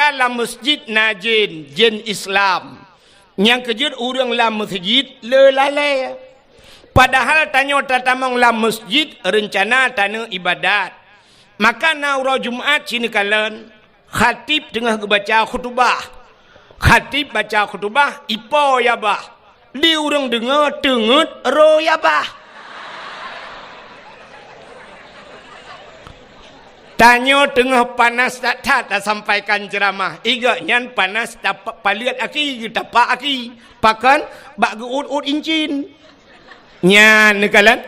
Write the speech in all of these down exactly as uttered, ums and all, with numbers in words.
Lam meuseujid na jén, jén Islam. Nyang keujeuet ureuëng lam meuseujid le lalée. Padahai tanyoe tatamong lam meuseujid reuncana taneuk iébadat. Maka na uroe Jumat sineukalon, khatib teungoh geubaca khutubah. Khatib baca khutubah, ipo ya bah. Di ureuëng deungoe teungeut roh ya bah. Tanyoe teungoh panas that-that tasampaikan ceuramah. Igok nyan panas tapa-, paleuet aki, tapak aki. Pakon bak geuôt-ôt incin. Nyan neukalon.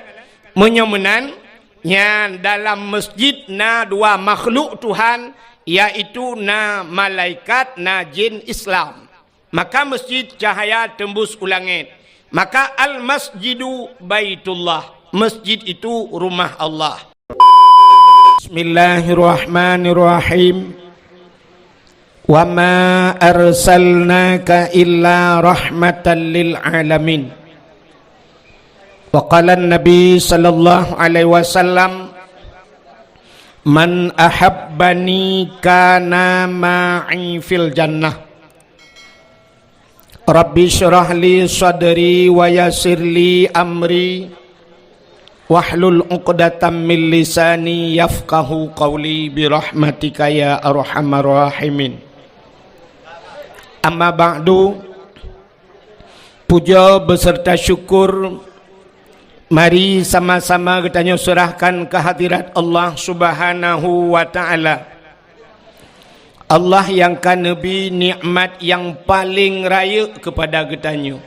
Meunyoe meunan, nyan dalam meuseujid na dua makhluk Tuhan, yaitu na malaikat, na jén Islam. Maka meuseujid cahya teumbus u langét. Maka al-masjidu baitullah, meuseujid itu rumah Allah. Bismillahirrahmanirrahim. Wa ma arsalnaka illa rahmatan lil alamin. Wa qala Nabi sallallahu alaihi wasallam, "Man ahabbani kana ma'i fil jannah." Rabbi syrah li sadri wa yassir li amri wahlul uqdatam min lisani yafqahu qawli bi rahmatika ya arhamar rahimin. Amma ba'du, puja beserta syukur mari sama-sama geutanyoe serahkan kehadirat Allah Subhanahu wa Ta'ala. Allah nyang ka neubi nikmat nyang paleng rayeuk keupada geutanyoe.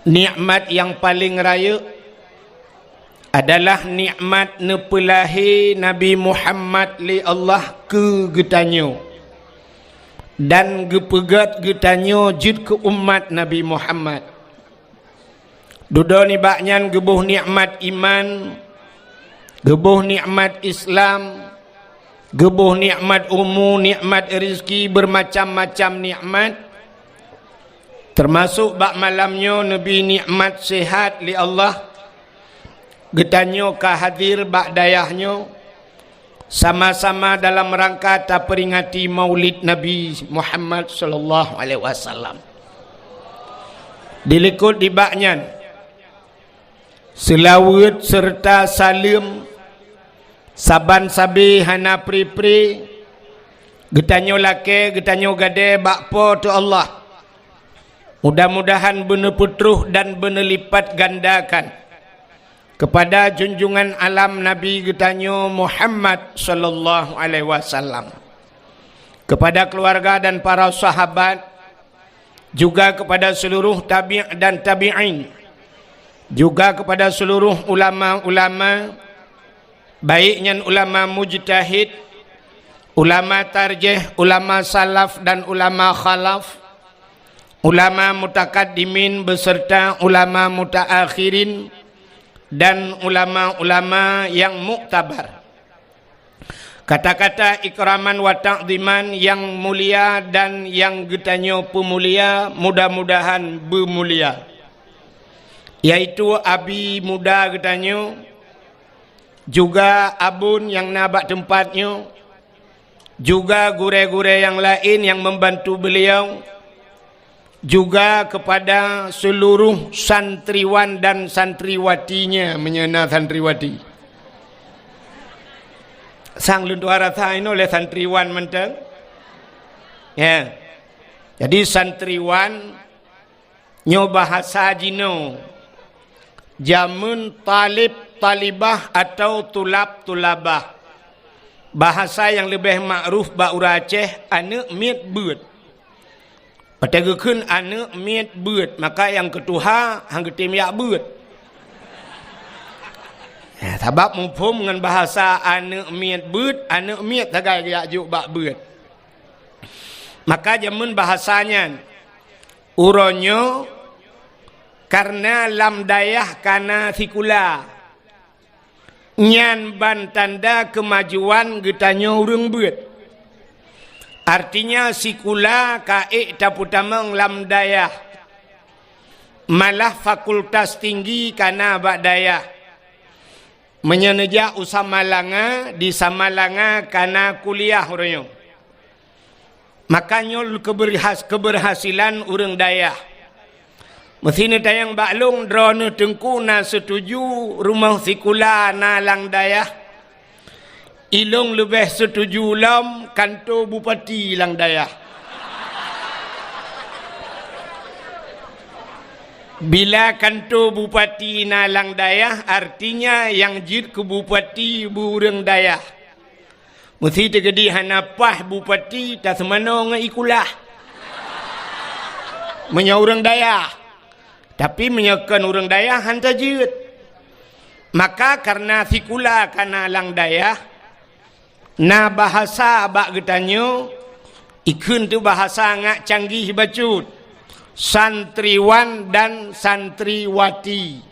Nikmat nyang paleng rayeuk adalah nikmat neupeulahé Nabi Muhammad lé Allah keu geutanyoe dan geupeugét geutanyoe jeuet keu umat Nabi Muhammad. Dudoe nibak nyan geuboh nikmat iman, geuboh nikmat Islam, geuboh nikmat umu, nikmat rezeki, beumacam-macam nikmat. Teumasok bak malam nyoe neubi nikmat sehat lé Allah. Geutanyoe ka hadir bak dayah nyoe, sama-sama dalam rangka taperingati Maulid Nabi Muhammad sallallahu alaihi wasallam. Dilikot dibak nyan, seulaweuet serta saleuem saban sabe hana pri-pri geutanyoe lakée, geutanyoe gadée bak Po teu Allah. Mudah-mudahan beuneupeutroh dan beuneulipat gandakan keupada junjungan alam Nabi geutanyoe Muhammad sallallahu alaihi wasallam, keupada keuluwarga dan para sahabat, juga keupada seuluruh tabi' dan tabi'in, juga keupada seuluruh ulama-ulama, baik nyan ulama mujtahid, ulama tarjih, ulama salaf dan ulama khalaf, ulama mutakaddimin beserta ulama mutaakhirin dan ulama-ulama nyang muktabar. Kata-kata ikraman wa ta'ziman nyang mulia dan nyang geutanyoe peumulia, mudah-mudahan beumulia, yaitu abi muda geutanyoe, juga abon nyang na bak teumpat nyoe, juga gurée-gurée nyang laén nyang membantu beliau, juga kepada seluruh santriwan dan santriwatinya, meunyoe na santriwati. Sang lôn tuha rasa inoe lé santriwan mantong. Ya. Jadi santriwan nyoe bahasa jinoe. Jameun talib talibah atau tulab tulabah. Bahasa nyang leubeh makruf bak ureuëng Aceh, aneuëk miet beuet. Watée geukheun aneuëk miet beuet, maka nyang keutuha han geutem jak beuet. Ya, sabab muphom ngon bahasa aneuëk miet beuet, aneuëk miet sagai geujak jok bak beuet. Maka jameun bahasa nyan, uroe nyoe kareuna lam dayah kana sikula. Nyan ban tanda keumajuan geutanyoe ureuëng beuet. Artinya sikula ka ék tapeutamong lam dayah. Malah fakultas tinggi kana bak dayah. Meunyoe neujak u Samalanga, di Samalanga kana kuliah uroe nyoe. Maka nyoe keubeurhas-, keubeurhasilan ureuëng dayah. Meusi neutanyong bak lôn, droeneuh Teungku na seutuju rumoh sikula na lam dayah? Ilôn leubeh seutuju lom kantô bupati lam dayah. Bila kantô bupati na lam dayah, artinya nyang jeuet keu bupati beu ureuëng dayah. Meusi teukeudi hana paih bupati taseumanoe ngon i kulah. Meunyoe ureuëng dayah. Tapi meunyoe kon ureuëng dayah hana jeuet. Maka kareuna sikula ka na lam dayah, na bahasa bak geutanyoe, ikheun teuh bahasa ngat canggih bacut, santriwan dan santriwati.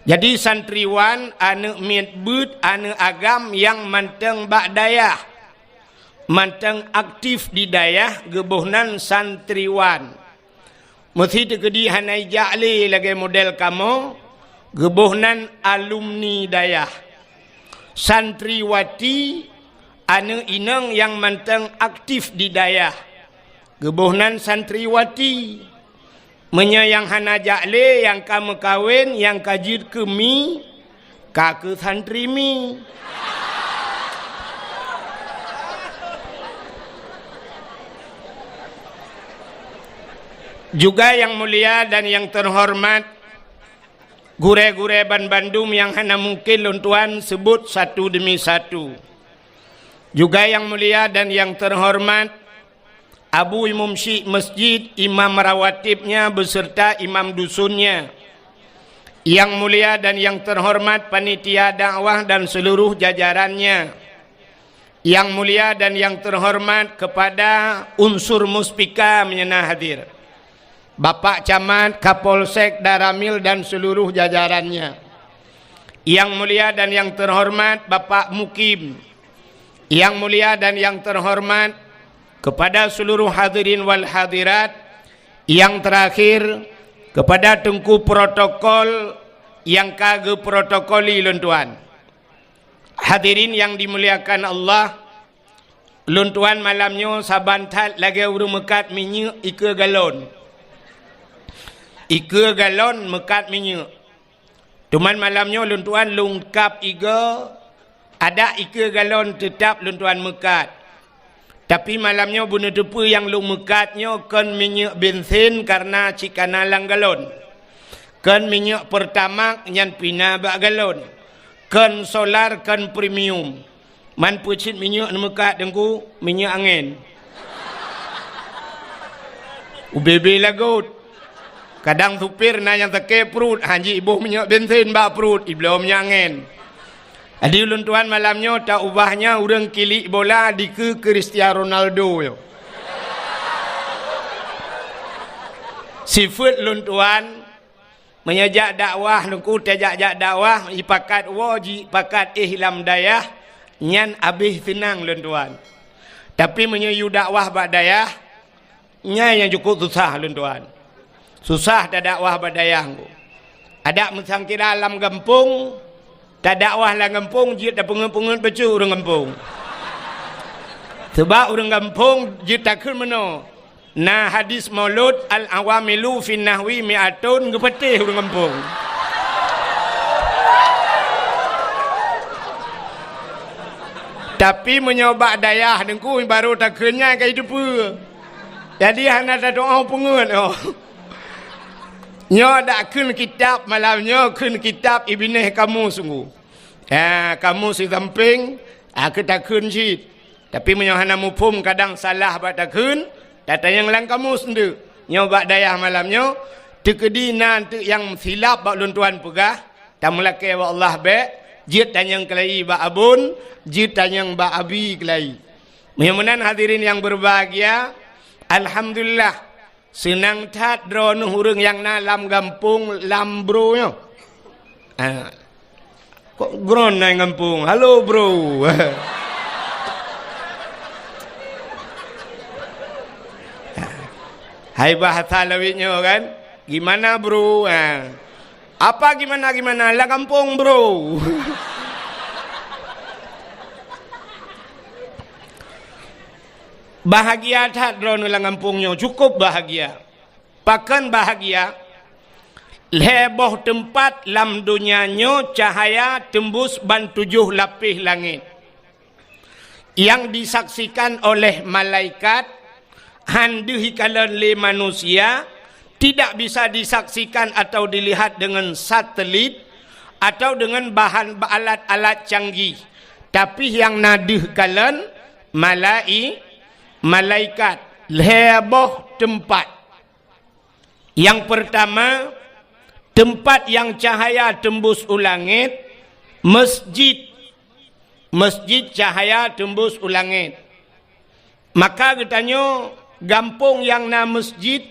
Jadi santriwan aneuëk miet beuet, aneuëk agam nyang mantong bak dayah, mantong aktif di dayah, geuboh nan santriwan. Meusi teukeudi hana ijak lé lagée model kamoe, geuboh nan alumni dayah. Santriwati, aneuëk inong nyang mantong aktif di dayah, geuboh nan santriwati. Meunyoe nyang hana jak lé, nyang ka meukawen, nyang ka jeuet keu mi, ka keu santri mi. Juga yang mulia dan yang terhormat, gurée-gurée banbandum nyang hana mungken lôn tuan seubut satu demi satu. Juga yang mulia dan yang terhormat, Abu Imum Syik Masjid, imam rawatibnya beserta imam dusunnya. Yang mulia dan yang terhormat panitia dakwah dan seluruh jajarannya. Yang mulia dan yang terhormat kepada unsur Muspika meunyoe na hadir. Bapak Camat, Kapolsek, Danramil dan seluruh jajarannya. Yang mulia dan yang terhormat Bapak Mukim. Yang mulia dan yang terhormat kepada seluruh hadirin wal hadirat. Yang terakhir, kepada Teungku Protokol nyang ka geuprotokoli lôn tuan. Hadirin yang dimuliakan Allah, lôn tuan malam nyoe saban that lagée ureuëng meukat minyeuk ikeue galon. Ikeue galon meukat minyeuk. Teuma malam nyoe lôn tuan lôn kab igoe, adak ikeue galon teutab lôn tuan meukat. Tapi malam nyoe beuneuteupeu nyang lôn meukat nyoe kon minyeuk bensin kareuna cit ka na lam galon. Kon minyeuk Pertamax nyan pih na bak galon. Kon solar, kon premium. Man peue cit minyeuk neumeukat Teungku, minyeuk angén. Ubé-bé lagot. Kadang supir na nyang sakét pruet, han jiboh minyeuk bensin bak pruet, ibloe minyeuk angén. Jadi ulôn tuan malam nyoe taubah nyan ureuëng kilik bola dikeue Cristiano Ronaldo nyoe. Sifeuet lôn tuan, meunyoe jak dakwah, Teungku tajak-jak dakwah, ipakat woe jipakat éh lam dayah, nyan abéh seunang lôn tuan. Tapi meunyoe yue dakwah bak dayah, nyan nyang cukup susah lôn tuan. Susah tadakwah bak dayah Teungku. Adak meusangkira lam gampông, tadakwah lam gampông jeuet tapeungeuet-peungeuet bacut ureuëng gampông. Sabab ureuëng gampông jeuet takheun meunoe, na hadis maulud, "Al-awamilu fin nahwi mi'atun," geupatéh ureuëng gampông. Tapi meunyoe bak dayah Teungku barô takheun nyan ka jiteupeue. Jadi hana tatu'oh peungeuet nyoe. Nyoe dak kheun kitab malam nyoe, kheun kitab Ibneh Kamus Teungku. Ha, kamus sisampéng, ha, keu takheun cit. Tapi meunyoe hana muphom kadang salah bak takheun, tatanyong lam kamus enteuk. Nyoe bak dayah malam nyoe, teukeudi na enteuk nyang silap bak lôn tuan peugah, tameulakée bak Allah bék, jeuet tanyong keulayi bak Abon, jeuet tanyong bak Abi keulayi. Meunyoe meunan hadirin nyang beubahgia, alhamdulillah, seunang that droeneuh ureuëng nyang na lam gampông lam bro nyoe. Ha. Kok gron na gampông? Halo, bro. Hai bahasa lawét nyoe kan? Gimana, bro? Ha. Apa gimana-gimana? Lam gampông, bro. Bahagia that droeneuh lam gampông nyoe, cukup bahagia. Pakon bahagia? Lhée boh teumpat lam donya nyoe cahaya teumbus ban tujoh lapéh langét, nyang disaksikan oleh malaikat, han deuh ikalon lé manusia, tidak bisa disaksikan atau dilihat dengan satelit atau dengan bahan alat-alat canggih, tapi nyang na deuh kalon malai-, malaikat. Lhée boh teumpat. Nyang peurtama, teumpat nyang cahaya teumbus u langét, masjid. Masjid cahaya teumbus u langét. Maka geutanyoe gampông nyang na masjid,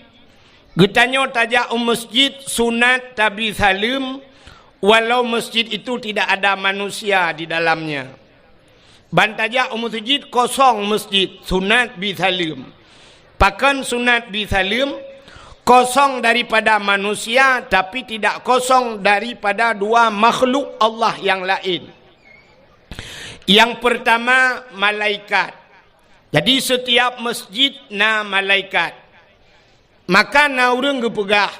geutanyoe tajak u masjid sunat tabi saleuem, walau masjid itu tidak ada manusia di dalamnya. Ban tajak u masjid kosong masjid, sunat bi saleuem. Pakon sunat bi saleuem? Kosong daripada manusia, tapi tidak kosong daripada dua makhluk Allah yang lain. Yang pertama, malaikat. Jadi, setiap masjid na malaikat. Maka na ureuëng geupeugah,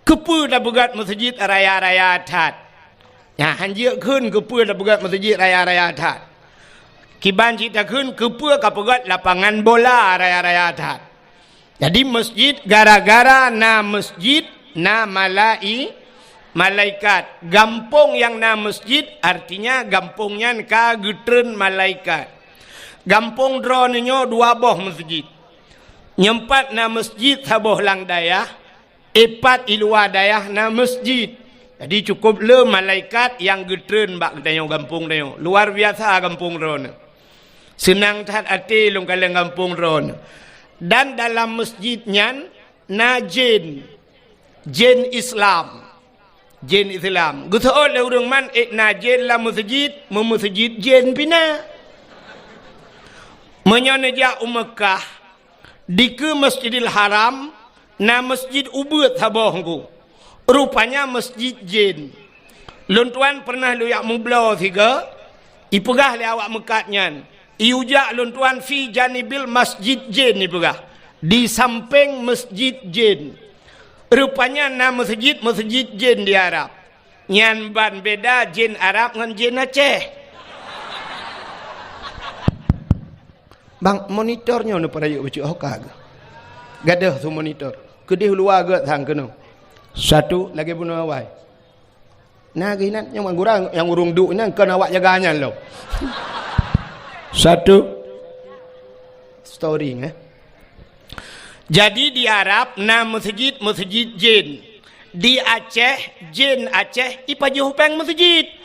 "Keupeue tapeugét meuseujid raya-raya that?" Nyan, han jeuet kheun keupeue tapeugét meuseujid raya-raya that. Kiban cit takheun keupeue kapeugét lapangan bola raya-raya that. Jadi, masjid, gara-gara na masjid, na malai-, malaikat. Gampông nyang na masjid, artinya gampông nyan ka geutreun malaikat. Gampông droeneuh nyoe dua boh masjid. Nyang pat na masjid saboh lam dayah, i pat i luwa dayah na masjid. Jadi, cukup le malaikat nyang geutreun bak geutanyoe gampông tanyoe. Luar biasa gampông droeneuh. Seunang that até lôn kalon gampông droeneuh. Dan dalam masjid nyan na jén, jén Islam. Jén Islam. Geuseuôt lé ureuëng man, "Eh, na jén lam meuseujid, meumeuseujid jén pih na." Meunyoe neujak u Meukah, dikeue Masjidil Haram, na masjid ubeut saboh ngku. Rupanya masjid jén. Lôn tuan pernah lôn jak meubloe sigoe, ipeugah lé awak meukat nyan, "Ijak lôn tuan fi janibil masjid jén," ipeugah, di sampéng masjid jén. Rupanya na meuseujid, meuseujid jén di Arab. Nyan ban beda jén Arab ngon jén Aceh. Bang, monitor nyoe neupeurayeuk bacut hoka geuh. Gadôh su monitor. Keudeh luwa geuh sang keunoe. Satu, lagée bunoe awai. Na geuh inan nyang gurang nyang ureuëng duek inan kon awak jaga nyan lom. Satu. Story, eh. Jadi, di Arab na meuseujid, meuseujid jén. Di Aceh, jén Aceh ipajoh péng meuseujid.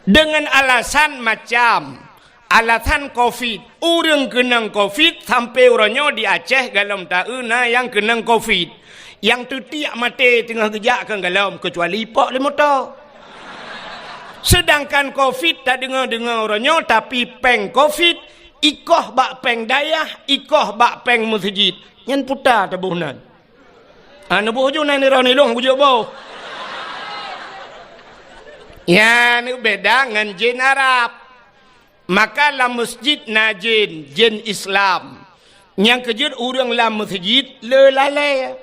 Dengan alasan macam, alasan covid. Ureuëng keunong covid sampoe uroe nyoe di Aceh golom taeu na nyang keunong covid. Nyang teutiek maté teungoh geujak keu golom, keucuali ipok lé moto. Seudangkan covid tadeungoe-deungoe uroe nyoe, tapi péng covid ikoh bak péng dayah, ikoh bak péng meuseujid. Nyan puta taboh nan. Ah, neuboh ju nan nirah nilong bujok boh. Nyan beda ngon jén Arab. Maka lam meuseujid na jén, jén Islam. Nyang keujeuet ureuëng lam meuseujid le lalée.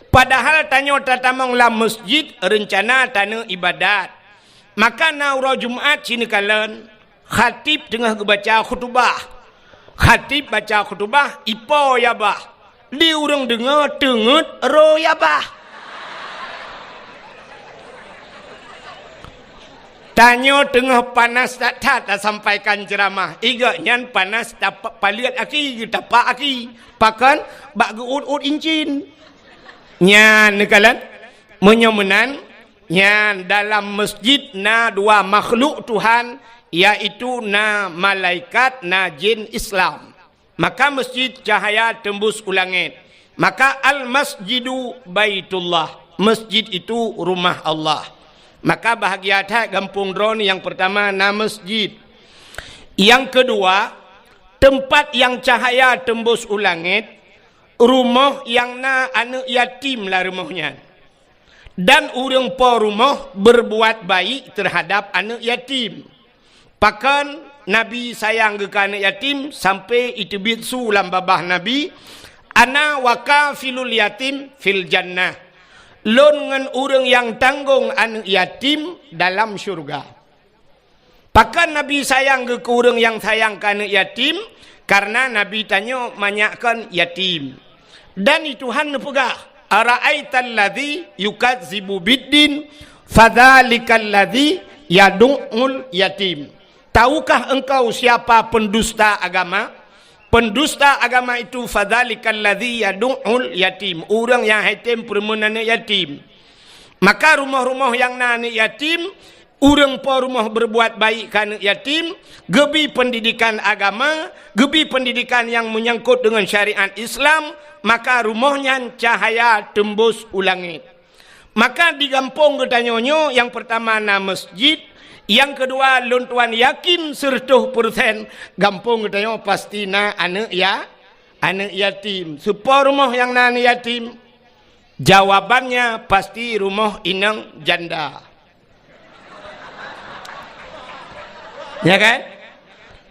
Padahal tanyoe tatamong lam meuseujid reuncana taneuk iébadat. Maka na uroe Jumat sineukala, khatib teungoh geubaca khutubah. Khatib baca khutubah, ipo ya bah. Di ureuëng deungoe teungeut roh ya bah. Tanyoe teungoh panas that-that tasampaikan ceuramah. Igok nyan panas tapa-, paleuet aki, tapak aki. Pakon? Bak geuôt-ôt incin. Nyan neukalon. Meunyoe meunan, nyan dalam meuseujid na dua makhluk Tuhan, yaitu na malaikat, na jén Islam. Maka meuseujid cahya teumbus u langét. Maka al-masjidu baitullah, meuseujid itu rumah Allah. Maka bahagia that gampông droeneuh nyang peurtama na meuseujid. Nyang keudua, teumpat nyang cahya teumbus u langét, rumoh nyang na aneuëk yatim lam rumoh nyan. Dan ureuëng po rumoh beurbuat baik teuhadab aneuëk yatim. Pakon Nabi sayang geuh keu aneuëk yatim sampoe iteubiet su lam babah Nabi, "Ana wa kafilul yatim fil jannah." Lôn ngon ureuëng nyang tanggong aneuëk yatim dalam syeuruga. Pakon Nabi sayang geuh keu ureuëng nyang sayang keu aneuëk yatim? Kareuna Nabi tanyoe manyak kon yatim. Dan di Tuhan neupeugah, "Ara'aital ladzi yukazzibu biddin, fadzalikal ladzi yadu'ul yatim." Tahukah engkau siapa pendusta agama? Pendusta agama itu, fadzalikal ladzi yadu'ul yatim, ureuëng nyang hai tem peureumeun aneuëk yatim. Maka rumoh-rumoh nyang na aneuëk yatim, ureuëng po rumoh berbuat baik keu aneuëk yatim, geubi pendidikan agama, geubi pendidikan nyang menyangkut dengan syariat Islam, maka rumoh nyan cahaya teumbus u langét. Maka di gampông geutanyoe nyoe, nyang peurtama na masjid, nyang keudua lôn tuan yakin seureutôh peureusén gampông geutanyoe pasti na aneuëk ya-, aneuëk yatim. Soe po rumoh nyang na aneuëk yatim? Jawabannya pasti rumoh inong janda. Ya kan?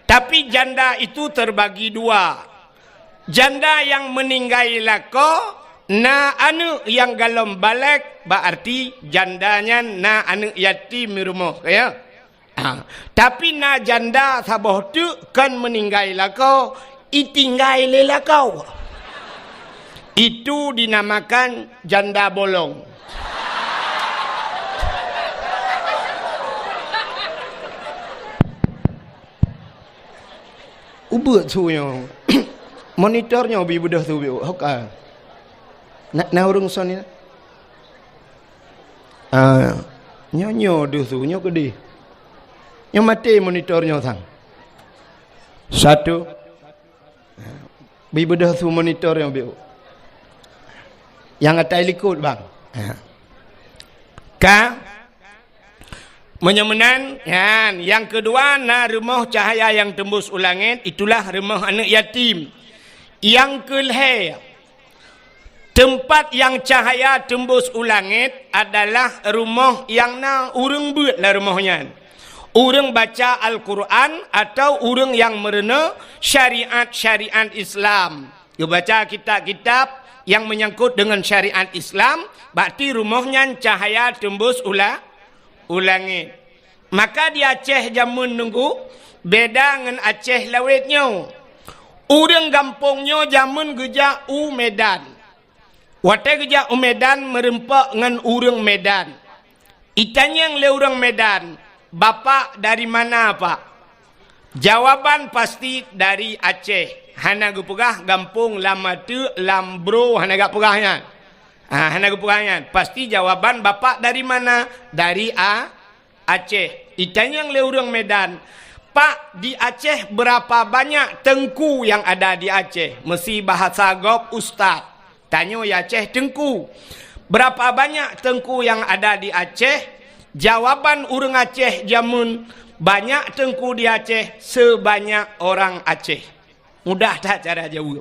Tapi janda itu terbagi dua. Janda nyang meuninggai lakoe, na aneuëk nyang gohlom balek, bak arti janda nyan na aneuëk yatim di rumoh, ya. Ha. Tapi na janda saboh teuk kon meuninggai lakoe, itinggai lé lakoe. Itu dinamakan janda bolong. Ubeuet su nyoe. Monitor nyoe bi beudôh su biôh. Hoka. Na, na ureuëng son ni? Ah, nyoe, nyoe deuh su, nyoe keudeh. Nyoe maté monitor nyoe sang. Satu. Bi beudôh su monitor nyoe biôh. Nyang atai likot, bang. Ka? Meunyoe meunan, nyan, nyang keudua na rumoh cahaya nyang teumbus u langét, itulah rumoh aneuëk yatim. Nyang keulhée, teumpat nyang cahaya teumbus u langét adalah rumoh nyang na ureuëng beuet lam rumoh nyan. Ureuëng baca Al-Qur'an atawa ureuëng nyang meurunoe syariat-syariat Islam. Geubaca kitab-kitab nyang menyangkut dengan syariat Islam, bak ti rumoh nyan cahaya teumbus u la-, u langét. Maka di Aceh jameun nunggu beda ngon Aceh lawét nyoe. Ureuëng gampông nyoe jameun geujak u Medan. Watée geujak u Medan meurumpok ngon ureuëng Medan. Itanyong lé ureuëng Medan, "Bapak dari mana, Pak?" Jawaban pasti dari Aceh. Hana geupeugah gampông lam ateuk, lam bro, hana geupeugah nyan. Ha, hana geupeugah nyan. Pasti jawaban, "Bapak dari mana?" "Dari A-, Aceh." Itanyong lé ureuëng Medan, "Pak, di Aceh berapa banyak teungku yang ada di Aceh?" Meusi bahasa gob ustaz. Tanyoe di Aceh teungku. Berapa banyak teungku yang ada di Aceh? Jawaban ureuëng Aceh jameun, banyak teungku di Aceh sebanyak orang Aceh. Mudah that cara jaweueb.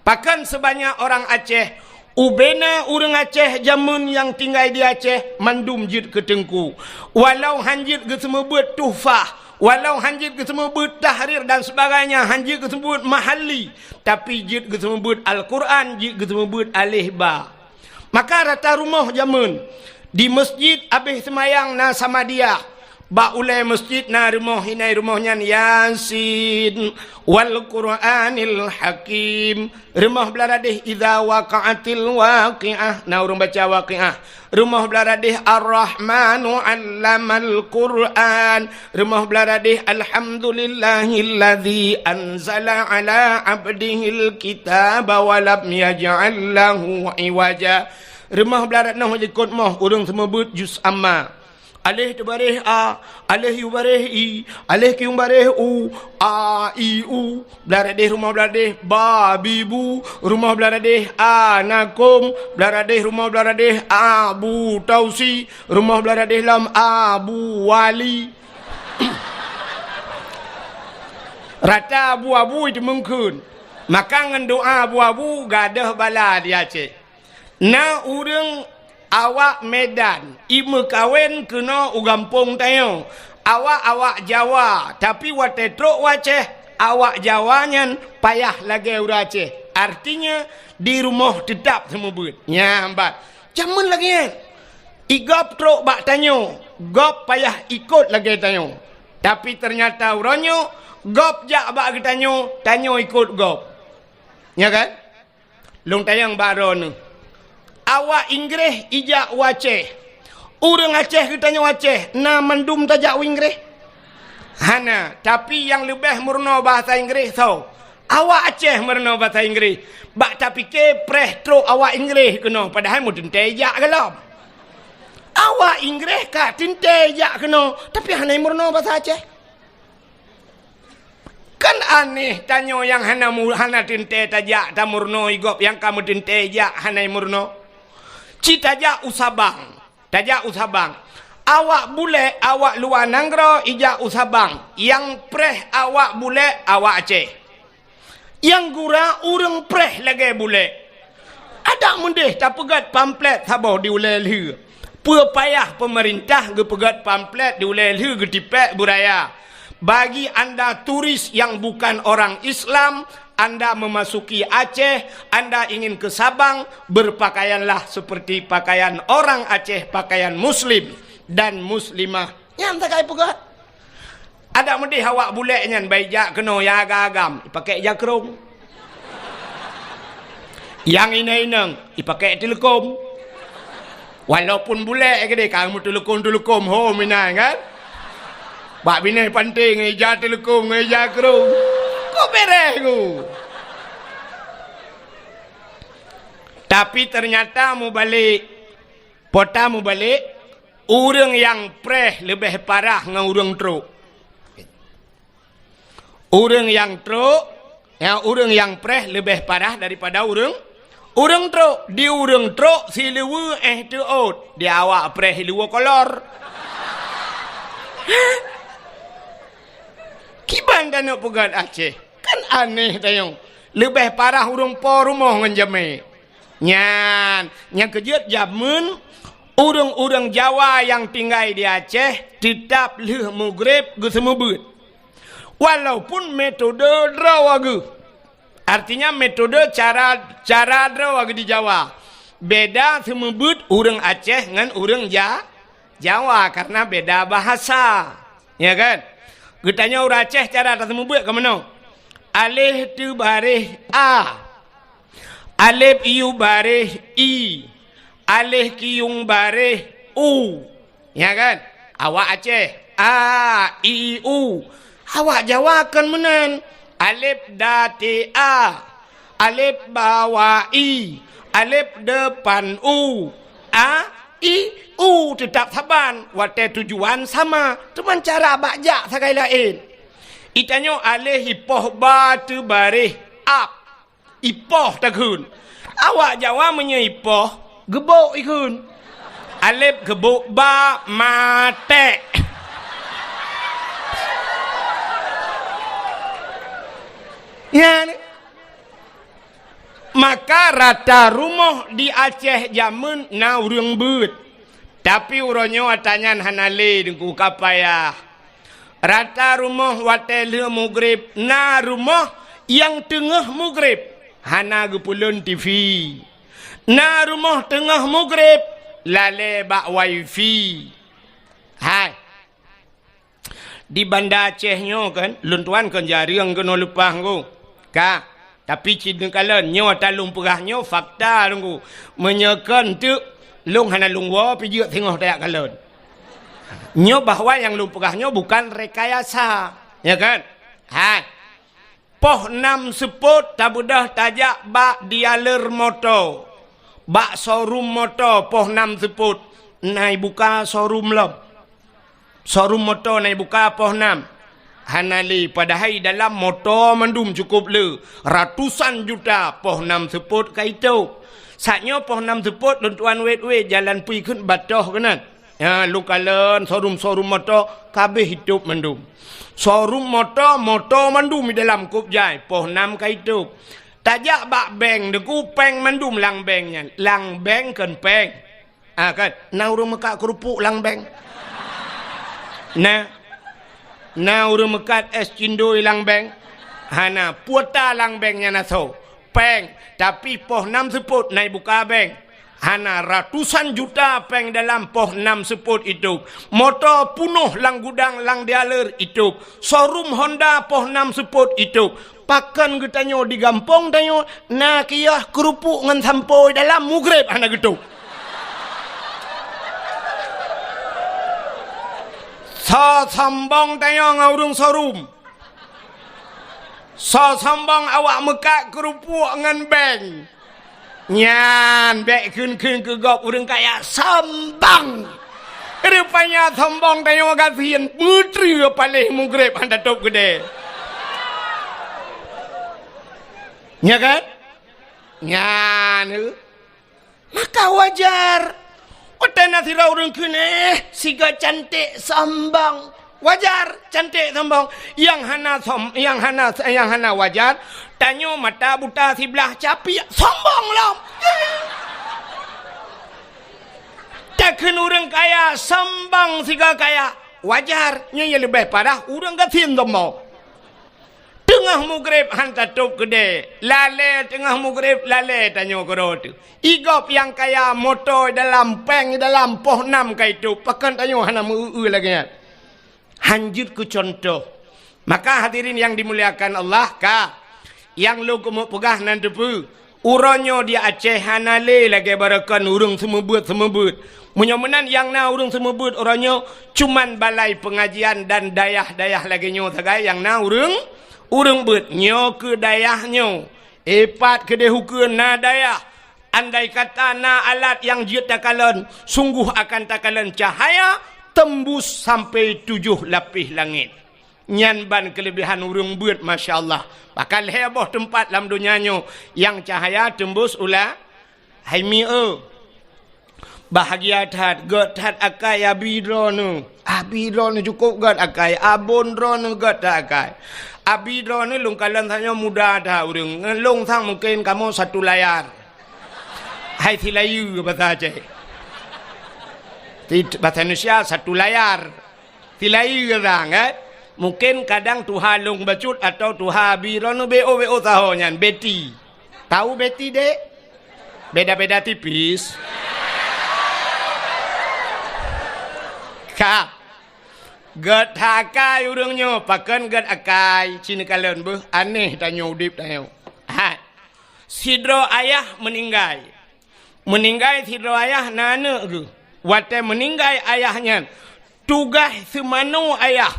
Pakon sebanyak orang Aceh? Ubena ureuëng Aceh jameun nyang tinggai di Aceh mandum jeuet keu teungku. Walau han jeuet geuseumeubeuet tuhfah, walau han jeuet geuseumeubeuet tahrir dan sebagainya, han jeuet geuseumeubeuet mahalli, tapi jeuet geuseumeubeuet Al-Qur'an, jeuet geuseumeubeuet aleh ba. Maka rata rumoh jameun, di masjid abéh seumayang na Samadiyah, bak ulée masjid na rumoh, inan rumoh nyan Yasin wal Qur'anil Hakim. Rumoh blah radeh Idza Waqa'atil Waqi'ah, na ureuëng baca Waqi'ah. Rumoh blah radeh Ar-Rahmanu 'Allamal Qur'an. Rumoh blah radeh Alhamdulillahilladzi anzala 'ala 'abdihil kitaba wa lam yaj'al lahu 'iwaja. Rumoh blah radeh noh likot moh ureuëng seumeubeuet juz amma. Aleh teubareh a, aleh yue bareh i, aleh kieng bareh u, a, i, u. Blah radeh rumoh blah radeh ba, bi, bu, rumoh blah radeh a, na, kom, blah radeh rumoh blah radeh a, bu, tausi, rumoh blah radeh lam a, bu, wali. Rata abu-abu itu mungkin. Maka ngon doa abu-abu gadôh bala di Aceh. Na ureuëng awak Medan, imeukawen keunoe u gampông tanyoe. Awak-awak Jawa, tapi watée trok u Aceh, awak Jawa nyan payah lagée ureuëng Aceh. Artinya, di rumoh teutap seumeubeuet. Nyan ban. Jameun lagée nyan. I gob trok bak tanyoe, gob payah ikot lagée tanyoe. Tapi teunyata uroe nyoe, gob jak bak geutanyoe, tanyoe ikot gob. Nya kan? Lôn tanyong bak droeneuh. Awak Inggréh ijak u Aceh. Ureuëng Aceh geutanyoe Aceh, na mandum tajak u Inggréh? Hana, tapi nyang leubeh meurunoe bahasa Inggréh soe? Awak Aceh meurunoe bahasa Inggréh. Bak tapike preh trok awak Inggréh keunoe, padahai meuteuntée ijak gohlom. Awak Inggréh ka teuntée ijak keunoe, tapi hana meurunoe bahasa Aceh. Kan aneh tanyoe nyang hana mu-, hana teuntée tajak tameurunoe i gob nyang ka meuteuntée jak hana meurunoe. Ci tajak u Sabang, tajak u Sabang. Awak bulek, awak luwa nanggroe ijak u Sabang. Nyang preh awak bulek, awak Aceh. Nyang gura ureuëng preh lagée bulek. Adak meudeh tapeugét pamflet saboh di ulée lheueh. Peue payah peumeurintah geupeugét pamflet di ulée lheueh geutipék beuraya. Bagi anda turis yang bukan orang Islam, anda memasuki Aceh, anda ingin ke Sabang, berpakaianlah seperti pakaian orang Aceh, pakaian muslim dan muslimah. Nyan sagai peugah. Adak meudeh awak bulek nyan bai jak keunoe nyang agam-agam, ipakèk jakrong. Nyang inong-inong, ipakèk teuleukom. Walaupun bulek keudeh ka meuteuleukom-teuleukom ho meunan kan. Bak binéh panté ngon ija teuleukom, ngon ija krong. Kok beres ku? Tapi ternyata mubalek, pota mubalek, ureuëng nyang preh leubeh parah ngon ureuëng trok. Ureuëng nyang trok, ya, ureuëng nyang preh leubeh parah daripada ureuëng, ureuëng trok. Di ureuëng trok siluweue éh teuôt, di awak preh siluweue kolor. Kiban tanyoe peugét Aceh, kan aneh tanyoe. Leubeh parah ureuëng po rumoh ngon jamé. Nyan, nyang keujeuet jameun, ureuëng-ureuëng Jawa nyang tinggai di Aceh teutab lheueh mugreb geuseumeubeuet. Walaupun metode droe geuh. Artinya metode cara, cara droe geuh di Jawa. Beda seumeubeuet ureuëng Aceh ngon ureuëng Ja-, Jawa karena beda bahasa. Ya kan? Geutanyoe ureuëng Aceh cara taseumeubeuet ka meunoe. Aleh teubareh a. Alef iu bareh i. Aleh kiyueng bareh u. Ya kan? Awak Aceh. A, i, u. Awak Jawa kon meunan. Alef da te a. Alef ba wa i. Alef depan u. A, i, u teutab saban. Watée tujuan sama. Teuma cara bak jak sagai laén. Itanyoe aleh ipoh ba teubareh ab. Ipoh takheun. Awak Jawa meunyoe ipoh, geubok ikheun. Alef geubok ba matek. Nyan. Maka rata rumoh di Aceh jameun na ureuëng beuet. Tapi uroe nyoe ata nyan hana lé Teungku, ka payah. Rata rumoh watée lheueh mugreb na rumoh nyang teungoh mugreb hana geupeulon TV. Na rumoh teungoh mugreb lalée bak wifi. Hai. Di Banda Aceh nyoe kan, lôn tuan kon jareueng keunoe leupah ngku. Ka, tapi cit neukalon nyoe ata lôn peugah nyoe fakta Teungku. Meunyoe kon teuk lôn hana lôn woe pih jeuet singoh tajak kalon. Nyoe bahwa nyang lôn peugah nyoe bukan rekayasa, ya kan? Hai. Poh nam seupôt tabeudôh tajak bak dealer moto. Bak showroom moto poh nam seupôt na ibuka showroom lom. Showroom moto na ibuka poh nam. Hana lé, padahai dalam moto mandum cukôp le, ratusan juta poh nam seupôt ka itôp. Saat nyoe poh nam seupôt lôn tuan wét-wét jalan pui kheun batoh keunan. Ya, lôn kalon showroom-showroom moto kabéh itôp mandum. Showroom moto, moto mandum di dalam kôp jai, poh nam ka itôp. Tajak bak bank, Teungku, péng mandum lam bank nyan. Lam bank kon péng. Ah, kan? Na ureuëng meukat keurupuk lam bank. Nah, Na ureuëng meukat es cindoi lam bank? Hana. Kuota lam bank nyan asoe? Péng, tapi poh nam seupôt na ibuka bank. Hana, ratusan juta péng dalam poh nam seupôt itôb. Moto punoh lam gudang lam dealer itôb. Showroom Honda poh nam seupôt itôb. Pakon geutanyoe di gampông tanyoe na kios keurupuk ngon sampoe dalam, mugreb hana geutôb. Soe sombong tanyoe ngon ureuëng showroom? Soe sombong awak meukat keurupuk ngon bank? Nyan bék kheun-kheun keu gob ureuëng kaya, sombong. Rupanya sombong tanyoe gasien, meutreue paléh mugreb hana tôb keudè. Nya kan? Nyan. Maka wajar. Watée na sidroe ureuëng kheun, "Eh, sigoe cantik sombong." Wajar, cantik sombong. Nyang hana som-, nyang hana, nyang hana wajar, tanyoe mata buta siblah capiak, sombong lom. Takheun ureuëng kaya sombong sigoe kaya, wajar. Nyoe nyang leubeh parah ureuëng gasien sombong. Teungoh mugreb hana tôb keudè, lalée teungoh mugreb, lalée tanyoe keudroe teuh. Igob nyang kaya, moto dalam, péng dalam, poh nam ka itôb, pakon tanyoe hana meu-eu lagée nyan? Hanjeuet keu cuntoh. Maka hadirin nyang dimuliakan Allah, ka nyang lôn keumeung peugah nan teupeue, Uroe nyoe di Aceh hana lé lagée baroekon ureuëng seumeubeuet-seumeubeuet. Meunyoe meunan nyang na ureuëng seumeubeuet uroe nyoe, cuman balai peungajian dan dayah-dayah lagée nyoe sagai nyang na ureuëng, ureuëng beuet. Nyoe keu dayah nyoe, ipat keudeh ukeue na dayah. Andai kata na alat nyang jeuet takalon, sunggoh akan takalon cahya teumbus sampai tujoh lapéh langét. Nyan ban keuleubehan ureuëng beuet, masya Allah. Bahkan lhée boh teumpat lam donya nyoe nyang cahya teumbus u la-, hai mi eu. Bahgia that, gét that akai abi droeneueh. Abi droeneueh cukôp gét akai, abon droeneueh gét that akai. Abi droeneueh lôn kalon tanyoe muda that ureuëng. Ngon lôn sang mungken kamoe satu layar. Hai silayeue basa Aceh. Ti-, basa Indonesia satu layar. Silayeue sang, eh? Mungken kadang tuha lôn bacut atau tuha abi droeneueh B O, B O saho nyan, Betty. Tahu Betty, Dek? Beda-beda tipis. Ka. Gét that akai ureuëng nyoe, pakon gét akai, ci neukalon beuh, aneh tanyoe udeb tanyoe. Hai. Sidroe ayah meuninggai. Meuninggai sidroe ayah na aneuëk geuh. Watée meuninggai ayah nyan, tugaih seumanoe ayah,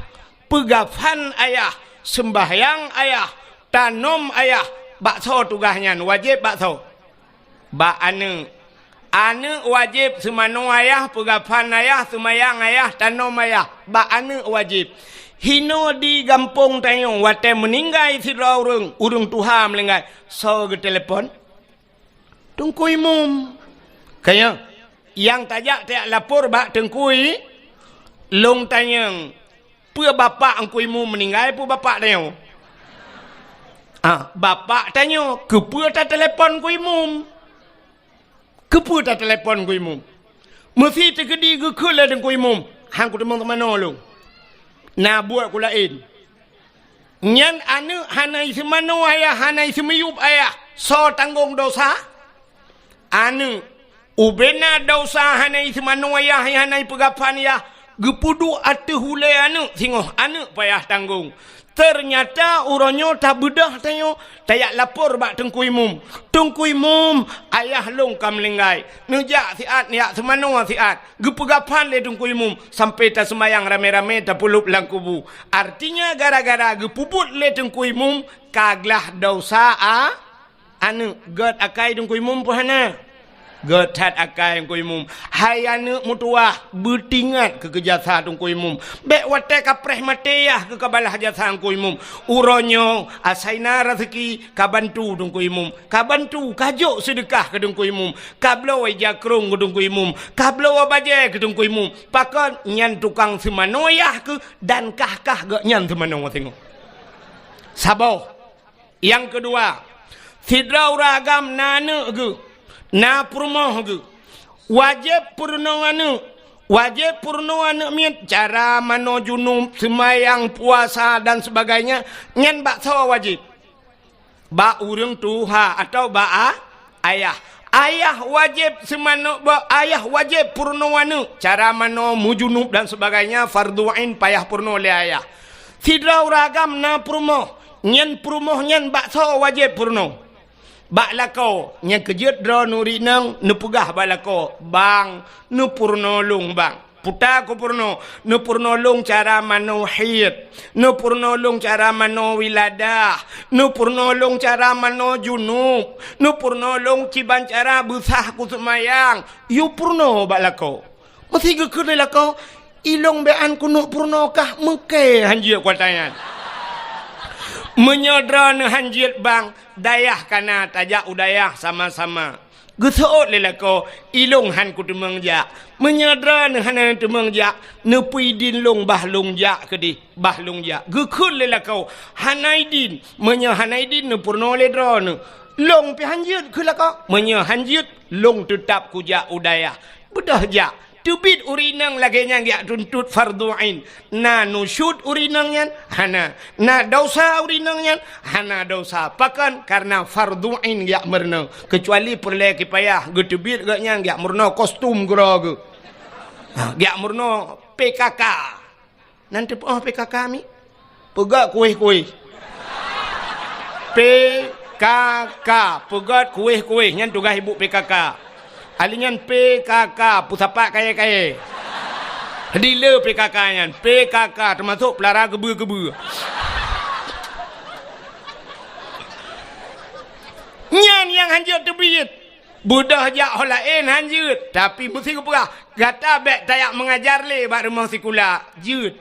peugafan ayah, seumbahyang ayah, tanom ayah, bak soe tugaih nyan, wajéb bak soe? Bak aneuëk. Aneuëk wajéb seumanoe ayah, peugafan ayah, seumayang ayah, tanom ayah, bak aneuëk wajéb. Hinoe di gampông tanyoe watée meuninggai sidroe ureuëng, ureuëng tuha meuninggai, soe geutelepon? Teungku Imum. Kaya, nyang tajak tajak lapor bak Teungku I-, lôn tanyong, peue bapak Teungku Imum meuninggai, peue bapak tanyoe? Ah, bapak tanyoe, keupeue tatelepon Teungku Imum? Keupeue tatelepon Teungku Imum? Meusi teukeudi geukheun lé Teungku Imum, han kuteumé teumanoe lôn. Na buet ku laén. Nyan aneuëk hana iseumanoe ayah, hana iseumiyueb ayah. Soe tanggong dosa? Aneuëk. Ubena dosa hana iseumanoe ayah, hana ipeugafan ayah, geupeuduek ateueh ulée aneuëk singoh, aneuëk payah tanggong. Teunyata uroe nyoe tabeudôh tanyoe, tajak lapor bak Teungku Imum. "Teungku Imum, ayah lôn ka meuninggai. Neujak siat, neujak seumanoe siat." Geupeugafan lé Teungku Imum, sampai taseumayang ramé-ramé tapeulob lam kubu. Artinya gara-gara geupeubuet lé Teungku Imum, ka glah dosa a-, aneuëk. Gét akai Teungku Imum peue hana? Gét that akai Teungku Imum. Hai aneuëk meutuwah, beutingat keu keujasa Teungku Imum. Bék watée ka preh maté yah keu ka balaih jasa Teungku Imum. Uroe nyoe asai na raseuki ka bantu Teungku Imum. Ka bantu, ka jok seudeukah keu Teungku Imum. Ka bloe ija krông keu Teungku Imum, ka bloe bajée keu Teungku Imum. Pakon? Nyan tukang seumanoe yah keuh dan kah-kah geuh nyan seumanoe singoh. Saboh. Nyang keudua, sidroe ureuëng agam na aneuëk geuh, na peurumoh geuh. Wajéb peurunoe aneuëk, Wajéb peurunoe aneuëk miet, cara manoe junub, seumayang, puasa dan sebagainya, nyan bak soe wajéb? Bak ureuëng tuha atawa bak a-, ayah. Ayah wajéb seumanoe bak ayah wajéb peurunoe aneuëk, cara manoe, meujunub dan sebagainya, fardhu ain payah peurunoe lé ayah. Sidroe ureuëng agam na peurumoh, nyan peurumoh nyan bak soe wajéb peurunoe? Bak lakoe. Nyang keujeuet droeneuh ureuëng inong neupeugah bak lakoe, "Bang, neupeurunoe lôn, Bang." Peue ta kupeurunoe? Neupeurunoe lôn cara manoe haid, neupeurunoe lôn cara manoe wiladah, neupeurunoe lôn cara manoe junub, neupeurunoe lôn kiban cara beusah kuseumayang. Yue peurunoe bak lakoe. Meusé geukheun lé lakoe, "Ilôn bék han keuneuk peurunoe kah, meuké han jeuet kuat nyan." Meunyoe droeneuh han jeuet, Bang, dayah ka na, tajak u dayah sama-sama. Geuseuôt lé lakoe, "Ilôn han kuteumeung jak." Meunyoe droeneuh hana teumeung jak, "Neupeuidin lôn bah lôn jak keudeh, bah lôn jak." Geukheun lé lakoe, "Hana idin." Meunyoe hana idin, neupeurunoe lé droeneuh, "Lôn pih han jeuet," kheun lakoe. "Meunyoe han jeuet, lôn teutab kujak u dayah." Beudôh jak. Teubiet ureuëng inong lagée nyan geujak tuntot fardhu ain. Na nusyuz ureuëng inong nyan? Hana. Na desya ureuëng inong nyan? Hana desya. Pakon? Kareuna fardhu ain geujak meurunoe. Keucuali peureulée kipayah, geuteubiet gobnyan geujak meurunoe kostum keudroe geuh. Ha, geujak meurunoe P K K. Nan teupeu P K K mi? Peugét kuéh-kuéh. P K K, peugét kuéh-kuéh, nyan tugaih ibu P K K. Ahli nyan P K K, peusapat kayée-kayée. Dealer P K K nyan, P K K teumasok peulara geubeue-geubeue. Nyan nyang han jeuet teubiet. Beudôh jak ho laén han jeuet, tapi meusé geupeugah, "Gata bék tajak meungajar lé bak rumoh sikula," jeuet.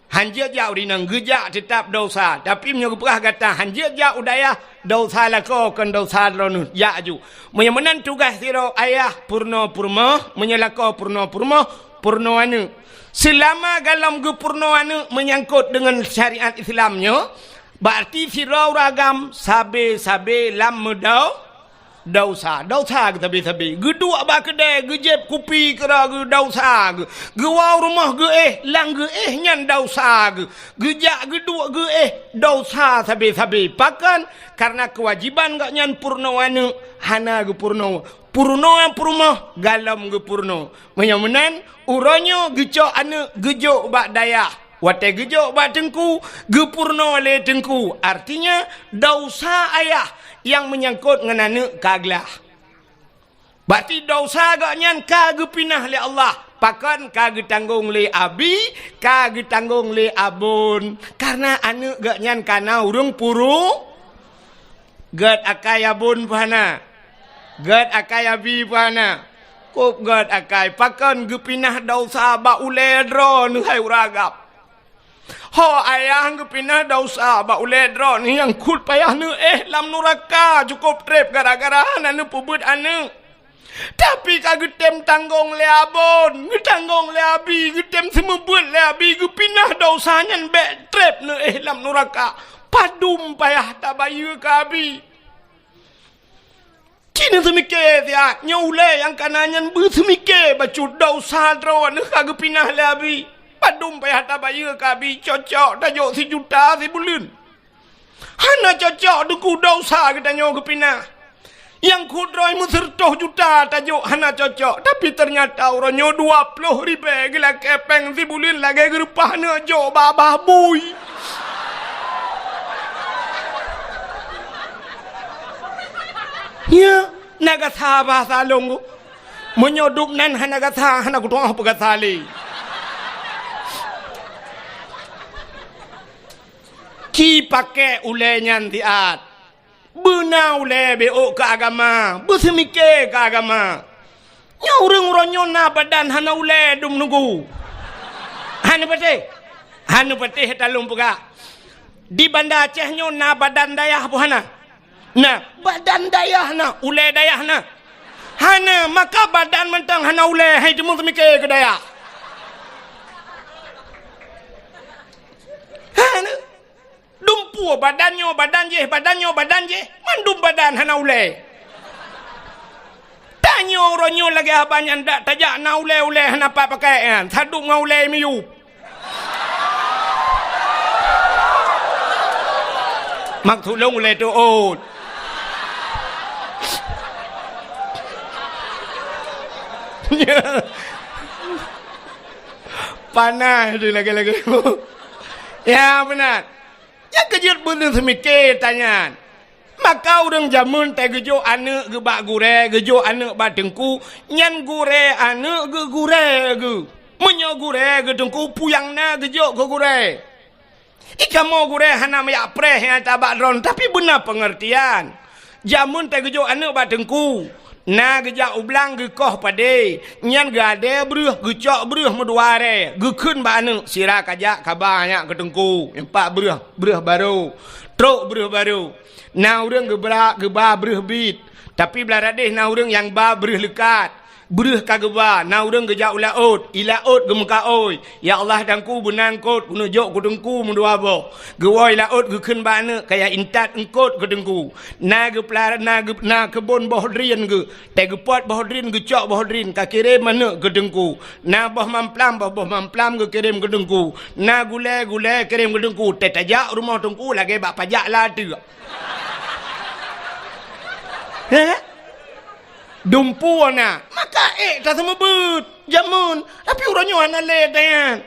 Han jeuet jak ureuëng inong, geujak teutab desya. Tapi meunyoe geupeugah gata han jeuet jak u dayah, desya lakoe kon desya droeneuh, jak aju. Meunyoe meunan tugaih sidroe ayah peurunoe peurumoh, meunyoe lakoe peurunoe peurumoh, peurunoe aneuëk. Seulama golom geupeurunoe aneuëk meunyangkot deungon syariat Islam nyoe, berarti sidroe ureuëng agam sabe-sabe lam meudau-, desya, desya geuh sabe-sabe. Geuduek bak keudée, geujieb kupi keudroe geuh, desya geuh. Geuwoe u rumoh geuéh, lam geuéh nyan desya geuh. Geujak geuduek geuéh, desya sabe-sabe. Pakon? Kareuna keuwajéban gobnyan peurunoe aneuëk hana geupeurunoe. Peurunoe peurumoh golom geupeurunoe. Meunyoe meunan, uroe nyoe geucok aneuëk geujok bak dayah. Watée geujok bak teungku, geupeurunoe lé teungku. Artinya, desya ayah nyang meunyangkot ngon aneuëk ka glah. Berarti desya gobnyan ka geupinah lé Allah. Pakon? Ka geutanggong lé abi, ka geutanggong lé abon. Kareuna aneuëk gobnyan ka na ureuëng puru-, gét akai abon pih hana. Gét akai abi pih hana. Kôb gét akai. Pakon? Geupinah desya bak ulée droeneuh hai ureuëng agam. Ho ayah geupinah desya bak ulée droeneuh nyang kheueh payah neuéh lam nuraka cukôp treb gara-gara hana neupeubeuet aneuëk. Tapi ka geutem tanggong lé abon, geutanggong lé abi, geutem seumeubeuet lé abi, geupinah desya nyan bék treb neuéh lam nuraka. Padum payah tabayeue keu abi. Ci neuseumiké siat, nyoe ulée nyang ka na nyan beuseumike bacut desya droeneuh ka geupinah lé abi. Padum payah tabayeue keu abi, cocok tajok sijuta sibuleuen. Hana cocok, teungku, desya geutanyoe geupinah. Nyang kheueh droe meuseureutoh juta tajok hana cocok, tapi teunyata uroe nyoe dua ploh ribée geulakée péng sibuleuen lagée geureupah neuh jok babah bui. Nya, na gasa bahasa lôn. Meunyoe dum nan hana gasa, hana kutu'oh peugasa lé. Ci paké ulée nyan siat. Beuna ulée beuôk keu agama, beuseumike keu agama. Nyoe ureuëng uroe nyoe na badan hana ulée dum nunggu. Hana patéh. Hana patéh talôn peugah. Di Banda Aceh nyoe na badan dayah boh hana? Na, badan dayah na, ulée dayah na. Hana, maka badan mantong hana ulée, hai teumeuseumike keu dayah. Hana. Dum peue badan nyoe badan jih, badan nyoe badan jih, mandum badan hana ulée. Ta Nyoe uroe nyoe lagèe haba nyan dak tajak na ulèe-ulèe hana pat pakai nyan, sadub ngon ulèe miyup. Maksud lôn ulèe teuôt. Panas tu lagèe-lagèe. Ya, beuna. Nyang keujeuet beuneuh seumike tanyan. Maka ureueng jameun teuh geujok aneuk geuh bak gurèe, geujok aneuk bak teungku, nyan gurèe aneuk geuh gurèe geuh. Meunyoe gurèe geuh teungku, peue nyang na geujok keu gurèe. Ikamoe gurèe hana meuyak preh nyang tabak droeneuh, tapi beuna peungeurtian. Jameun teuh geujok aneuk bak teungku, na geujak u blang geukoh padé, nyan geuadèe breuh, geucok breuh meudua arèe, geukheun bak aneuk, "Sira kajak kaba nyak keu teungku, nyang pat breuh, breuh barô, trok breuh barô." Na ureueng geubra-, geuba breuh bit, tapi blah radeh na ureueng nyang ba breuh leukat. Breuh ka geuba, na ureueng geujak u laôt, i laôt geumeukaôi, "Ya Allah, teungku beuna eungkôt, keuneuk jok keu teungku meudua boh." Geuwoe i laôt geukheun bak aneuk, "Kaya intat eungkôt keu teungku." Na geupeulara-, na geu-, na keubon boh drien geuh, teuh geupot boh drien, geucok boh drien, ka kirém aneuk keu teungku. Na boh mamplam, boh, boh mamplam geukirém keu teungku. Na gulèe, gulèe kirém keu teungku. Teuh tajak rumoh teungku lagèe bak pajak lam ateueh. Heh? Dumpeue na, maka ék taseumeubeuet jameun, tapi uroe nyoe hana lé tanyan.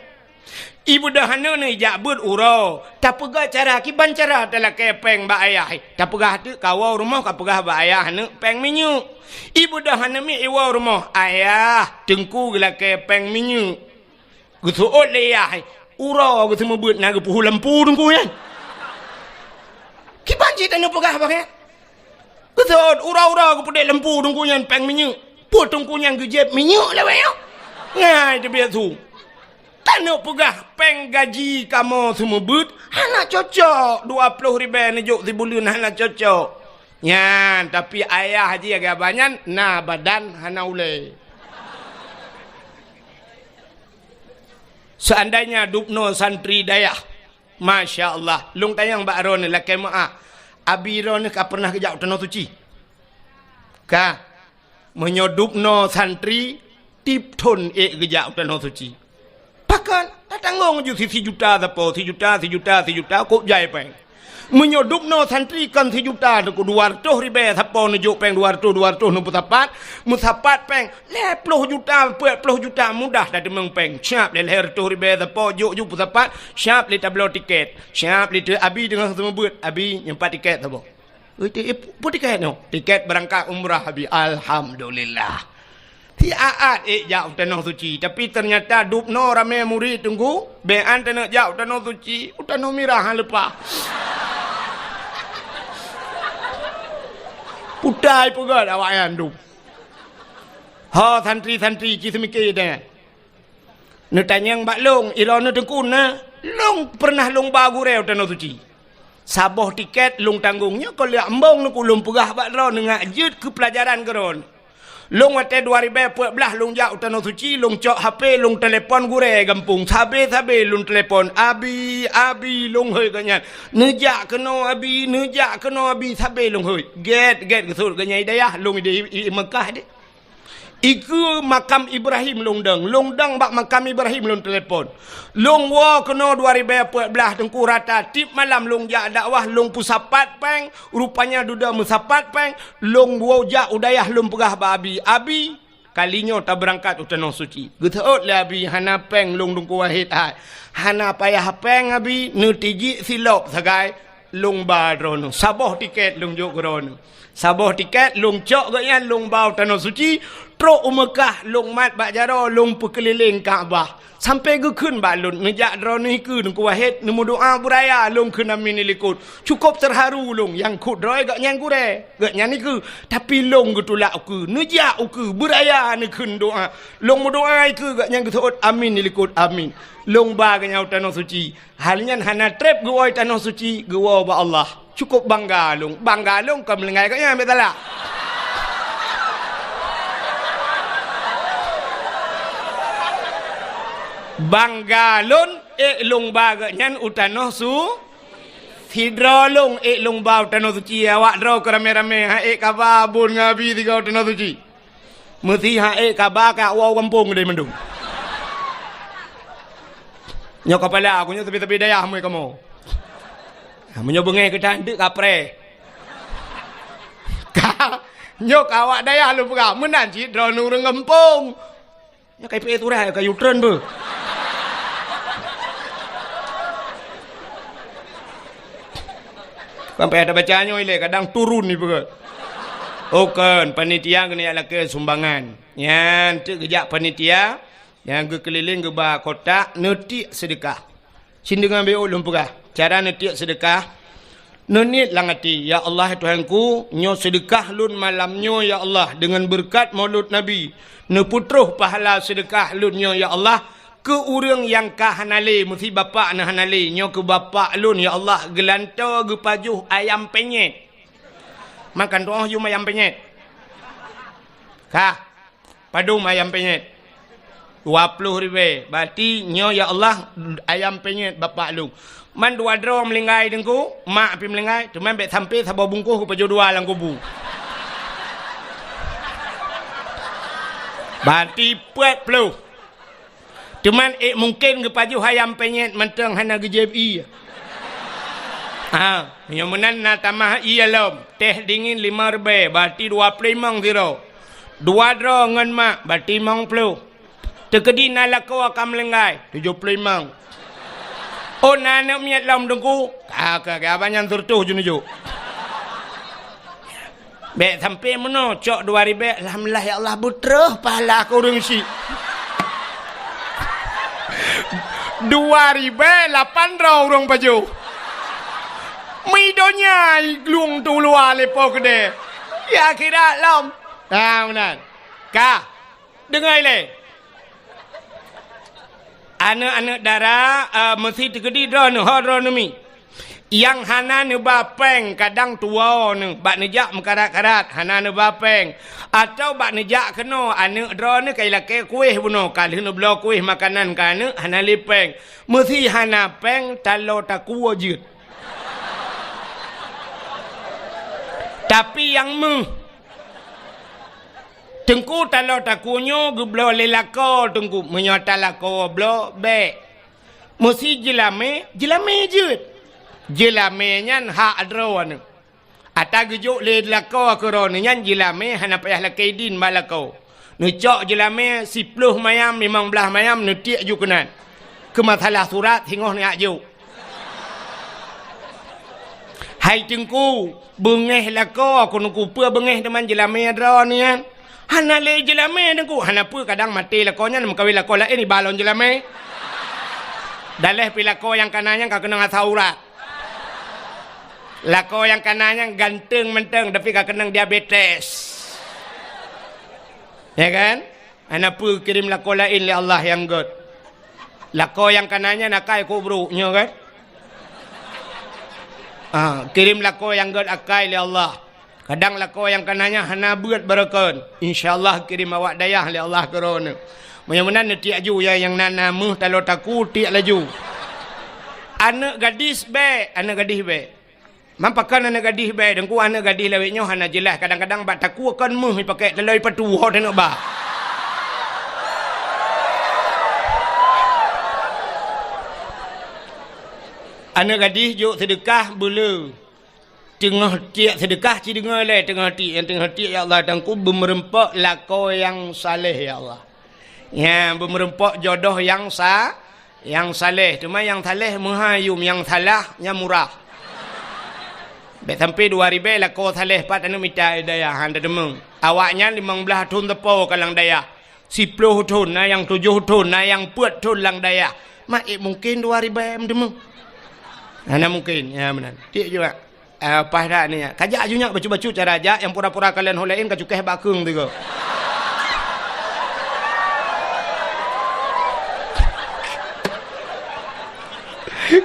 Ibeudôh aneuk neuh ijak beuet uroe, tapeugah cara, kiban cara talakèe pèng bak ayah. Tapeugah teuk kawoe rumoh kapeugah bak ayah aneuk pèng minyeuk. Ibeudôh aneuk miet iwoe rumoh, "Ayah, teungku geulakèe pèng minyeuk." Geuseuôt lé yah, uroe geuseumeubeuet na geupeuhu lampu teungku nyan. Kiban cit aneuk peugah bak nyan. Geuseuôt uroe-uroe geupeudék lampu teungku nyan pèng minyeuk. Peue teungku nyan geujieb minyeuk lawét nyoe? Ngai teubiet su. Taneuk peugah pèng gaji kamoe seumeubeuet hana cocok, dua ploh ribèe neujok sibuleuen hana cocok. Nyan, tapi ayah jih lagèe abah nyan na badan hana ulèe. Seandainya dubnoe santri dayah, masya Allah, lôn tanyong bak droeneuh lakèe meu'ah, abi droeneuh ka pernah geujak u Tanoh Suci? Ka. Meunyoe dubnoe santri, tiep thon ék geujak u Tanoh Suci. Pakon? Tatanggong ju si, sijuta sapo, sijuta, sijuta, sijuta, kok jai pèng. Meunyoe dubnoe santri kon sijuta teungku, dua reutôh ribèe sapo neujok pèng dua reutôh, dua reutôh neupeusapat, meusapat pèng lhèe ploh juta, peuet ploh juta mudah tateumeung pèng. Siap lé lhèe reutôh ribèe sapo jok ju peusapat, siap lé tabloe tikèt. Siap lé teu-, abi teungoh seumeubeuet, abi nyoe pat tikèt saboh. Ui, ti-, ih, peue tikèt nyoe? Tikèt beurangkat umrah, abi. Alhamdulillah. Siat-at ék jak u Tanoh Suci, tapi teunyata dubnoe ramé murit teungku, bèk an taneuk jak u Tanoh Suci, u Tanoh Mirah han leupah. Putai peugöt awaknyan dub. Ho santri-santri ci seumike deh. Neutanyong bak lôn, ilôn neuteukun na, lôn peureunah lôn ba gurèe u Tanoh Suci. Saboh tikèt lôn tanggong, nyoe kon lheueh embong neukeu lôn peugah bak droeneuh ngat jeuet keu peulajaran keu droeneuh. Lôn watèe dua ribèe peuet blah lôn jak u Tanoh Suci, lôn cok H P, lôn telepon gurèe gampông, sabe-sabe lôn telepon, "Abi, abi," lôn hôi gobnyan. "Neujak keunoe, abi, neujak keunoe, abi," sabe lôn hôi. Gèt-gèt geuseuôt gobnyan i dayah, lôn i, i, i Meukah deh. Ikeue makam Ibrahim lôn dong. Lôn dong bak makam Ibrahim lôn telepon. Lôn woe keunoe dua ribèe peuet blah teungku rata tiep malam lôn jak dakwah lôn peusapat pèng, rupanya dudoe meusapat pèng, lôn woe jak u dayah lôn peugah bak abi, "Abi, kali nyoe tabeurangkat u Tanoh Suci." Geuseuôt lé abi, "Hana pèng lôn Teungku Wahid hai. Hana payah pèng abi, neutijik silop sagai." Lôn ba droeneuh, saboh tikèt lôn jok keu droeneuh. Saboh tikèt lôn cok gobnyan lôn ba u Tanoh Suci, trok u Meukah lôn mat bak jaroe lôn peukeulileng Ka'bah. Sampoe geukheun bak lôn, "Neujak droeneuh ikeue Teungku Wahid neumeudoa beuraya," lôn kheun, "Amin," i likot. Cukôp teuharu lôn, nyang kheun droe gobnyan gurèe, gobnyan ikeue. Tapi lôn geutulak ukeue, "Neujak ukeue beuraya neukheun doa." Lôn meudoa ikeue gobnyan geuseuôt, "Amin," i likot, "Amin." Lôn ba gobnyan u Tanoh Suci. Hal nyan hana trép geuwoe Tanoh Suci, geuwoe bak Allah. Cukôp bangga lôn. Bangga lôn kon meulinggai gobnyan, bèk salah. Bangga lôn, ék lôn ba gobnyan u Tanoh Su-, sidroe lôn ék lôn ba u Tanoh Suci, awak droe keu ramé-ramé, han ék kaba bôn ngon abi sigoe u Tanoh Suci. Meusi hak ék kaba ka woe gampông deh mandum. Nyoe kapala aku nyoe tepi-tepi dayah mui kamoe. Ha, meunyoe beungéh geutanyoe deuek kapreh. Ka, nyoe ka awak dayah lôn peugah, meunan cit droeneuh ureuëng gampông. Nyoe ka ipeuék surat, ka yutreun beuh. Sampai ada baca nyoe ilée, kadang turun ni peugah. Oh, kon, panitia keuneuk lakée sumbangan. Nyan teuk geujak panitia, nyang geukeulileng geuba kotak, neutiek seudeukah. Sindeungoe beu lôn peugah, cara neutiek seudeukah. Neuniet lam até, "Ya Allah, Tuhanku, nyoe seudeukah lôn malam nyoe, ya Allah, deungon beureukat Maulud Nabi. Neupeutroh pahala seudeukah lôn nyoe, ya Allah, keu ureuëng nyang ka hana lé, meusi bapak na hana lé. Nyoe keu bapak lôn, ya Allah, geulantoe geupajoh ayam penyet." Makan tuoh yum ayam penyet. Kah. Padum ayam penyet? Dua ploh ribée. Berarti nyoe, ya Allah, ayam penyet bapak lôn. Man dua droe meulinggai Teungku, mak pih meulinggai, teuma bék sampai saboh bungkôh geupajoh dua lam kubu. Berarti peuet ploh. Teuma ék mungken geupajoh ayam penyet mantong hana geujieb ié. Ha, nyoe meunan na tamah ié lom. Teh dingin lima ribée, berarti dua ploh limong sidroe. Dua droe ngon mak, berarti limong ploh. Teukeudi na lakoe ka meulinggai, tujoh ploh limong. Oh, na aneuëk miet lom Teungku? Ka, ka, ka, abang nyan sireutoh jeuneujok. Bék sampai meunoe, cok dua ribée, alhamdulillah, ya Allah, beutroh pahala keu ureuëng syiek. Dua ribée lapan droe ureuëng pajoh. Mi donya iglueng tu luwa lé po keudeh. Ya akhirat lom. Ha, meunan. Ka. Deungoe ilée. Aneuëk-aneuëk dara, eh, meusi teukeudi droeneuh, ho droeneuh mi. Nyang hana neuba péng kadang tuwoe neuh, bak neujak meukarat-karat, hana neuba péng. Atawa bak neujak keunoe, aneuëk droeneuh ka ilakée kueh bunoe, ka lheueh neubloe kueh makanan keu aneuëk, hana lé péng. Meusi hana péng, taloe takue jeuet. Tapi nyang méuh, Teungku, taloe takue nyoe geubloe lé lakoe Teungku. Meunyoe ata lakoe bloe, bék. Meusi jeulamé, jeulamé jeuet. Jeulamé nyan hak droeneuh. Ata geujok lé lakoe keu droeneuh nyan jeulamé hana payah lakée idin bak lakoe. Neucok jeulamé siploh mayam, limong blaih mayam, neutiek ju keunan. Keu masalah surat, singoh neujak jok. Hai Teungku, beungéh lakoe, keuneuk kupeue beungéh teuma jeulamé droeneuh nyan. Hana lé jeulamé Teungku, hana peue kadang maté lakoe nyan meukawen lakoe laén iba lom jeulamé. Daleh pih lakoe nyang kana nyan ka keunong asam urat. Lakoe nyang kana nyan ganteng mantong tapi ka keunong diabetes. Ya kan? Hana peue kirém lakoe laén lé Allah nyang gét. Lakoe nyang kana nyan akai keu brok nyoe kan? Ah, kirém lakoe nyang gét akai lé Allah. Kadang lakoe nyang kana nyan hana beuet barokon. Insya Allah kirém awak dayah lé Allah keu droeneuh. Meunyoe meunan neutiek ju ya nyang na, na méuh taloe takue tiek laju. Aneuëk gadis bék, aneuëk gadis bék. Man pakon aneuëk gadih bék, Teungku, aneuëk gadih lawét nyoe hana jeulaih, kadang-kadang bak takue kon méuh ipakék taloe ipatu ho teuneuk ba. Aneuëk gadih jok seudeukah beuleu. Teungoh tiek seudeukah ci deungoe lé, teungoh tiek, nyang teungoh tiek, "Ya Allah, Teungku, beumeureumpok lakoe nyang saleh, ya Allah." Nyan, beumeureumpok jodoh nyang sa-, nyang saleh. Teuma nyang saleh meuhai yum, nyang salah nyan murah. Bék sampai dua ribée lakoe saleh pat aneuëk mita dayah, han tadeungoe. Awaknyan limong blaih thon teupo ka lam dayah. Siploh thon, na nyang tujoh thon, na nyang peuet thon lam dayah. Mak, eh, mungken dua ribée meudeungoe? Hana mungken. Ya, meunan. Tiek juga. Ah, paih that ni, ya. Kajak aju nyak bacut-bacut cara jak, nyang pura-pura kalon ho laén kacukéh bak keueng tiga.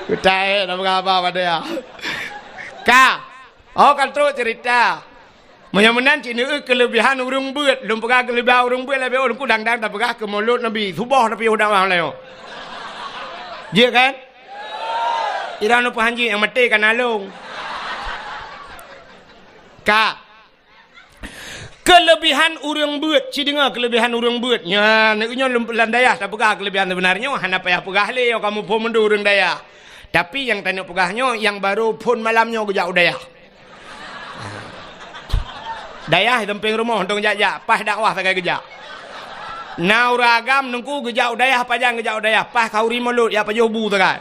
Kutai, nak mengapa pada ya? Ka. Oh, kan trok cerita. Meunyoe meunan cit neueu keuleubihan ureuëng beuet, lôn peugah keuleubihan ureuëng beuet lagée ulôn kudang-dang tapeugah keu mulod Nabi, suboh tapi udah mah layo. Jeuet kan? Irang nupeuhan jih nyang maté ka nalong. Ka. Keuleubihan ureuëng beuet, ci deungoe keuleubihan ureuëng beuet. Nyan, nyoe lom lam dayah tapeugah keuleubihan, seubeunarnyoe hana payah peugah lé, kamoe phon mandum ureuëng dayah. Tapi nyang tanyoe peugah nyoe, nyang barô phon malam nyoe geujak u dayah. Dayah di sampéng rumoh, mantong jak-jak, paih dakwah sagai geujak. Na ureuëng agam teungku geujak u dayah, pajan geujak u dayah, paih khanduri mulod, jak pajoh bu sagai.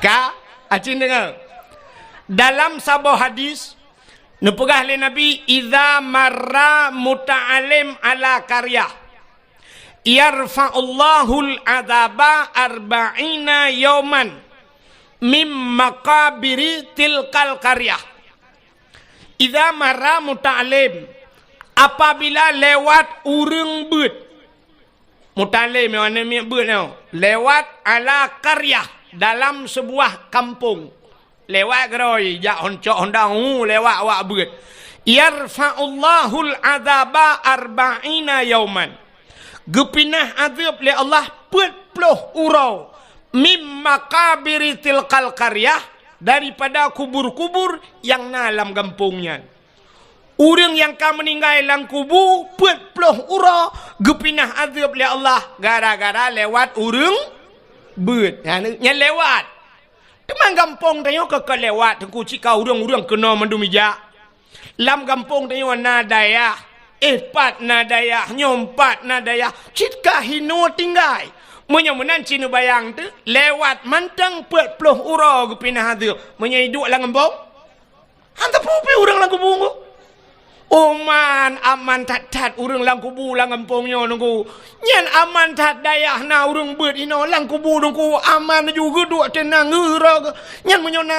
Ka, aci deungoe. Dalam saboh hadis, neupeugah lé Nabi, "Idza marra muta'allim ala qaryah, yarfa'ullahul adzaba arba'ina yauman mim maqabiri tilkal qaryah." Idza marra muta'allim, apabila lewat ureuëng beuet. Muta'allim nyoe aneuk miet beuet nyoe, lewat ala qaryah, dalam sebuah kampung. Lewat keudroe, jak hon cok honda, hu, lewat awak beuet. Yarfa'ullahul adzaba arba'ina yauman. Geupinah azeueb lé Allah peuet ploh uroe. Mim maqabiri tilkal qaryah, daripada kubur-kubur nyang na lam gampông nyan. Ureuëng nyang ka meuninggai lam kubu peuet ploh uroe geupinah azeueb lé Allah gara-gara lewat ureuëng beuet. Nyan, nyan lewat. Teuma gampông tanyoe ka, ka lewat, teungku, cit ka ureuëng-ureuëng keunoe mandum ijak. Lam gampông tanyoe na dayah, eh, pat na dayah, nyoe pat na dayah, cit ka hinoe tinggai. Meunyoe meunan ci neubayang teuk, lewat mantong peuet ploh uroe geupinah azeueb. Meunyoe iduek lam gampông, han teupeu pih ureuëng lam kubu teungku. Oman, aman that-that ureuëng lam kubu lam gampông nyoe teungku. Nyan aman that dayah na ureuëng beuet inoe lam kubu teungku. Aman ju geuduek teunang geura geu. Nyan meunyoe na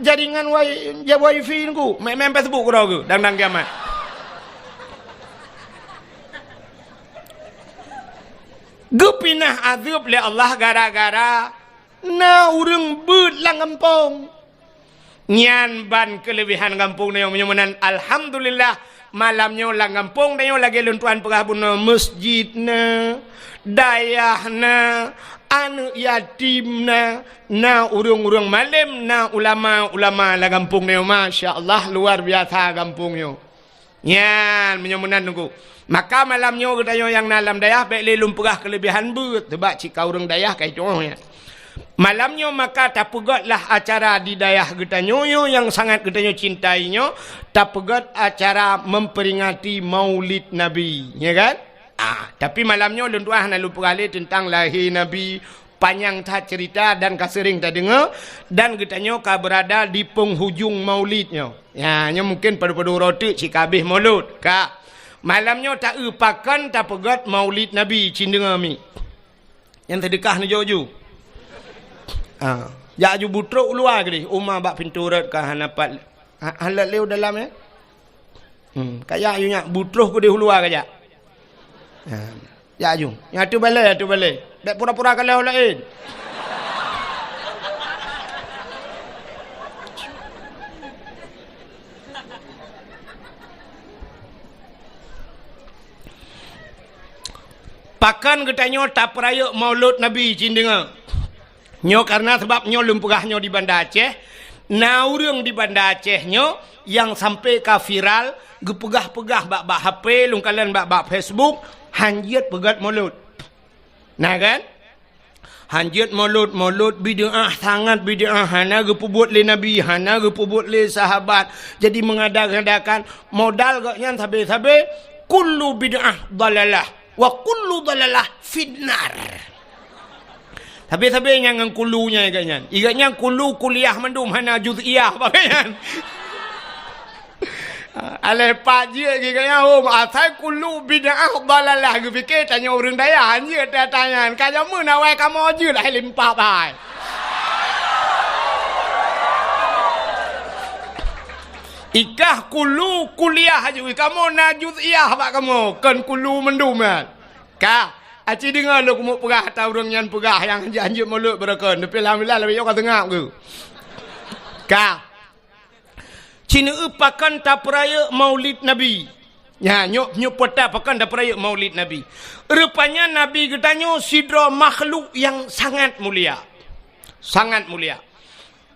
jaringan wai-, ja wifi teungku, main-main Facebook geura geu, dang-dang kiamat. Geupinah azeueb lé Allah gara-gara na ureuëng beuet lam gampông. Nyan ban keuleubehan gampông tanyoe. Meunyoe meunan, alhamdulillah, malam nyoe lam gampông tanyoe lagée lôn tuan peugah bunoe, meuseujid na, dayah na, aneuëk yatim na, na ureuëng-ureuëng malém, na ulama-ulama lam gampông tanyoe. Masya Allah, luar biasa gampông nyoe. Nyan, meunyoe meunan teungku. Maka malam nyoe geutanyoe nyang na lam dayah bék lé lôn peugah keuleubehan beuet, sabab cit ka ureuëng dayah ka itu'oh nyan. Malam nyoe maka tapeugötlah acara di dayah geutanyoe nyoe nyang sangat geutanyoe cintai nyoe, tapeugöt acara memperingati Maulid Nabi, ya kan? Ah, tapi malam nyoe lôn tuan hana lôn peugah lé teuntang lahé Nabi, panyang that ceurita dan ka seuring tadeungoe, dan geutanyoe ka beurada di penghujung Maulid nyoe. Ya, nyoe mungken padub-padub uroe teuk cit ka habéh Maulud. Ka. Malam nyoe ta-eu pakon tapeugöt Maulid Nabi, ci deungoe mi. Nyang seudeukah neujok ju. Ha, jak ju butrok u luwa keudeh, uma bak pintoe rot ka hana pat. Ha, hana lé u dalam, ya? Hmm, ka jak ju nyak butrok keudeh u luwa ka jak. Ha. Jak ju. Nyang atu balée, atu balée. Bék pura-pura kalon laén. Pakon geutanyoe tapeurayeuk Maulud Nabi, ci deungoe. Nyoe karena sabab nyoe lôn peugah nyoe di Banda Aceh, na ureuëng di Banda Aceh nyoe nyang sampai ka viral, geupeugah-peugah bak-bak H P, lôn kalon bak-bak Facebook, han jeuet peugöt Maulud. Na kan? Han jeuet Maulud, Maulud bid'ah, sangat bid'ah, hana geupeubuet lé Nabi, hana geupeubuet lé sahabat. Jadi mengada-ngadakan modal gobnyan sabe-sabe, kullu bid'ah dalalah, wa kullu dalalah finnar. Sabe-sabe nyang ngon kulu nyan igat nyan. Igat nyan kulu kuliah mandum hana juz'iyah bak nyan. Aleh pat jeuet geuh nyan, oh, asai kulu bid'ah dalalah geupike tanyoe ureuëng dayah, anjeuet tanya. Ka jameun awai kamoe jeuet hai limpah bai. Ikah kulu kuliah aju, kamoe na juz'iyah bak kamoe, kon kulu mandum nyan. Ka, aci deungoe lôn keumeung peugah ata ureuëng nyan peugah nyang hanjeuet-hanjeuet mulod beureukan, tapi alhamdulillah lagée nyoe ka teungab geuh. Ka. Ci neueu pakon tapeurayeuk Maulid Nabi. Nya, nyoe, nyoe peue ta pakon tapeurayeuk Maulid Nabi. Rupanya Nabi geutanyoe sidroe makhluk nyang sangat mulia. Sangat mulia.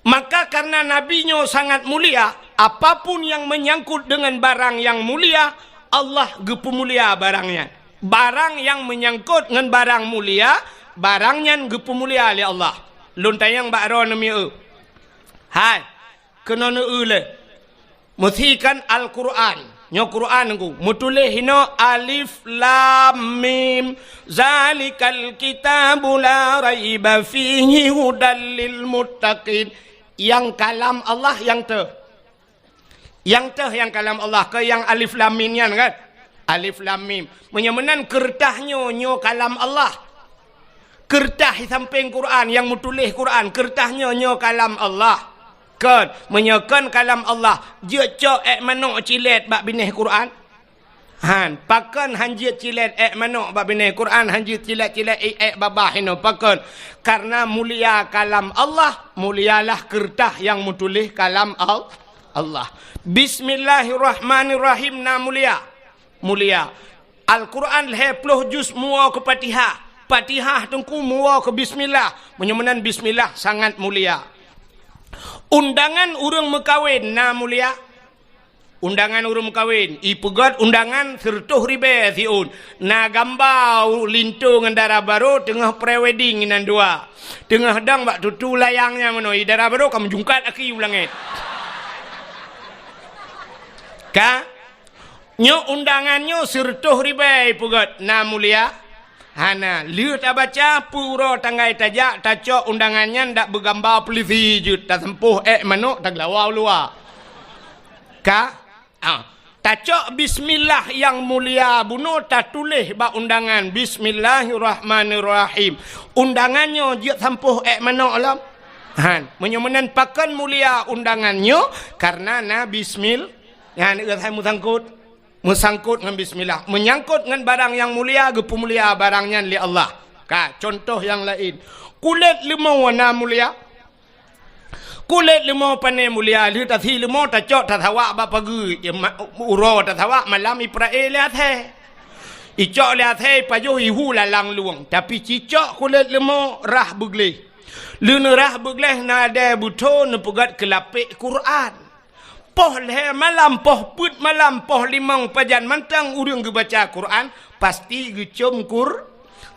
Maka karena Nabi nyoe sangat mulia, Apapun yang menyangkut dengan barang yang mulia, Allah geupeumulia barang nyan. Barang nyang meunyangkot ngon barang mulia, barang nyan geupeumulia lé Allah. Lôn tanyong bak droeneuh mieu. Hai, keunoe neueu lé. Meusikan Al-Qur'an. Nyoe Qur'an Teungku. Meutuléh inoe alif lam mim. Zalikal kitabu la raiba fihi hudal lil muttaqin. Nyang kalam Allah nyang teuh. Nyang teuh nyang kalam Allah, kon nyang alif lam mim nyan kan? Alif lam mim. Meunyoe meunan keureutah nyoe, nyoe kalam Allah. Keureutah di sampéng Qur'an, nyang meutuléh Qur'an, keureutah nyoe, nyoe kalam Allah. Kon, meunyoe kon kalam Allah, jeuet cok ék manok cilét bak binéh Qur'an? Han, pakon han jeuet cilét ék manok bak binéh Qur'an, han jeuet cilét-cilét ék, ék babah inoe, pakon? Karena mulia kalam Allah, mulialah keureutah nyang meutuléh kalam Al-, Allah. Bismillahirrahmanirrahim na mulia. Mulia. Al-Qur'an lhée ploh juz muwoe keu Fatihah. Fatihah Teungku muwoe keu bismillah. Meunyoe meunan bismillah sangat mulia. Undangan ureuëng meukawen na mulia. Undangan ureuëng meukawen, ipeugét undangan sireutôh ribée siôn. Na gamba linto ngon dara barô teungoh pre-wedding inan dua. Teungoh dong bak tutu layang nyan meunoe, i dara barô ka meujungkat aki u langét. Ka? Nyoe undangan nyoe sireutôh ribée ipeugét, na mulia? Hana. Lheueh tabaca, peue uroe tanggai tajak, tacok undangan nyan dak beugamba peulisi jeuet, tasampôh ék manok, tageulawa u luwa. Ka? Ah. Tacok bismillah nyang mulia bunoe tatuléh bak undangan, "Bismillahirrahmanirrahim." Undangan nyoe jeuet sampôh ék manok lom? Han. Meunyoe meunan pakon mulia undangan nyoe, karena na bismil-, nyan, eh, hai meusangkot. Meusangkot ngon bismillah. Meunyangkot ngon barang nyang mulia, geupeumulia barang nyan lé Allah. Ka, contoh nyang laén. Kulét leumô na mulia? Kulét leumô pane mulia, lheueh tasi leumô tacok tasawak bak pageue, ya, ma-, uroe tasawak malam iprae lé asèe. Icok lé asèe ipajoh ihu lalang lueng, tapi cicok kulét leumô rhah beugleh. Lheueh neurhah beugleh nadèe beutho neupeugét keu lapék Quran. Poh lhèe malam, poh peuet malam, poh limong pajan mantong ureueng geubaca Quran, pasti geucôm kur-,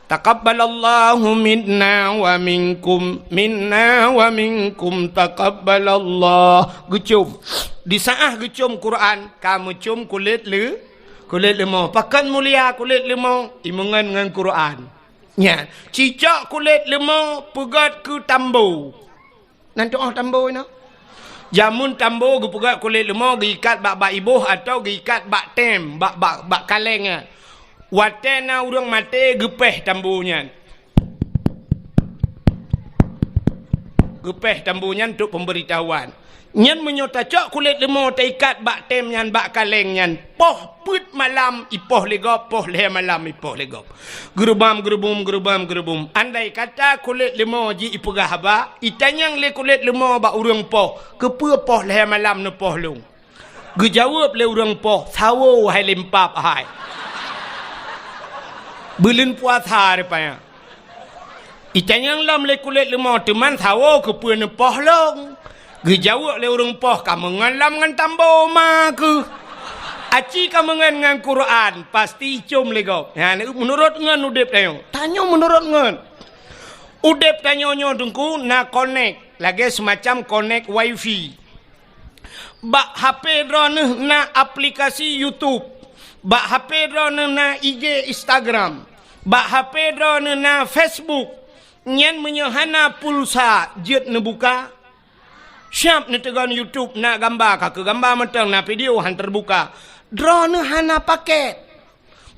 "Taqabbalallahu minna wa minkum, minna wa minkum, taqabbalallah." Geucôm. Di saat geucôm Quran, ka meucôm kulét leu-, kulét leumô. Pakon mulia kulét leumô? Imeungon ngon Quran. Nyan, cicok kulét leumô peugét keu tambo. Nan tu'oh tambo inoe. Jameun tambo geupeugét kulét leumô geuikat bak, bak iboh atawa geuikat bak tem, bak, bak, bak kaleng nyan. Watèe na ureueng maté geupéh tambo nyan. Geupéh tambo nyan untuk pemberitahuan. Nyan meunyoe tacok kulét leumô taikat bak tem nyan, bak kaleng nyan, poh peuet malam ipoh lé gob, poh lhèe malam ipoh lé gob. Geurubam, geurubum, geurubam, geurubum. Andai kata kulét leumô jih ipeugah haba, itanyong lé kulét leumô bak ureueng poh, "Keupeue poh lhèe malam neupoh lôn?" Geujaweueb lé ureueng poh, "Sawo hai limpab hai. Buleuen puasa rupanya." Itanyong lom lé kulét leumô, "Teuma sawo keupeue neupoh lôn?" Geujaweueb lé ureueng poh, "Kameungon lom ngon tambo ma keuh. Aci kameungon ngon Quran, pasti icôm lé gob." Nyan, meunurot ngon udép tanyoe. Tanyoe meunurot ngon. Udép tanyoe nyoe Teungku na konek, lagèe seumacam konek wifi. Bak H P droeneuh na aplikasi YouTube. Bak H P droeneuh na I G, Instagram. Bak H P droeneuh na Facebook. Nyan meunyoe hana pulsa, jeuet neubuka. Siap neuteugon YouTube, na gamba, ka keu gamba mantong, na video, han teubuka. Droeneuh hana paket.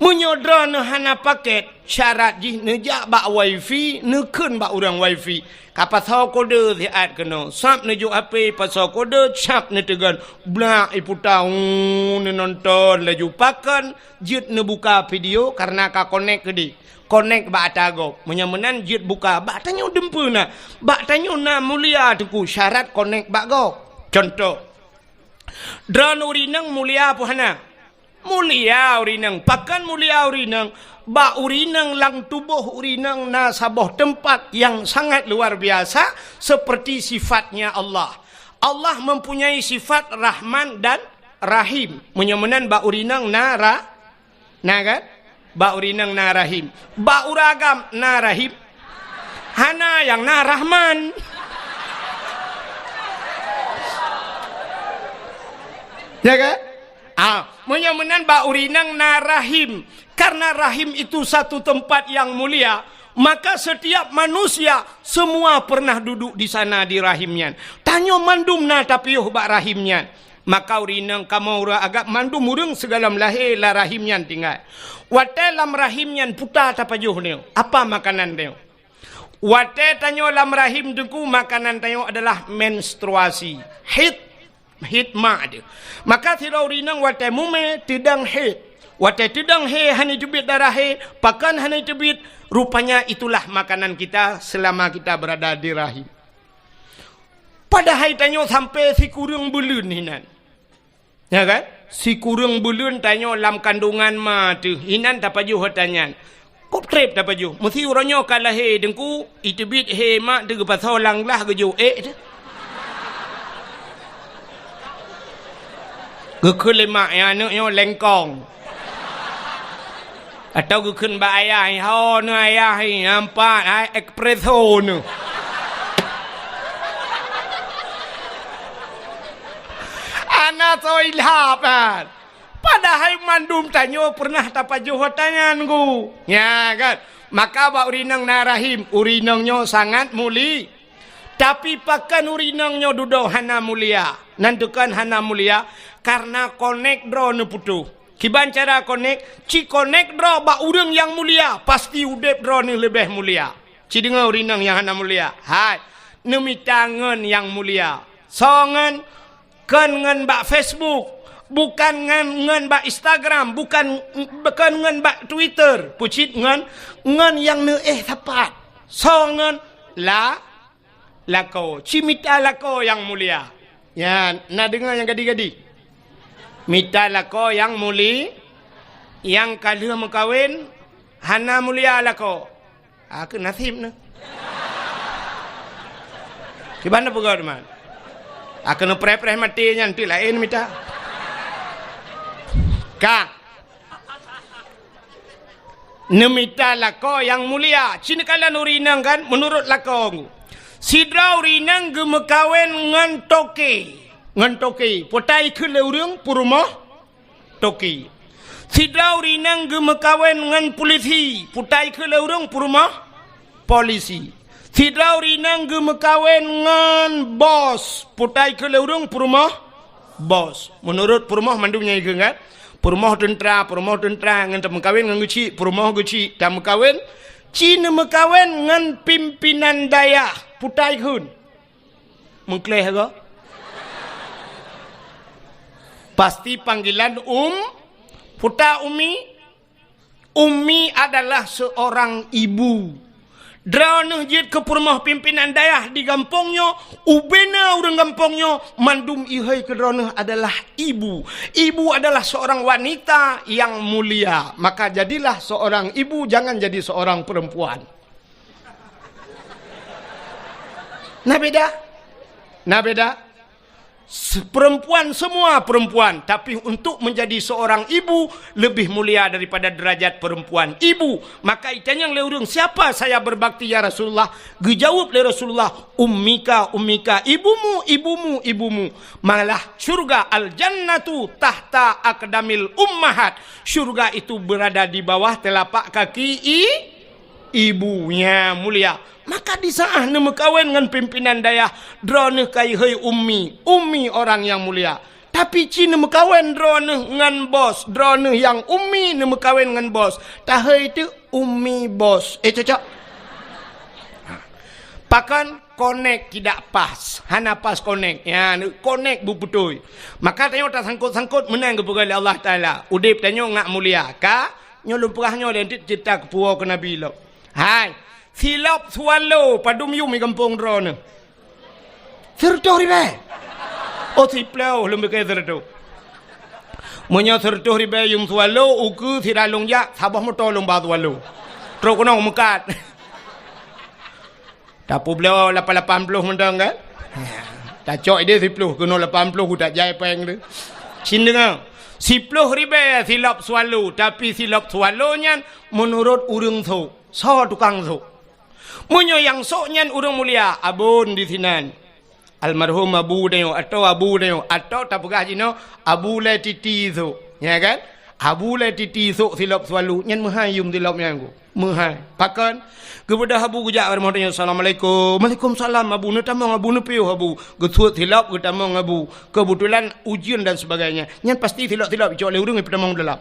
Meunyoe droeneuh hana paket, syarat jih neujak bak wifi, neukheun bak ureueng wifi. Ka pasoe kode siat keunoe, sab neujok H P, pasoe kode, sab neuteugon. Blak iputa, uu, neunonton laju. Pakon jeuet neubuka video, karena ka konek keudeh. Konek bak ata gob. Meunyoe meunan jeuet buka, bak tanyoe dumpeue na. Bak tanyoe na mulia Teungku, syarat konek bak gob. Contoh, droeneuh ureueng inong mulia peue hana? Mulia ureueng inong. Pakon mulia ureueng inong? Bak ureueng inong lam tuboh ureueng inong na saboh teumpat nyang sangat luar biasa, seperti sifatnya Allah. Allah mempunyai sifat Rahman dan Rahim. Meunyoe meunan bak ureueng inong na ra-, na kan? Bak ureueng inong na Rahim. Bak ureueng agam na Rahim. Hana, nyang na Rahman. Ya kan? Ah, meunyoe meunan bak ureueng inong na Rahim. Karena Rahim itu satu tempat yang mulia, maka setiap manusia semua pernah duduk di sana di Rahim nyan. Tanyoe mandum na tapiôh bak Rahim nyan. Maka ureueng inong kamoe ureueng agam mandum ureueng sigohlom lahé lam Rahim nyan tinggai. Watée lam Rahim nyan puta tapajoh nyoe, apa makanan nyoe? Watée tanyoe lam Rahim Teungku, makanan tanyoe adalah menstruasi. Haid, haid mak teuh. Maka sidroe ureueng inong watée mumé teudong haid. Watée teudong haid hana teubiet darah haid, pakon hana teubiet, rupanya itulah makanan kita selama kita berada di rahim. Padahai tanyoe sampai sikureueng buleuen hinan. Ya kan? Sikureueng buleuen tanyoe lam kandungan ma teuh, hinan tapajoh ata nyan. Kok treb tapajoh? Meusi uroe nyoe ka lahé Teungku, iteubiet hé mak teuh geupasoe lam glah geujok ék teuh. Geukheun lé mak, "Ya, aneuk nyoe lengkong." Atau geukheun bak ayah, "Ho neuh ayah, nyan pat, hai espresso neuh." Hana soe ilham kan. Padahai mandum tanyoe pernah tapajoh ata nyan, Teungku. Ya kan? Maka bak ureueng inong na rahim, ureueng inong nyoe sangat muli-, Tapi pakon ureueng inong nyoe dudoe hana mulia? Nan teuh kon hana mulia, karena konek droeneuh putôh. Kiban cara konek? Ci konek droe bak ureueng nyang mulia, pasti udeb droeneuh leubeh mulia. Ci deungoe ureueng inong nyang hana mulia. Hai, neumita ngon nyang mulia. Soe ngon? Kon ngon bak Facebook, bukan ngon, ngon bak Instagram, bukan, bukan ngon bak Twitter. Peucit ngon, ngon nyang neuéh sapat. Soe ngon? La-, Lakoe, ci mita lakoe nyang mulia. Nyan, na deungoe nyang gadi-gadi? Mita lakoe nyang muli-, nyang ka lheueh meukawen, hana mulia lakoe. Ah, keu naseb neuh. Kiban na peugah teuma? Ah, keu neupreh-preh maté nyan, teuk laén mita. Ka. Neumita lakoe nyang mulia. Ci neukalon ureueng inong kan, meunurot lakoe. Sidroe ureueng inong geumeukawen ngon toke. Ngon toke. Peue ta ikheun lé ureueng? Peurumoh toke. Sidroe ureueng inong geumeukawen ngon pulisi. Peue ta ikheun lé ureueng? Peurumoh polisi. Sidroe ureueng inong geumeukawen ngon bos. Peue ta ikheun lé ureueng? Peurumoh bos. Meunurot peurumoh mandum nyan ikheun kan? Peurumoh teuntra, peurumoh teuntra ngon tameukawen ngon geuchik, peurumoh geuchik tameukawen. Ci neumeukawen ngon pimpinan dayah. Peue ta ikheun? Meukleh go. Pasti panggilan um-, peue ta ummi? Ummi adalah seorang ibu. Droeneuh jeuet keu peurumoh pimpinan dayah di gampông nyoe, ubena ureueng gampông nyoe, mandum ihôi keu droeneuh adalah ibu. Ibu adalah seorang wanita yang mulia. Maka jadilah seorang ibu, jangan jadi seorang perempuan. Na beda? Na beda? Se-, perempuan, semua perempuan, tapi untuk menjadi seorang ibu lebih mulia daripada derajat perempuan. Ibu, maka itanyong lé ureueng, "Siapa saya berbakti, ya Rasulullah?" Geujaweueb lé Rasulullah, "Ummika, ummika, ibumu, ibumu, ibumu." Malah syurga, al-jannatu tahta aqdamil ummahat. Syurga itu berada di bawah telapak kaki i-, ibu. Nyan mulia. Maka di saat neumeukawen ngon pimpinan dayah, droeneuh ka ihôi ummi, ummi orang yang mulia. Tapi ci neumeukawen droeneuh ngon bos, droeneuh nyang ummi neumeukawen ngon bos, tahôi teuk ummi bos. Eh, cocok? Pakon konek tidak pas, hana pas konek. Ya, konek beubeutôi. Maka tanyoe tasangkot-sangkot meunan geupeugah lé Allah Taala. Udeb tanyoe ngat mulia. Ka, nyoe lôn peugah nyoe lé, ceurita keupuwoe keu Nabi lom. Hai, silop swallow padum yum di gampông droeneuh? Sireutôh ribèe. Oh, siplôh lôn piké sireutôh. Meunyoe sireutôh ribèe yum swallow, ukeue sira lôn jak, saboh moto lôn ba swallow. Trok keunoe meukat. Tapeubloe lapan lapan ploh mantong kan? Tacok idéh siploh, keunoe lapan ploh, ku tajai péng tu. Cit deungoe. Siploh ribèe silop swallow, tapi silop swallow nyan meunurot ureueng sôk. Soe tukang sôk? Meunyoe nyang sôk nyan ureueng mulia, abon disinan. Almarhum Abu tanyoe, atau Abu tanyoe, atau tapeugah jinoe Abu Lé Titi sôk. Nya kan? Abu Lé Titi sôk silop swallow, nyan meuhai yum silop nyan ku. Meuhai. Pakon? Geubeudôh Abu geujak bak rumoh tanyoe, "Assalamualaikum." "Waalaikumsalam, Abu." "Neutamong, Abu, neupiôh, Abu." Geusuet silop, geutamong Abu. Keubeutulan ujeuen dan sebagainya. Nyan pasti silop-silop icok lé ureueng ipeutamong dalam.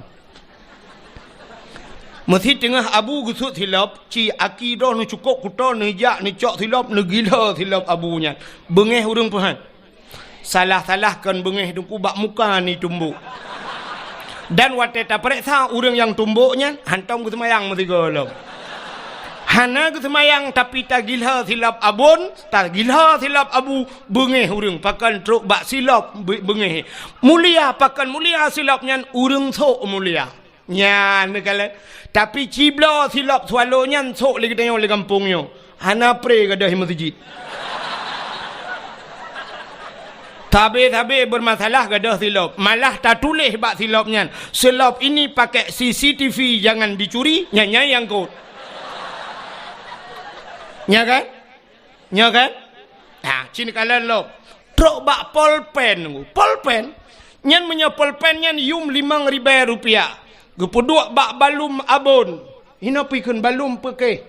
Meusi teungoh Abu geusuet silop, ci aki droe neucukôp kuto, neujak neucok silop, neugila silop Abu nyan. Beungéh ureueng peuhan. Salah-salah kon beungéh teungku, bak muka neutumbok. Dan watèe tapareksa ureueng nyang tumbok nyan, hantom geuseumayang meusigoe lom. Hana geuseumayang, tapi tagila silop abon, tagila silop Abu, beungéh ureueng, pakon trok bak silop be-, beungéh. Mulia, pakon mulia silop nyan, ureueng sôk mulia. Nyan neukalon. Tapi cibloe silop swallow nyan sôk lé geutanyoe lé gampông nyoe. Hana pré gadôh meuseujid. Sabe-sabe beumasalah gadôh silop. Malah tatuléh bak silop nyan, "Silop ini pakai C C T V, jangan dicuri," nyan, nyan nyang kot. Nya kan? Nyoe kan? Ha, cit neukalon lom. Trok bak polpen. Polpen? Nyan meunyoe polpen nyan yum limong ribèe rupiah. Geupeuduek bak balum abon. Inoe pih kheun balum peukéh.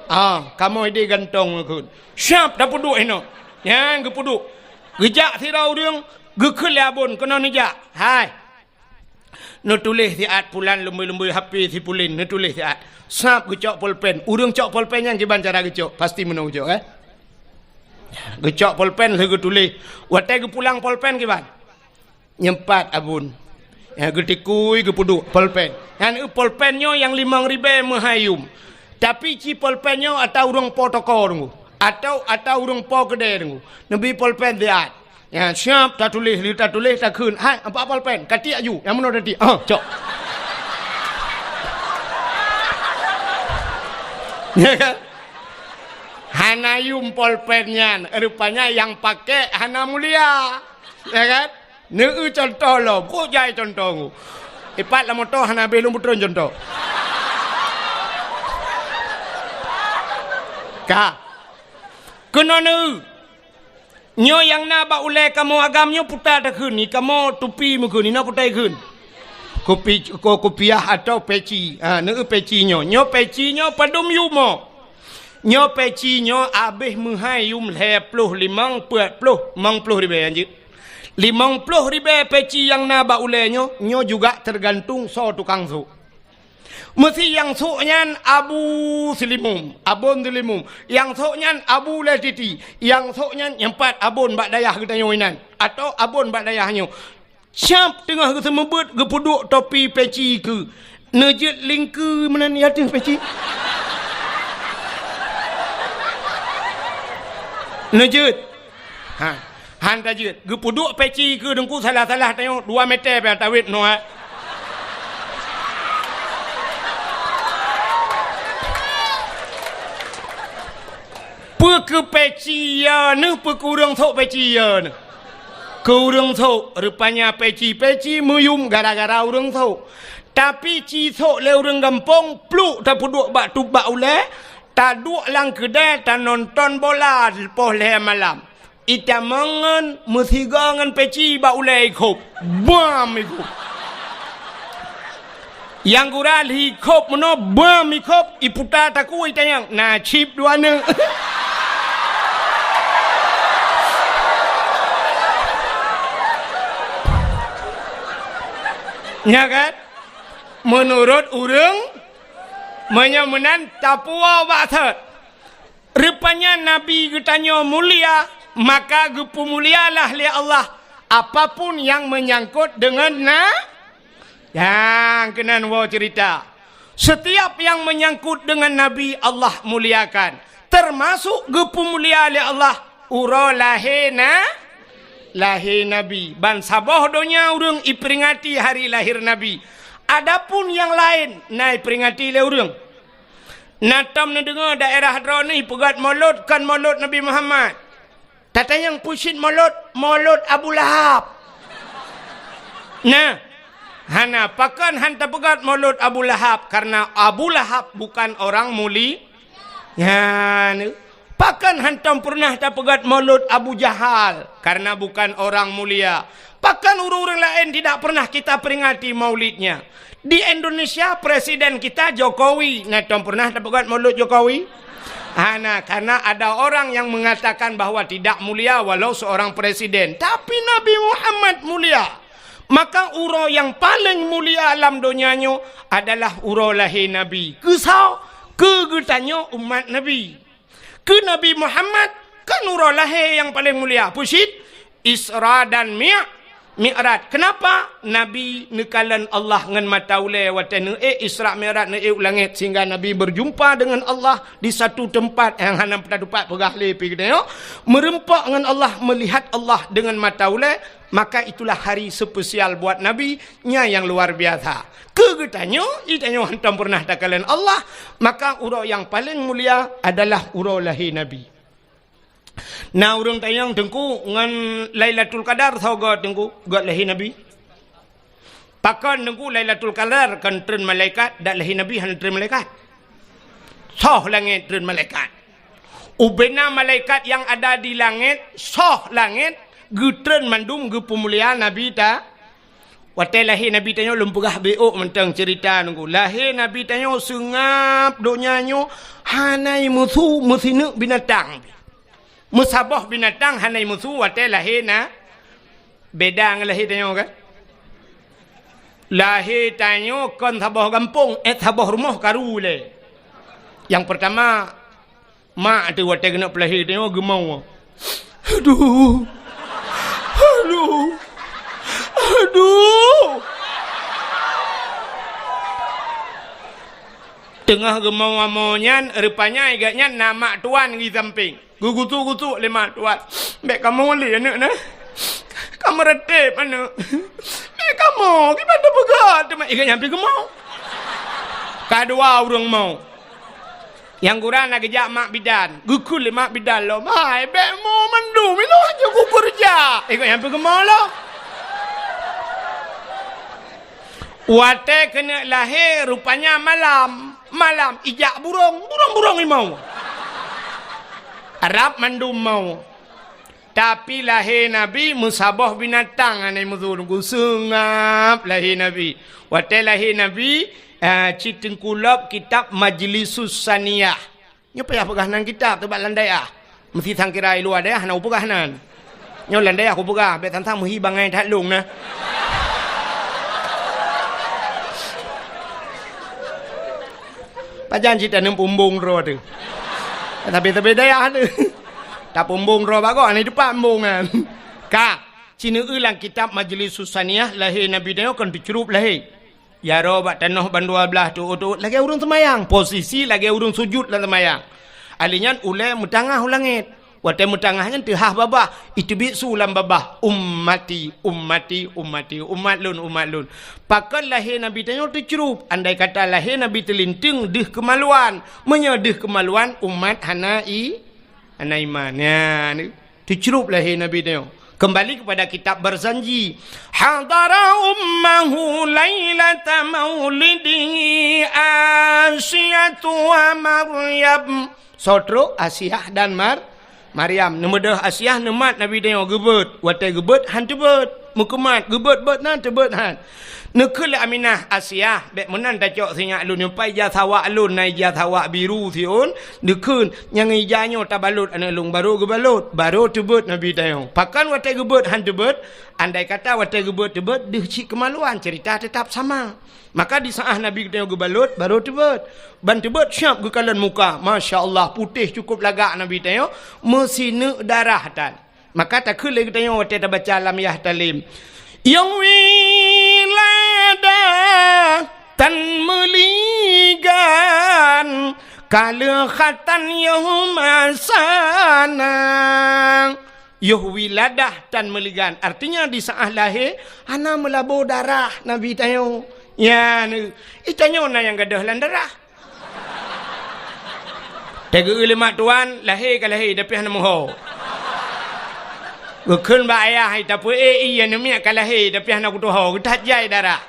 Ah, kamoe idéh gantong kheun. Siap tapeuduek inoe. Nyan geupeuduek. Geujak sidroe ureueng, geukheun lé abon keunoe neujak. Hai. Neutuléh siat pulan leumbôi-leumbôi H P si pulan, neutuléh siat. Sab geucok polpen. Ureueng cok polpen nyan kiban cara geucok, pasti meunoe geucok, eh? Geucok polpen lheueh geutuléh. Watèe geupulang polpen kiban? Nyempat abon. Ya, geutikui geupeuduek polpen. Nyan eu polpen nyoe nyang limong ribèe meuhai yum. Tapi ci polpen nyoe ata ureueng po toko deungoe. Atau ata ureueng po keudè deungoe. Neubi polpen siat. Ya, siap tatuléh, lheueh tatuléh takheun. "Hai, ampat polpen, katiek aju, nyang meunoe tatiek." Oh, cok. Ya kan? Hana yum polpen nyan, rupanya nyang pakék hana mulia. Ya kan? Neueu contoh lom, kok jai contoh ngu. Ipat lam moto hana abéh lôn peutron contoh. Ka. Keunoe neueu. Nyoe nyang na bak ulèe kamoe agam nyoe puta takheun, ni kamoe tupi meukheun, inoe puta ikheun. Kupi-, ko-, kupiah atau peci. Ha, neueu peci nyoe. Nyoe peci nyoe padum yum mo. Nyoe peci nyoe abéh meuhai yum lhèe ploh limong, peuet ploh, limong ploh ribèe anjeut. Limong ploh ribèe peci nyang na bak ulèe nyoe, nyoe juga teugantung soe tukang sôk. Meusi nyang sôk nyan Abu Silimum, Abon Silimum. Nyang sôk nyan Abu Lé Titi. Nyang sôk nyan nyempat abon bak dayah geutanyoe inan. Atau abon bak dayah nyoe. Siap teungoh geuseumeubeuet geupeuduek topi peci keu. Neujeuet lingkeu meunan di ateueh peci. Neujeuet. Ha. Han tajeuet. Geupeuduek peci keu deungku salah-salah tanyoe dua meter pih tawét noe. Peue keu peci ya neuh, peue keu ureueng sôk peci ya neuh. Keu ureueng sôk, rupanya peci-peci meuyum gara-gara ureueng sôk. Tapi ci sôk lé ureueng gampông, pluk tapeuduek bak tup bak ulèe, taduek lam keudè tanonton bola poh lhèe malam. Itamong ngon meusigoe ngon peci bak ulèe ikhôb. Bam ikhôb. Nyang gura lheueh ikhôb meunoe, bam ikhôb, iputa takue itanyong, na cit dua neuk. Nya kan? Meunurot ureueng, meunyoe meunan tapuwoe bak sot. Rupanya Nabi geutanyoe mulia, maka geupeumulialah lé Allah apapun nyang meunyangkot deungon na-, nyang keunan woe ceurita. Setiap nyang meunyangkot deungon Nabi, Allah muliakan, teumasok geupeumulia lé Allah uroe lahé na-, lahé Nabi. Ban saboh donya ureueng iperingati hari lahé Nabi. Adapun nyang laén na iperingati lé ureueng. Na tom neudeungoe daerah droeneuh ipeugöt molot, kon molot Nabi Muhammad. Tatanyong peue cit mulod, mulod Abu Lahab. Nah, hana, pakon han tapeugét mulod Abu Lahab, karena Abu Lahab bukan orang muli-, nyan. Pakon hantom pernah tapeugét mulod Abu Jahal, karena bukan orang mulia. Pakon ureuëng-ureuëng laén tidak pernah kita peringati maulidnya? Di Indonesia, presiden kita Jokowi. Nah, tom pernah tapeugét mulod Jokowi? Hana, karena ada orang yang mengatakan bahwa tidak mulia walau seorang presiden. Tapi Nabi Muhammad mulia. Maka uroe nyang paleng mulia lam donya nyoe adalah uroe lahé Nabi. Keusoe? Keu geutanyoe umat Nabi. Keu Nabi Muhammad kan uroe lahé nyang paleng mulia. Peue cit? Isra dan Mi-, Mi'raj. Kenapa? Nabi neukalon Allah ngon mata ulée watée neuék Isra Mi'raj, neuék u langét, sehingga Nabi berjumpa dengan Allah di satu tempat nyang hana meuteumpat peugah lé pih geutanyoe. Meureumpok ngon Allah, melihat Allah dengan mata ulée, maka itulah hari spesial buat Nabi, nyan nyang luar biasa. Keu geutanyoe, geutanyoe hantom pernah takalon Allah, maka uroe nyang paleng mulia adalah uroe lahé Nabi. Na ureuëng tanyong, "Teungku, ngon Lailatul Qadar soe göt, Teungku, göt lahé Nabi?" Pakon, Teungku, Lailatul Qadar kon treun malaikat, dak lahé Nabi hana treun malaikat? Soh langét treun malaikat. Ubena malaikat nyang ada di langét, soh langét, geutreun mandum geupeumulia Nabi ta-, Watée lahé Nabi tanyoe lôn peugah beuôk mantong ceurita nunggu. Lahé Nabi tanyoe seungab donya nyoe hana meusu meusineuk binatang. Meusaboh binatang hana meusu watée lahé na, beda ngon lahé tanyoe kan? Lahé tanyoe kon saboh gampông, eh, saboh rumoh karu lé. Nyang peurtama, mak teuh watée keuneuk peulahé tanyoe geumao. Aduh. Aduh. Aduh. Teungoh geumao-mao nyan, rupanya igat nyan na mak tuan di sampéng. Geugutuk-gutuk lé mak tuan. "Bék kamoe lé aneuk na. Kamoe reuteb aneuk. Bék kamoe, kiban tapeugah teuma igat nyan pih geumao." Kadua ureuëng mao. Nyang gura na geujak mak bidan, geukheun lé mak bidan lom, "Hai, bék mo mandum, inoe hana kukeureuja." Eh, kok nyang peugeumo lom? Watée keuneuk lahé, rupanya malam, malam ijak burông, burông-burông imau. Rab mandum mau. Tapi lahé Nabi meusaboh binatang hana meusu, seungab lahé Nabi. Watée lahé Nabi, eh, cit teungku lop kitab Majlisus Saniyah. Nyoe payah peugah nan kitab teuh bak lam dayah. Meusti sangkira i luwa dayah hana kupeugah nan. Nyoe lam dayah kupeugah, bék sang-sang meuhi bangai that lôn na. Pajan cit taneum pumbong droe teuh. Tapi-tapi dayah teuh. Tapumbong droe bagoe, hana teupeu pumbong nyan. Ka, ci neueu lam kitab Majlisus Saniyah, lahé Nabi tanyoe kon teucrueb lahé. Jaroe bak tanoh bandua blaih teuôt-teuôt lagée ureuëng seumayang. Posisi lagée ureuëng sujut lam seumayang. Ali nyan ulée meutangah u langét. Watée meutangah nyan teuhah babah, iteubiet su lam babah, "Ummati, ummati, ummati, umat lôn, umat lôn." Pakon lahé Nabi tanyoe teucrueb? Andai kata lahé Nabi teulinteung deuh keumaluan. Meunyoe deuh keumaluan, umat hana i-, hana iman. Nyan, teucrueb lahé Nabi tanyoe. Kembali kepada kitab Barzanji. Hadara ummahu lailata maulidihi Asiyatu wa Maryam. Soe trok? Asiyah dan Mar-, Maryam. Neumeudoh Asiyah neumat Nabi tanyoe geubeuet. Watée geubeuet, han teubeuet. Meukeumat, geubeuet-beuet na, teubeuet han. Neukheun lé Aminah, "Asiyah, bék meunan tacok sinyak lôn, nyoe pai ija sawak lôn, na ija sawak biru siôn." Neukheun, "Nyang ija nyoe tabalot aneuk lôn." Barô geubalot, barô teubeuet Nabi tanyoe. Pakon watée geubeuet han teubeuet? Andai kata watée geubeuet teubeuet, deuh cit keumaluan, ceurita teutap sama. Maka di saát Nabi tanyoe geubalot, barô teubeuet. Ban teubeuet siab geukalon muka. Masya Allah, putéh cukup lagak Nabi tanyoe, meusineuk darah tan. Maka takheun lé geutanyoe watée tabaca lam Yahtalim, "Yoh wiladah tan meuligan, ka lheueh khatan yoh masana." Yoh wiladah tan meuligan, artinya di saát lahé hana meulabô darah Nabi tanyoe. Nyan, i tanyoe na nyang gadôh lam darah. Tageu lé mak tuan, lahé ka lahé, tapi hana meuho. Geukheun bak ayah, "Hai, tapeuék ié, aneuk miet ka lahé, tapi hana kutuho, geuthat jai darah."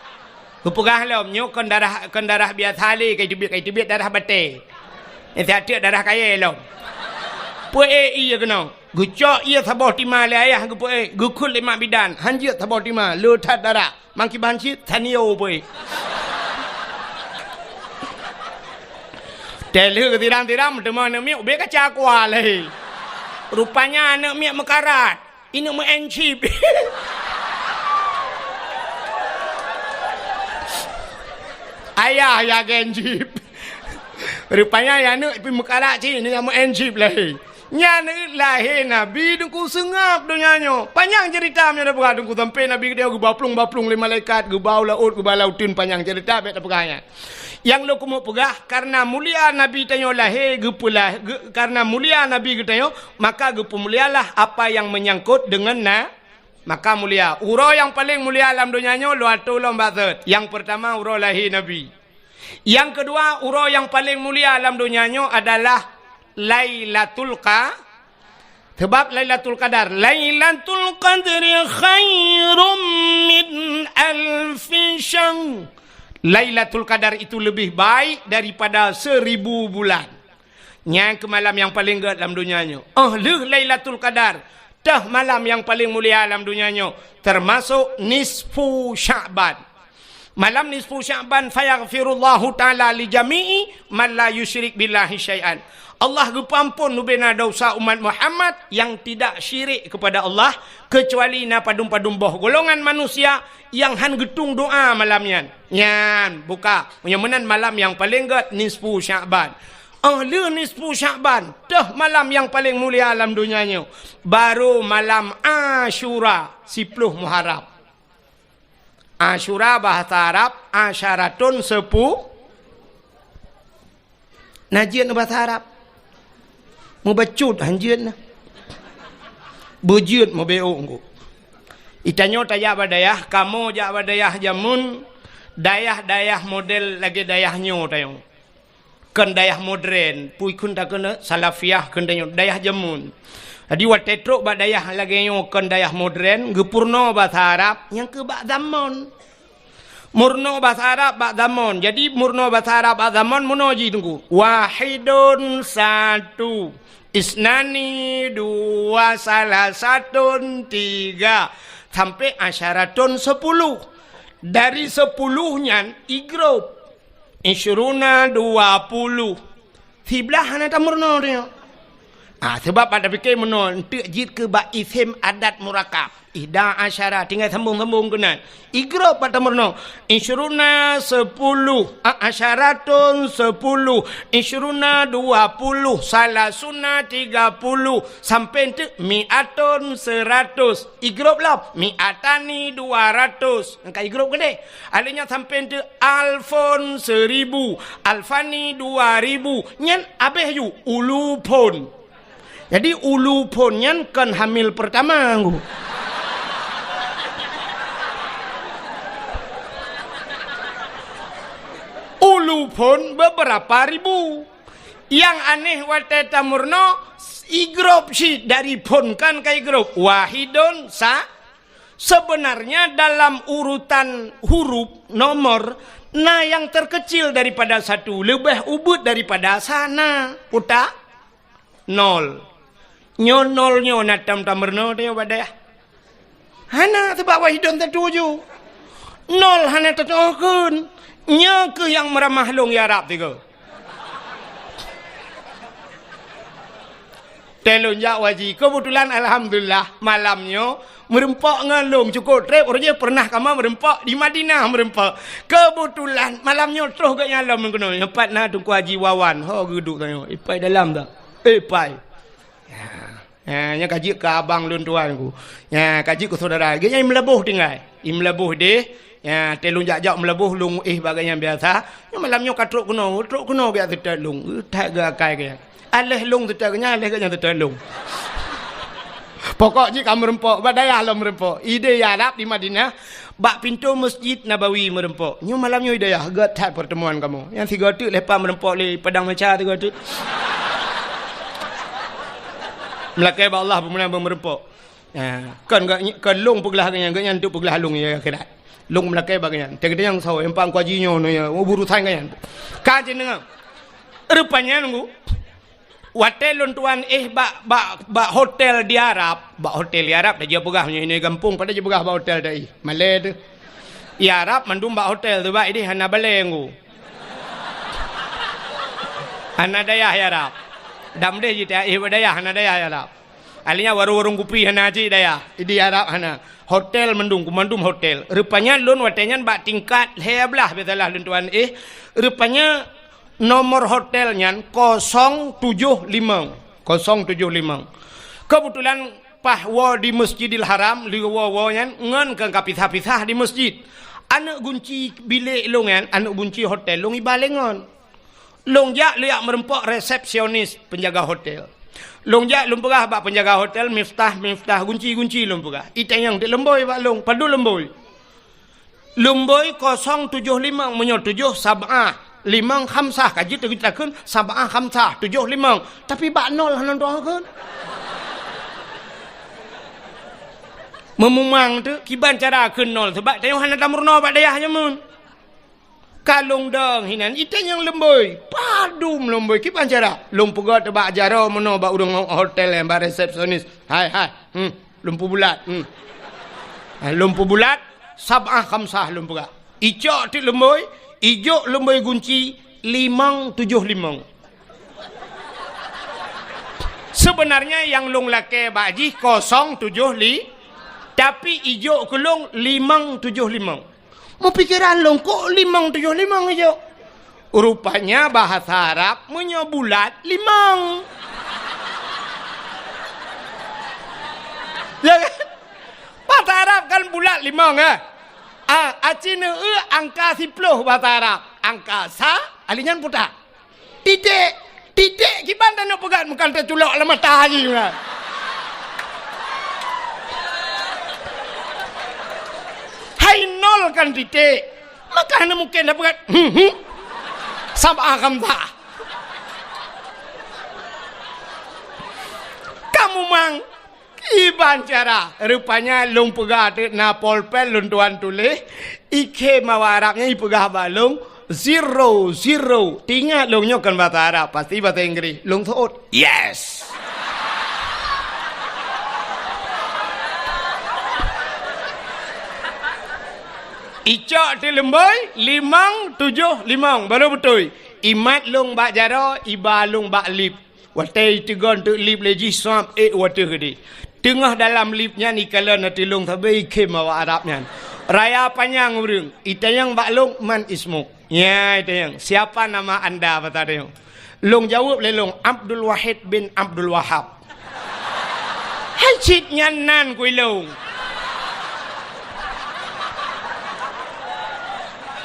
Geupeugah lom, "Nyoe kon darah, kon darah biasa lé, ka iteubiet, ka iteubiet darah batée. Nyan siat teuk darah kayée lom." Peuék ié keunoe. Geucok ié saboh tima lé ayah geupeuék, geukheun lé mak bidan, "Han jeuet saboh tima, le that darah." Mangkiban cit, Sanyo peuék. Teuh lheueh siram-siram, teuma aneuk miet ubé kaca aqua lé. Rupanya aneuk miet meukarat. Ineuk meu-enchip. Ayah ya geuenchip. Rupanya ya aneuk pih meukarat cit, ineuk meu-enchip lé. Nyan lahé Nabi Teungku seungab donya nyoe. Panyang ceurita meunyoe tapeugah Teungku, sampoe Nabi geutanyoe geuba plueng-ba plueng lé malaikat, geuba u laôt, geuba lam uteuen, panyang ceurita, bék tapeugah nyan. Nyang lôn keumeung peugah, kareuna mulia Nabi tanyoe lahé, geupeulah-, geu-, kareuna mulia Nabi geutanyoe, maka geupeumulialah apa nyang meunyangkot deungon na-, maka mulia. Uroe nyang paleng mulia lam donya nyoe lôn atô lom bak sot. Nyang peurtama uroe lahé Nabi. Nyang keudua, uroe nyang paleng mulia lam donya nyoe adalah Lailatul Qa-, sebab Lailatul Qadar, "Lailatul Qadri khairum min alfi syahr." Lailatul Qadar itu lebih baik daripada seribu bulan. Nyan keuh malam nyang paleng gét lam donya nyoe. Óh lheueh Lailatul Qadar, teuh malam nyang paleng mulia lam donya nyoe, teumasok nisfu Sya'ban. Malam nisfu Sya'ban, "Fayaghfirullahu ta'ala li jami'i man la yusyrik billahi syai'an." Allah geupeuamphon bubena desya umat Muhammad nyang tidak syirik kepada Allah, keucuali na padum-padum boh golongan manusia nyang han geutueng doa malam nyan. Nyan, buka. Nyang meunan malam nyang paleng gét nisfu Sya'ban. Óh lheueh nisfu Sya'ban, teuh malam nyang paleng mulia lam donya nyoe, barô malam Asyura, siploh Muharram. Asyura bahasa Arab, asyaratun sepu-, na jeuet bahasa Arab. Mubacut han jeuet na. Beujeuet meubeuk engko. Itanyoe tajak bak dayah, kamoe jak bak dayah jameun, dayah-dayah model lagée dayah nyoe tanyoe. Kon dayah modern, pui kheun takheun salafiyah kheun tanyoe, dayah jameun. Jadi watée trok bak dayah lagée nyoe kon dayah modern, geupeurunoe basa Arab, nyang keuh bak zamon. Meurunoe basa Arab bak zamon. Jadi meurunoe basa Arab bak zamon meunoe jih Teungku. Wahidun satu, isnani dua, salasatun tiga, sampai asyaratun sepuluh. Dari sepuluh nyan i grup. Isyruna dua puluh. Siblaih hana tameurunoe tanyoe. Ah, sebab bak tapike meunoe, eunteuk jeuet keu bak isem adat murakab. Ihda asyara, tinggai sambung-sambung keunan. I grup bak tameurunoe. Isyruna sepuluh, a, asyaratun sepuluh, isyruna dua puluh, salasuna tiga puluh, sampai eunteuk mi'atun seratus. I grup lom, mi'atani dua ratus. Nyang ka i grup keudeh. Alheuh nyan sampai eunteuk alfun seribu, alfani dua ribu. Nyan abéh ju ulufun. Jadi ulufun nyan kon hamil pertama ngku. Ulufun beberapa ribu. Nyang aneh watée tameurunoe, i grup cit dari phon kan ka i grup. Wahidun sa-, Sebenarnya dalam urutan huruf, nomor, na nyang terkecil daripada satu, leubeh ubit daripada sana. Utak? Nol. Nyoe nol nyoe na tam tameurunoe tanyoe bak dayah. Hana, sebab wahidun tatuju. Nol hana tatuju kheun. Nyoe keuh nyang meuramah lôn ya Rab tiga. Teuh lôn jak haji. Keubeutulan, alhamdulillah, malam nyoe meureumpok ngon lôn. Cukôp treb, uroe jih pernah kamoe meureumpok di Madinah meureumpok. Keubeutulan, malam nyoe troh geuhnyan lom keunoe. Nyoe pat na Teungku Haji Wawan. Ho geuduek tanyoe. Ipai dalam dak? Ipai. Ya. Ya, nyan ka jeuet keu abang lôn tuan ku. Ya, ka jeuet keu syedara. Geuhnyan i Meulaboh tinggai. I Meulaboh deh. Ya, teuh lôn jak-jak Meulaboh lôn éh bak geuhnyan biasa. Nyoe malam nyoe ka trok keunoe, trok keunoe geujak seutôt lôn. That geu akai geuhnyan. Aléh lôn seutôt geuhnyan, aléh geuhnyan seutôt lôn. Pokok jih ka meureumpok, bak dayah lom meureumpok. Idéh ya Rab di Madinah, bak pintoe Masjid Nabawi meureumpok. Nyoe malam nyoe idéh ya, göt that pertemuan kamoe. Nyang sigoe teuk leupah meureumpok lé padang macha sigoe teuk. Meulakée bak Allah peue meunan meureumpok. Ha, kon geuh, kon lôn peuglah geuh nyan, geuh nyan teuk peuglah lôn ya akhirat. Lôn meulakée bak geuh nyan. Teukeudang soe, empat kuaji nyoe, nyoe, ya, urusan geuh nyan. Ka jeuet deungoe. Rupanya nunggu. Watée lôn tuan éh bak, bak, bak hotel di Arab, bak hotel di Arab, dah jeuet peugah nyoe, nyoe gampông, pada jeuet peugah bak hotel dah éh. Malée teuh. Di Arab mandum bak hotel tu, bak idéh hana balée nunggu. Hana dayah di Arab. Dam deh jita éh bak dayah, hana dayah di Arab. Akhirnya warong-warong kupi hana cit dayah. Di Arab hana. Hotel mandum, mandum hotel. Rupanya lôn watée nyan bak tingkat lhée blaih biasalah lôn tuan éh. Rupanya nomor hotel nyan kosong tujoh limong. Kosong tujoh limong. Kebetulan paih woe di Masjidil Haram, lheueh woe-woe nyan ngon ka pisah-pisah di masjid. Aneuk gunci bilék lôn nyan, aneuk gunci hotel lôn iba lé ngon. Lôn jak, lôn jak meureumpok resepsionis penjaga hotel. Lôn jak lôn peugah bak penjaga hotel, "Miftah, Miftah, gunci, gunci," lôn peugah. Itanyong teuk leumbôi bak lôn, padub leumbôi. Leumbôi kosong tujoh limong, meunyoe tujoh sab'ah, limong khamsah, ka jeuet takheun sab'ah khamsah, tujoh limong. Tapi bak nol hana takheun. Meumumang teuk, kiban cara kheun nol, sabab tanyoe hana tameurunoe bak dayah jameun. Ka lôn dong hinan, itanyong leumbôi. Padub leumbôi, kiban cara? Lôn peugah teuk bak jaroe meunoe bak ureuëng hotel nyan, bak resepsionis. "Hai, hai, hmm, lôn peubulat, hmm." Ha, lôn peubulat, sab'ah khamsah lôn peugah. Icok teuk leumbôi, ijok leumbôi gunci, limong tujoh limong. Sebenarnya nyang lôn lakée bak jih kosong tujoh li, tapi ijok keu lôn limong tujoh limong. Meupikeran lôn, kok limong tujoh limong ijok? Rupanya bahasa Arab meunyoe bulat, limong. Ya kan? Bahasa Arab kan bulat, limong, eh? Ah, aci neueu angka siploh bahasa Arab. Angka sa, ali nyan putak. Titik. Titik kiban taneuk peugah, meukan taculok lam mata jih, kan? Hai nol kan titik. Maka hana mungken tapeugah, hmm, hmm. Sab'ah khamsah. Kamu mang Kiban cara? Rupanya lôn peugah teuk na polpen lôn tuan tuléh, ikhém awak Arab nyan ipeugah bak lôn, zero, zero. Teuingat lôn nyoe kon bahasa Arab, pasti bahasa Inggris. Lôn seuôt, "Yes!" Icok teuk leumbôi, limong tujoh limong, baru beutôi. Imat lôn bak jaroe, iba lôn bak lip. Watée iteugon teuk lip lé jih, sab ék u ateueh keudeh. Teungoh dalam lip nyan ikalon ateueh lôn sabe ikhém awak Arab nyan. Raya panyang ureuëng, itanyong bak lôn, "Man ismuk?" Nyan itanyong, "Siapa nama anda?" Bata tanyong. Lôn jaweueb lé lôn, "Abdul Wahid bin Abdul Wahab." Hai cit nyan nan kui lôn.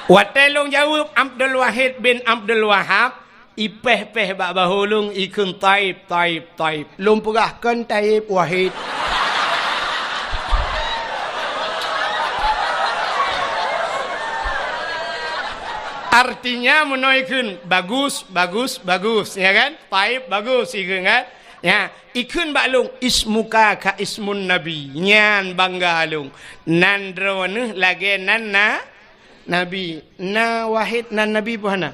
Watée lôn jaweueb Abdul Wahid bin Abdul Wahab, ipéh-péh bak bahô lôn, ikheun, "Taib, Taib, Taib." Lôn peugah, "Kon Taib, Wahid." Artinya meunoe ikheun, "Bagus, bagus, bagus," ya kan? "Taib, bagus," ikheun kan? Ya, ikheun bak lôn, "Ismuka ka ismun Nabi." Nyan bangga lôn. Nan droeneuh lagée nan na Nabi. Na Wahid nan Nabi peue hana?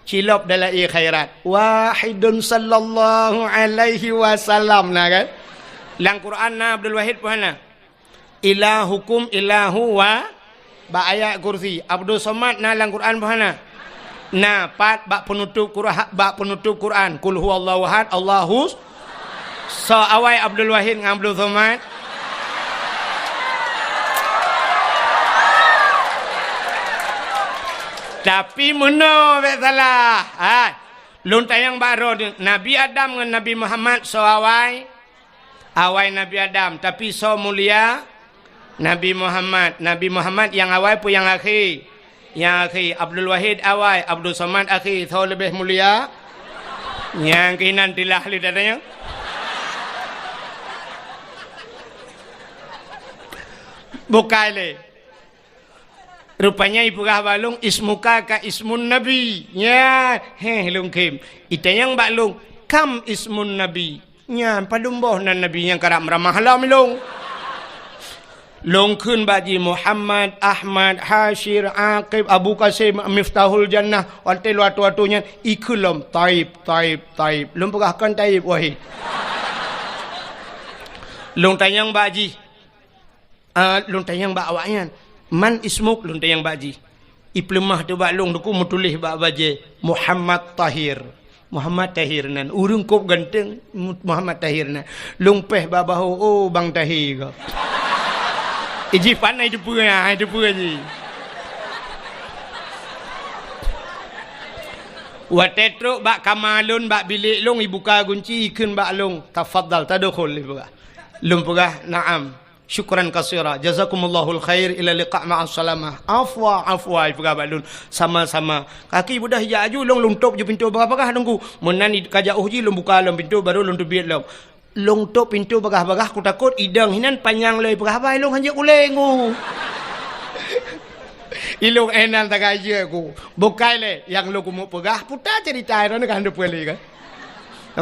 Cilop dalam ie khairat. Wahidun sallallahu alaihi wasallam, na kan? Lam Quran na Abdul Wahid peue hana? Ilahukum ilahu wa, bak ayat kursi. Abdul Somad na lam Quran peue hana? Na, pat bak penutup Quran, bak penutup Quran. Qul huwallahu ahad, Allahu. Soe awai Abdul Wahid ngon Abdul Somad? Tapi meunoe bék salah. Hai, lôn tanyong bak droeneuh, Nabi Adam ngon Nabi Muhammad soe awai? Awai Nabi Adam, tapi soe mulia? Nabi Muhammad. Nabi Muhammad nyang awai peue nyang akhé? Nyang akhé. Abdul Wahid awai, Abdul Somad akhé. Soe leubeh mulia? Nyang keunan tilah lé datanya. Bukai lé. Rupanya ipeugah bak lôn, "Ismuka ka ismun Nabi." Nya, heh, lôn khém. Itanyong bak lôn, "Kam ismun Nabi?" Nyan padum boh nan Nabi nyang karab meuramah lom ilong. Long kheun bak jih Muhammad, Ahmad, Hasyir, Aqib, Abu Qasim, Miftahul Jannah, watèe lôn atoe-atoe nyan, ikheun lom, Taib, Taib, Taib. Lôn peugah kon Taib, wahé. Long tanyong bak jih. Ah, lôn tanyong bak awaknyan, "Man ismuk?" Lôn tanyong bak jih. Ipeuleumah teuh bak lôn, Teungku, meutuléh bak bajèe, "Muhammad Tahir." Muhammad Tahir nan. Ureueng kôb ganteng, Mu-, Muhammad Tahir nan. Lôn pèh bak bahô, "Oh, Bang Tahir kah?" Iji pan ai teupeue, ai teupeue jih. Watèe trok bak kama lôn, bak bilék lôn, ibuka gunci, ikheun bak lôn, "Tafadhal, tadkhul," ipeugah. Lôn peugah, "Na'am." "Syukran katsira. Jazakumullahul khair. Ila liqa ma'as salamah." "Afwa, afwa," ipeugah bak lôn. "Sama-sama." Kaki beudoh ijak aju, lôn, lôn tôp ju pintoe bagah-bagah, Teungku. Meunan i-, ka jauh jih lôn buka lom pintoe, barô lôn teubiet lom. Lôn tôp pintoe bagah-bagah, kutakot idong hinan panyang lé peugah haba, ilong hanjeuet ulèe ngu. Ilong éh nan tagajeuet ku. Bukai lé, nyang lôn keumeung peugah, puta ceurita droeneuh ka hana peue lé kan?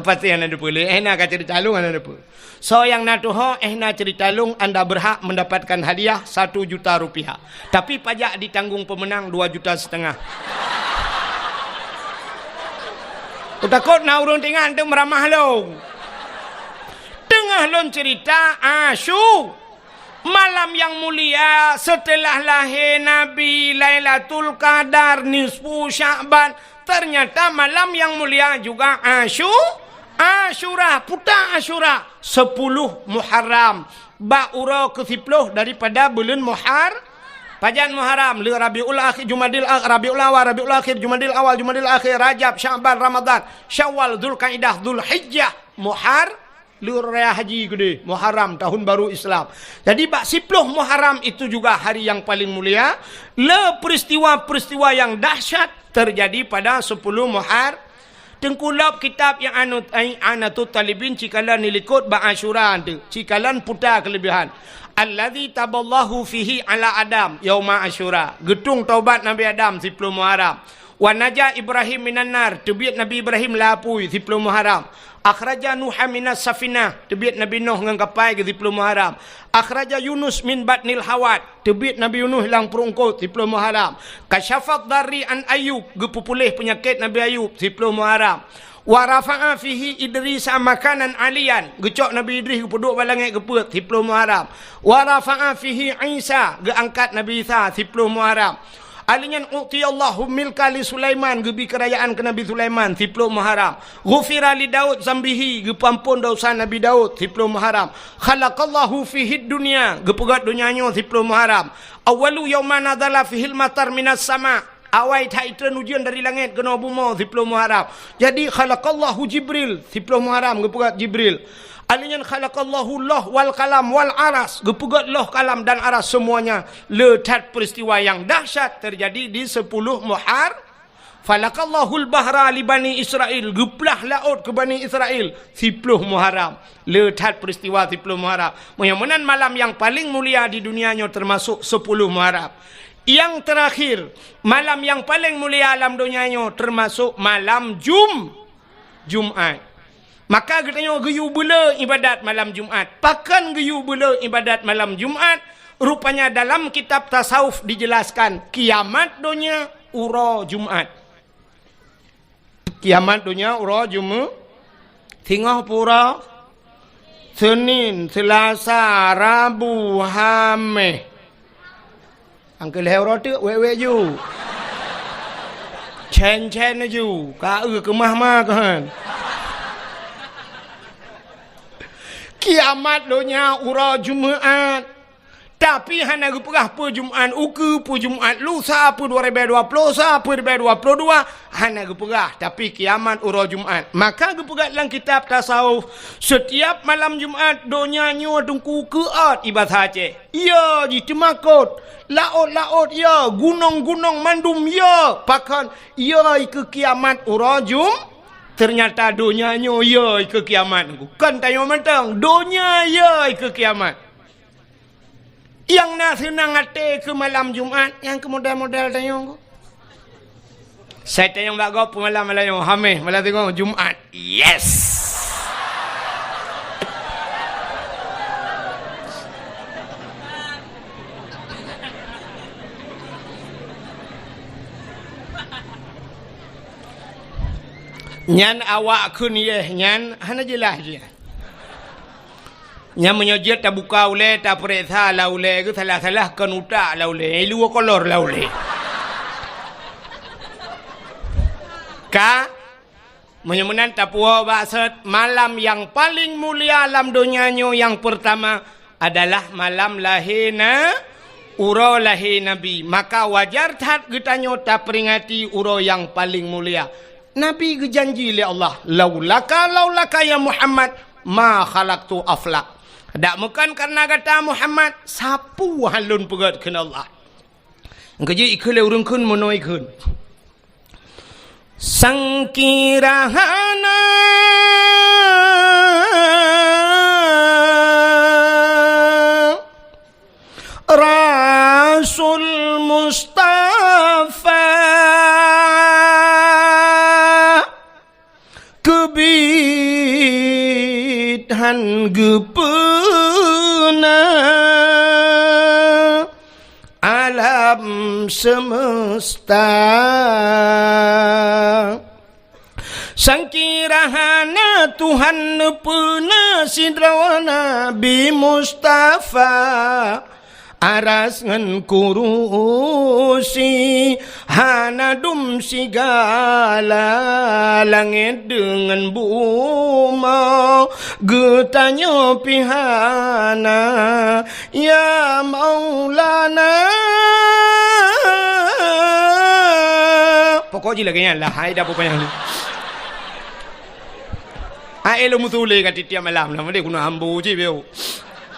Pasti hana peue lé, éh na ka ceurita lôn hana peue. Soe nyang na tuho, éh na ceurita lôn, anda berhak mendapatkan hadiah satu juta rupiah. Tapi pajak ditanggung pemenang dua juta setengah. Kutakot na ureueng teuingat teuh meuramah lôn. Teungoh lôn ceurita, Asyu-, malam nyang mulia setelah lahé Nabi, Lailatul Qadar, nisfu Sya'ban, ternyata malam nyang mulia juga Asyu-, Asyura, puta Asyura, sepuluh Muharram, bak uroe keusiploh daripada buleuen Muhar-, pajan Muharram, le Rabiul Akhir, Jumadil A-, Rabiul Awal, Rabiul Akhir, Jumadil Awal, Jumadil Akhir, Rajab, Sya'ban, Ramadan, Syawal, Zulkaidah, Zulhijjah, Muhar-, le raya haji keudeh, Muharram, tahun baru Islam. Jadi, bak siploh Muharram itu juga hari yang paling mulia, le peristiwa-peristiwa yang dahsyat terjadi pada sepuluh Muhar-, Teungku, lôb kitab nyang anu, ai, I'anatut Thalibin, cikalon dilikot bak Asyura tu, cikalon puta keulebihan. Allazi taballahu fihi ala Adam yauma Asyura. Geutung taubat Nabi Adam siploh Muharram. Wa naja Ibrahim minan nar, teubiet Nabi Ibrahim lam apui siploh Muharram. Akhraja Nuha minas safinah, teubiet Nabi Nuh ngon kapai geuh siploh Muharram. Akhraja Yunus min batnil hawat, teubiet Nabi Yunus lam pruet eungkôt siploh Muharram. Kasyafad darri an Ayub, geupeupuléh peunyakét Nabi Ayub siploh Muharram. Wa rafa'a fihi Idrisa makanan aliyan, geucok Nabi Idris geupeuduek bak langét geupeuet siploh Muharram. Wa rafa'a fihi Isa, geuangkat Nabi Isa siploh Muharram. Alheuh nyan, u'tiyallahu milka li Sulaiman, geubi keurajaan keu Nabi Sulaiman siploh Muharram. Ghufira li Daud zambihi, geupeuampon desya Nabi Daud siploh Muharram. Khalaqallahu fihid dunya, geupeugét donya nyoe siploh Muharram. Awwalu yauma nazala fihil matar minas sama, awai that itreun ujeuen dari langét keunoe bumoe siploh Muharram. Jadi, khalaqallahu Jibril, siploh Muharram geupeugét Jibril. Alheuh nyan, khalaqallahu Loh wal Kalam wal Aras, geupeugét Loh, Kalam dan Aras semuanya. Le that peristiwa yang dahsyat terjadi di sepuluh Muhar-, Falakallahul bahra li Bani Israil, geuplah laôt keu Bani Israil siploh Muharram. Le that peristiwa siploh Muharram. Meunyoe meunan, malam nyang paleng mulia di dunia nyoe teumasok siploh Muharram. Nyang teurakhir, malam nyang paleng mulia lam donya nyoe teumasok malam Jum-, Jumat. Maka geutanyoe geuyue beuleu ibadat malam Jumat. Pakon geuyue beuleu ibadat malam Jumat? Rupanya dalam kitab tasawuf dijelaskan, kiamat donya uroe Jumat. Kiamat donya uroe Jumat. Singoh pura, Senin, Selasa, Rabu, Hameh. Angkeu lhèe uroe teuk wék-wék ju. Cen-cen ju, ka eu keumah ma keuhan. Kiamat donya uroe Jumat. Tapi hana geupeugah peue Jumat ukeue, peue Jumat lusa, peue dua ribèe dua ploh sa, peue ribèe dua ploh dua, hana geupeugah. Tapi kiamat uroe Jumat. Maka geupeugah lam kitab tasawuf, setiap malam Jumat donya nyoe teungku keuôt, i basa Aceh. Yö jiteumakot, laôt-laôt yö, gunong-gunong mandum yö, pakon yö ikeue kiamat uroe Jum-, ternyata donya nyoe yö ikeue kiamat. Kon tanyoe mantong, donya yö ikeue kiamat. Nyang na seunang até keu malam Jumat, nyang keu model-model tanyoe. Sai tanyong bak gob peumalam malam nyoe, Hameh, malam singoh, Jumat. Yes! Nyan awak kheun yeh nyan hana jeulaih jih. Nyan meunyoe jeuet tabuka ulée, tapeuriksa lam ulée, geusalah-salah kon utak lam ulée, luwa kolor lam ulée. Ka, meunyoe meunan tapuwoe bak sot, malam nyang paleng mulia lam donya nyoe nyang peurtama adalah malam lahé na, uroe lahé Nabi. Maka wajar that geutanyoe taperingati uroe nyang paleng mulia. Nabi geujanji lé Allah, "Laulaka, laulaka ya Muhammad, ma khalaqtul aflak." Dak meukan kareuna gata Muhammad, sapeue han lôn peugét kheun Allah. Keujeuet ikheun lé ureuëng kheun meunoe kheun. Sangkira hana Rasul Mustafa keubiet han geupeuna alam seumeusta. Sangkira hana Tuhan neupeuna sidroe Nabi Mustafa, aras ngon kurusi hana dum sigala, langét deungon bumoe geutanyoe pih hana. Ya Maulana. Pokok jih lagée nyan lah, hai dah pupayah ni. Hai lôn meutuléh ka tiep-tiep malam lah, meunan keunoe ambo cit beu.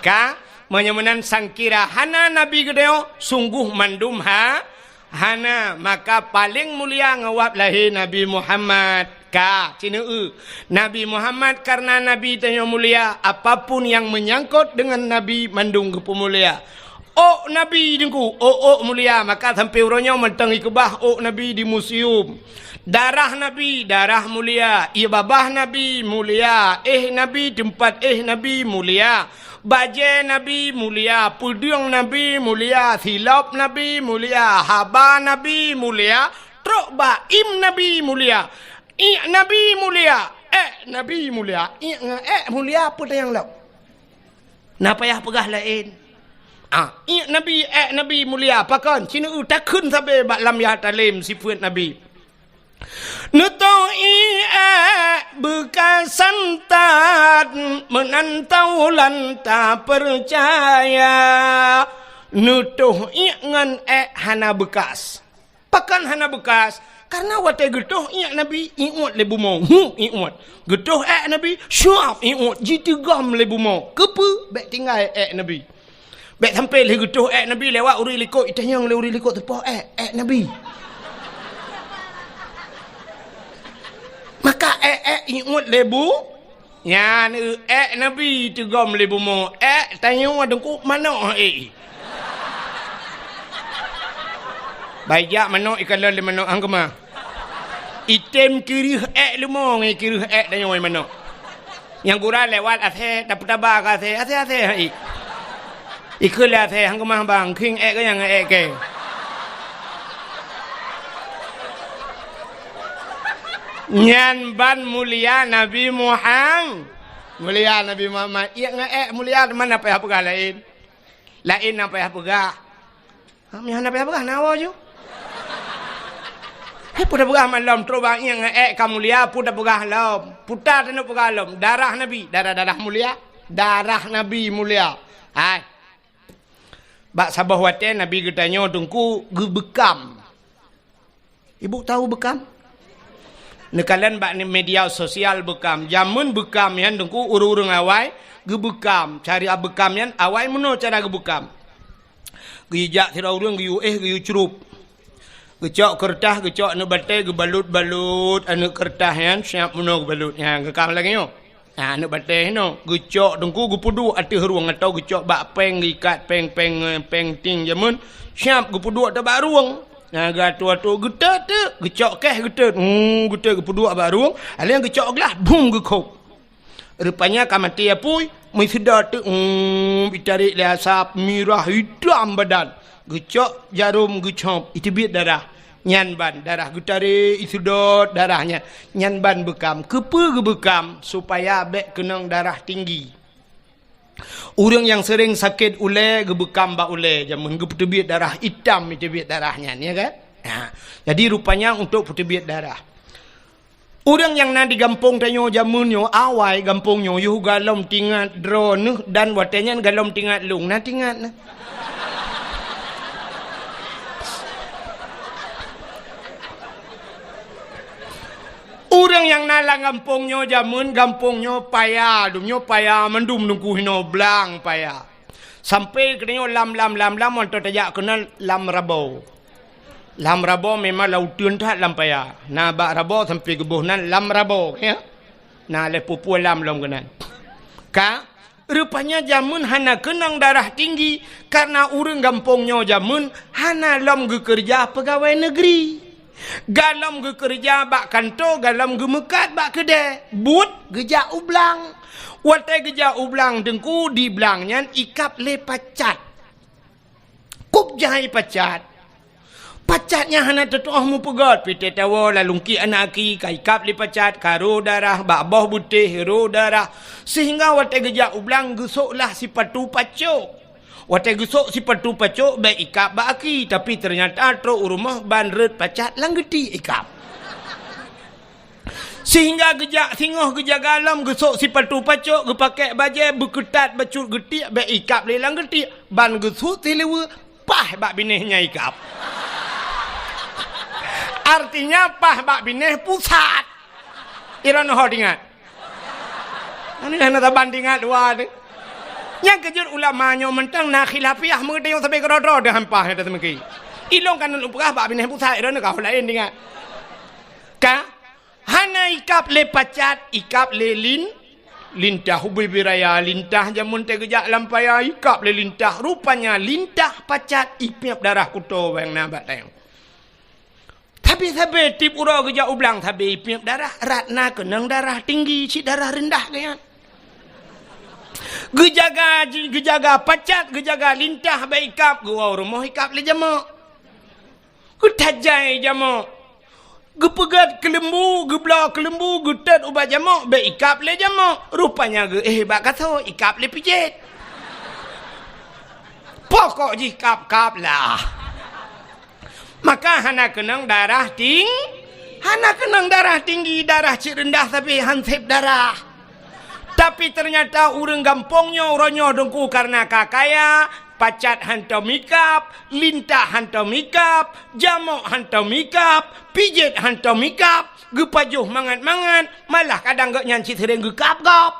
Ka, meunyoe meunan sangkira hana Nabi geutanyoe, sungguh mandum ha, hana, maka paleng mulia ngon wab lahé Nabi Muhammad. Ka, cineu eu. Nabi Muhammad kareuna Nabi tanyoe mulia, apapun nyang meunyangkot deungon Nabi mandum geupeumulia. Ôk Nabi Teungku, ôk-ôk mulia, maka sampoe uroe nyoe mantong ikeubah ôk Nabi di museum. Darah Nabi, darah mulia, ié babah Nabi mulia, éh Nabi, teumpat éh Nabi mulia. Bajée Nabi mulia, peudeueng Nabi mulia, silop Nabi mulia, haba Nabi mulia, trok bak im Nabi mulia, iék Nabi mulia, ék Nabi mulia. Iék ngon ék mulia peue tanyong lom? Na payah peugah laén. Ah, iék Nabi, ék Nabi mulia, pakon? Cineu eu takheun sabe bak lam ya talem sifeuet Nabi. Neutoh iék beukasan that, meunan taulan tapeucaya. Neutoh iék ngon ék hana beukas. Pakon hana beukas? Kareuna watée geutoh iék Nabi, iuet lé bumoe. Hu, iuet. Geutoh ék Nabi, syuab iuet, jiteugom lé bumoe. Keupeue? Bék tinggai ék Nabi. Bék sampoe lheueh geutoh ék Nabi lewat ureuëng likot, itanyong lé ureuëng likot teupoh ék, ék Nabi. Maka ék-ék iuet lé bu, nyan eu ék Nabi teugom lé bumoe, ék tanyoe Teungku manok ék. Baijak manok ikalon lé manok hang keumah. Item keureuh ék leumo ngon keureuh ék tanyoe manok. Nyang gura lewat asée, tapeutaba keu asée, asée-asée hai. Ikheun lé asée, hang keumah bang, khieng ék keu nyang ék kée. Nyan ban mulia Nabi Muhammad. Mulia Nabi Muhammad. Iék ngon ék mulia, teuma na payah peugah laén. Laén na payah peugah. Ha, meuhana payah peugah, na woe ju. Hai, peue tapeugah malom, trok bak iék ngon ék ka mulia, peue tapeugah lom. Puta taneuk peugah lom, darah Nabi, darah-darah mulia, darah Nabi mulia. Hai. Bak saboh watée Nabi geutanyoe Teungku geubeukam. Ibu tahu beukam? Neukalon bak media sosial beukam. Jameun beukam nyan Teungku ureuëng-ureuëng awai geubeukam. Cara beukam nyan awai meunoe cara geubeukam. Geujak sidroe ureuëng geuyue éh geuyue crup. Geucok keureutah, geucok aneuëk batée, geubalot-balot aneuëk keureutah nyan, siab meunoe geubalot. Nyan geukam lagée nyoe. Nah, aneuëk batée nyoe geucok Teungku geupeuduek ateueh rueng atau geucok bak péng geuikat péng-péng, péng ting jameun. Siab geupeuduek teuk bak rueng. Nah, geuatoe-atoe geutot-tot, geucok keh geutot. Hmm, geutot geupeuduek bak rueng. Aleng geucok glah, bum geukhop. Rupanya ka maté apui, meusidot teuk, um, itarek lé asap, mirah, itam badan. Geucok jarom geucop, iteubiet darah. Nyan ban darah geutarek, iseudot darah nyan. Nyan ban beukam. Keupeue geubeukam? Supaya bék keunong darah tinggi. Ureuëng nyang seuréng sakét ulée geubeukam bak ulée, jameun geupeuteubiet darah itam, iteubiet darah nyan, ya kan? Ha. Jadi rupanya untuk peuteubiet darah. Ureuëng nyang na di gampông tanyoe jameun nyoe, awai gampông nyoe yoh galom tingat droeneuh dan watée nyan galom tingat lôn, na tingat na. Ureuëng nyang na lam gampông nyoe jameun, gampông nyoe paya, dum nyoe paya, mandum nungku hinoe blang paya. Sampai keunoe lam, lam, lam, lam, mantong tajak keunan lam Rabo. Lam Rabo memang lam uteuen that lam paya. Na bak Rabo sampai geuboh nan lam Rabo, ya. Na lé pupue lam lom keunan. Ka, rupanya jameun hana keunong darah tinggi, karena ureuëng gampông nyoe jameun hana lom geukeureuja peugawée neugri. Galom geukeureuja bak kantô, galom geumeukat bak keudée, buet geujak u blang. Watée geujak u blang teungku, di blang nyan ikab lé pacat. Kub jai pacat. Pacat nyan hana teutuoh meupeugét, pih teuh tawoe lalungki aneuk aki, ka ikab lé pacat, ka ro darah, bak boh beutéh ro darah, sehingga watée geujak u blang geusoklah sipatu pacok. Watée geusok sipatu pacok bék ikab bak aki, tapi teunyata trok u rumoh ban rot pacat lam geuti ikab. Sehingga geujak singoh geujaga lom geusok sipatu pacok, geupakée bajée, beukeutat bacut geutiek bék ikab lé lam geutiek, ban geusut sileue paih bak binéh nyang ikab. Artinya paih bak binéh pusat. Iron ho tingat. Nyan hana saban tingat dua tu. Nyang keujeuet ulama nyoe mantong na khilafiah meuteuyong sabe keudroe-droe deuh hampah nyang teumeuki. Ilong kan lôn peugah bak binéh pusat, droeneuh ka laén tingat. Ka? Hana ikab lé pacat, ikab lé lin, lintah. Ubé-bé raya lintah jameun teuh geujak lam paya, ikab lé lintah. Rupanya lintah pacat ipiep darah kuto bang na bak tayong. Tapi sabe tiep uroe geujak u blang sabe ipiep darah, rot na keunong darah tinggi, cit darah reundah geuyan. Geujaga, geujaga pacat, geujaga lintah bék ikab, geuwoe rumoh ikab lé jamok. Geutajai jamok. Geupeugét keuleumbu, geubloe keuleumbu, geutot ubat jamok, bék ikab lé jamok. Rupanya geuéh bak kaso, ikab lé pijet. Pokok jih kab-kab lah. Maka hana keunong darah ting-, hana keunong darah tinggi, darah cit reundah sabe hanseb darah. Tapi teunyata ureuëng gampông nyoe uroe nyoe teungku kareuna ka kaya, pacat hantom ikab, lintah hantom ikab, jamok hantom ikab, pijet hantom ikab, geupajoh mangat-mangat, malah kadang gobnyan cit seuréng geukab gob.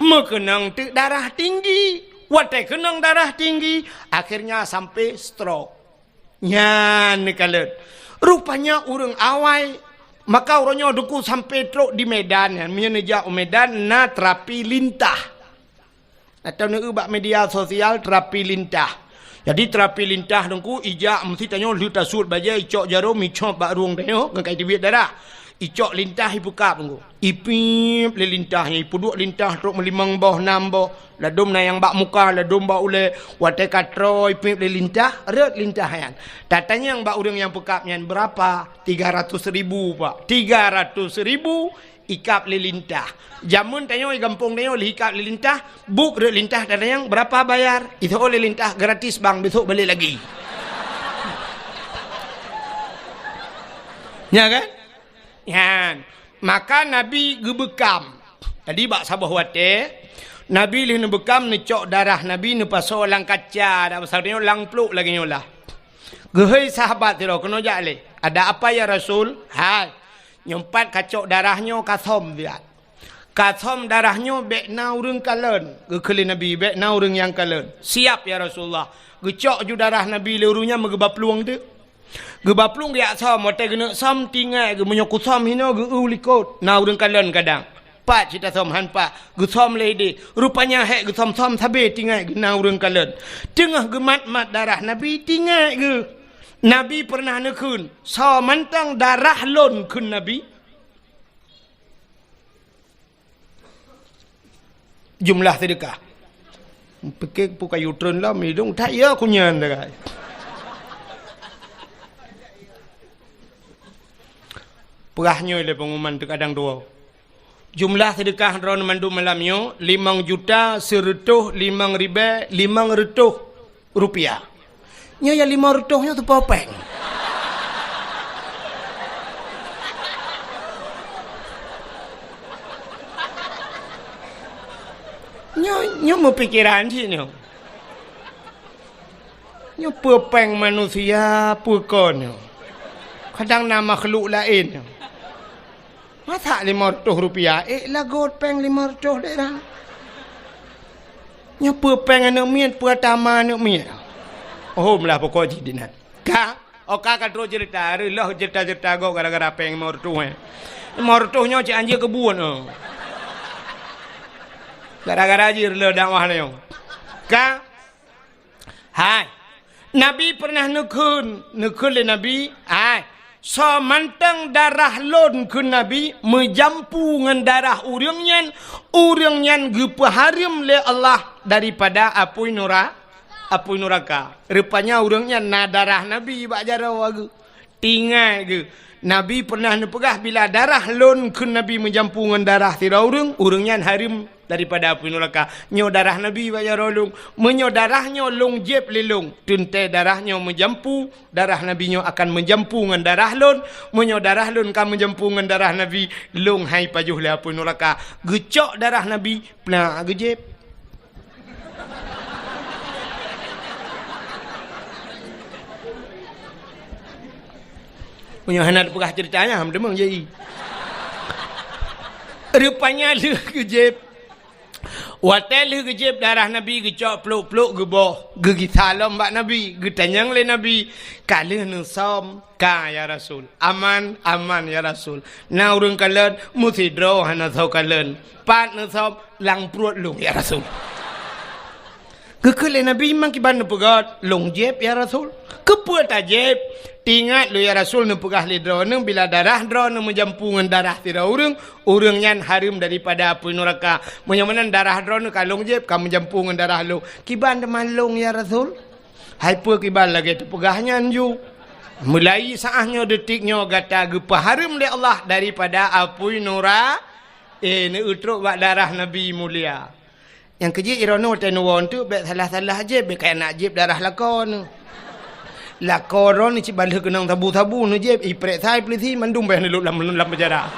Meukeunong teuk darah tinggi. Watée keunong darah tinggi, akhirnya sampai stroke. Nyan neukalon. Rupanya ureuëng awai, maka uroe nyoe teungku sampai trok di Medan nyan. Meunyoe neujak u Medan na terapi lintah. Atau neueu bak media sosial terapi lintah. Jadi terapi lintah teungku ijak meusti tanyoe lheueh tasuet bajée icok jarom icop bak rueng tanyoe ngon kai teubiet darah. Icok lintah ipeukab teungku. Ipiep lé lintah nyan, ipeuduek lintah trok meulimong boh, nam boh. Ladom na nyang bak muka, ladom bak ulée. Watée ka troe ipiep lé lintah, rot lintah nyan. Tatanyong bak ureuëng nyang peukab nyan, "Beurapa?" "Tiga ratus ribu, Pak." Tiga ratus ribu ikab lé lintah. Jameun tanyoe di gampông tanyoe lheueh ikab lé lintah, buet rot lintah tatanyong, "Beurapa bayar?" Iseuôt lé lintah, "Gratis, Bang, besok balik lagi." Nya kan? Nyan, maka Nabi geubeukam. Jadi bak saboh watée, Nabi lheueh neubeukam neucok darah Nabi neupasoe lam kaca, dak pasal nyoe lam pluek lagée nyoe lah. Geuhôi sahabat sidroe keunoe jak lé. "Ada apa ya Rasul?" "Hai, nyoe pat kacok darah nyoe kasom siat. Kasom darah nyoe bék na ureuëng kalon." Geukheun lé Nabi, "Bék na ureuëng nyang kalon." "Siap ya Rasulullah." Geucok ju darah Nabi lé ureuëng nyan meugeuba plueng teuk. Geuba plueng geujak som, watée geuneuk som tingai geuh meunyoe kusom hinoe geu-eu likot, na ureuëng kalon kadang. Pat cit tasom han pat, geusom lé idéh. Rupanya hék geusom-som sabe tingai geuh na ureuëng kalon. Teungoh geumat-mat darah Nabi tingai geuh. Nabi peureunah neukheun, "Soe mantong darah lôn," kheun Nabi. Jumlah seudeukah. Pike peue kayu treun lom, idong that ya kunyan dah. Peugah nyoe lé pengumuman teugadang dua. Jumlah seudeukah droeneuh mandum malam nyoe limong juta seureutôh limong ribèe limong reutôh rupiah. Nyoe nyang limong reutôh nyoe teupeue péng. Nyoe, nyoe meupikeran cit nyoe. Nyoe peue péng manusia, peue kon nyoe. Kadang na makhluk laén nyoe. Masa limong reutôh rupiah, ék lagot péng limong reutôh dek rang. Nyoe peue péng aneuk miet, peue tama aneuk miet. Oh, meulah pokok jih dinan. Ka, oh ka, ka trok cerita, reuloh cerita-cerita gob gara-gara péng limong reutôh, eh. Limong reutôh nyoe cit anjing keubuet, oh. Gara-gara jih reuloh dakwah nyoe. Ka, Hai, Nabi peureunah neukheun, neukheun lé Nabi, hai, soe mantong darah lôn, kheun Nabi, meujampu ngon darah ureuëng nyan, ureuëng nyan geupeuhareuem lé Allah daripada apui nura-, apui nuraka. Rupanya ureuëng nyan na darah Nabi bak jaroe geuh. Tingai geuh, Nabi peureunah neupeugah, "Bila darah lôn," kheun Nabi, "meujampu ngon darah sidroe ureuëng, ureuëng nyan hareuem daripada apui nuraka." Nyoe darah Nabi bak jaroe lôn. Meunyoe darah nyoe lôn jieb lé lôn, teuntée darah nyoe meujampu, darah Nabi nyoe akan meujampu ngon darah lôn. Meunyoe darah lôn ka meujampu ngon darah Nabi, lôn hai pajoh lé apui nuraka. Geucok darah Nabi, plah geujieb. Meunyoe hana teupeugah ceurita nyan, ham deungoe jai. Rupanya lheueh geujieb. Watée lheueh geujieb darah Nabi, geucok plôk-plôk geuboh, geugisa lom bak Nabi, geutanyong lé Nabi, "Ka lheueh neusöm?" "Ka, ya Rasul." "Aman?" "Aman, ya Rasul." "Na ureuëng kalon?" "Meusidroe hana soe kalon." "Pat neusöm?" "Lam pruet lôn, ya Rasul." Geukheun lé Nabi, "Memang kiban neupeugét?" "Lôn jieb, ya Rasul." "Keupeue tajieb?" "Teuingat lôn, ya Rasul, neupeugah lé droeneuh, bila darah droeneuh meujampu ngon darah sidroe ureuëng, ureuëng nyan hareuem daripada apui nuraka. Meunyoe meunan darah droeneuh ka lôn jieb, ka meujampu ngon darah lôn." "Kiban teuma lôn, ya Rasul?" "Hai peue kiban lagée teupeugah nyan ju? Mulai saát nyoe, detik nyoe gata geupeuhareuem lé Allah daripada apui nura-, eh, neutrok bak darah Nabi mulia." Nyang keujeuet droeneuh watée neuwoe teuk bék salah-salah jieb, bék kaya nak jieb darah lakoe neuh. Lakoe droeneuh cit ban lheueh keunong sabu-sabu neujieb, iprek sai peulisi mandum bék neulok lam, lam penjara.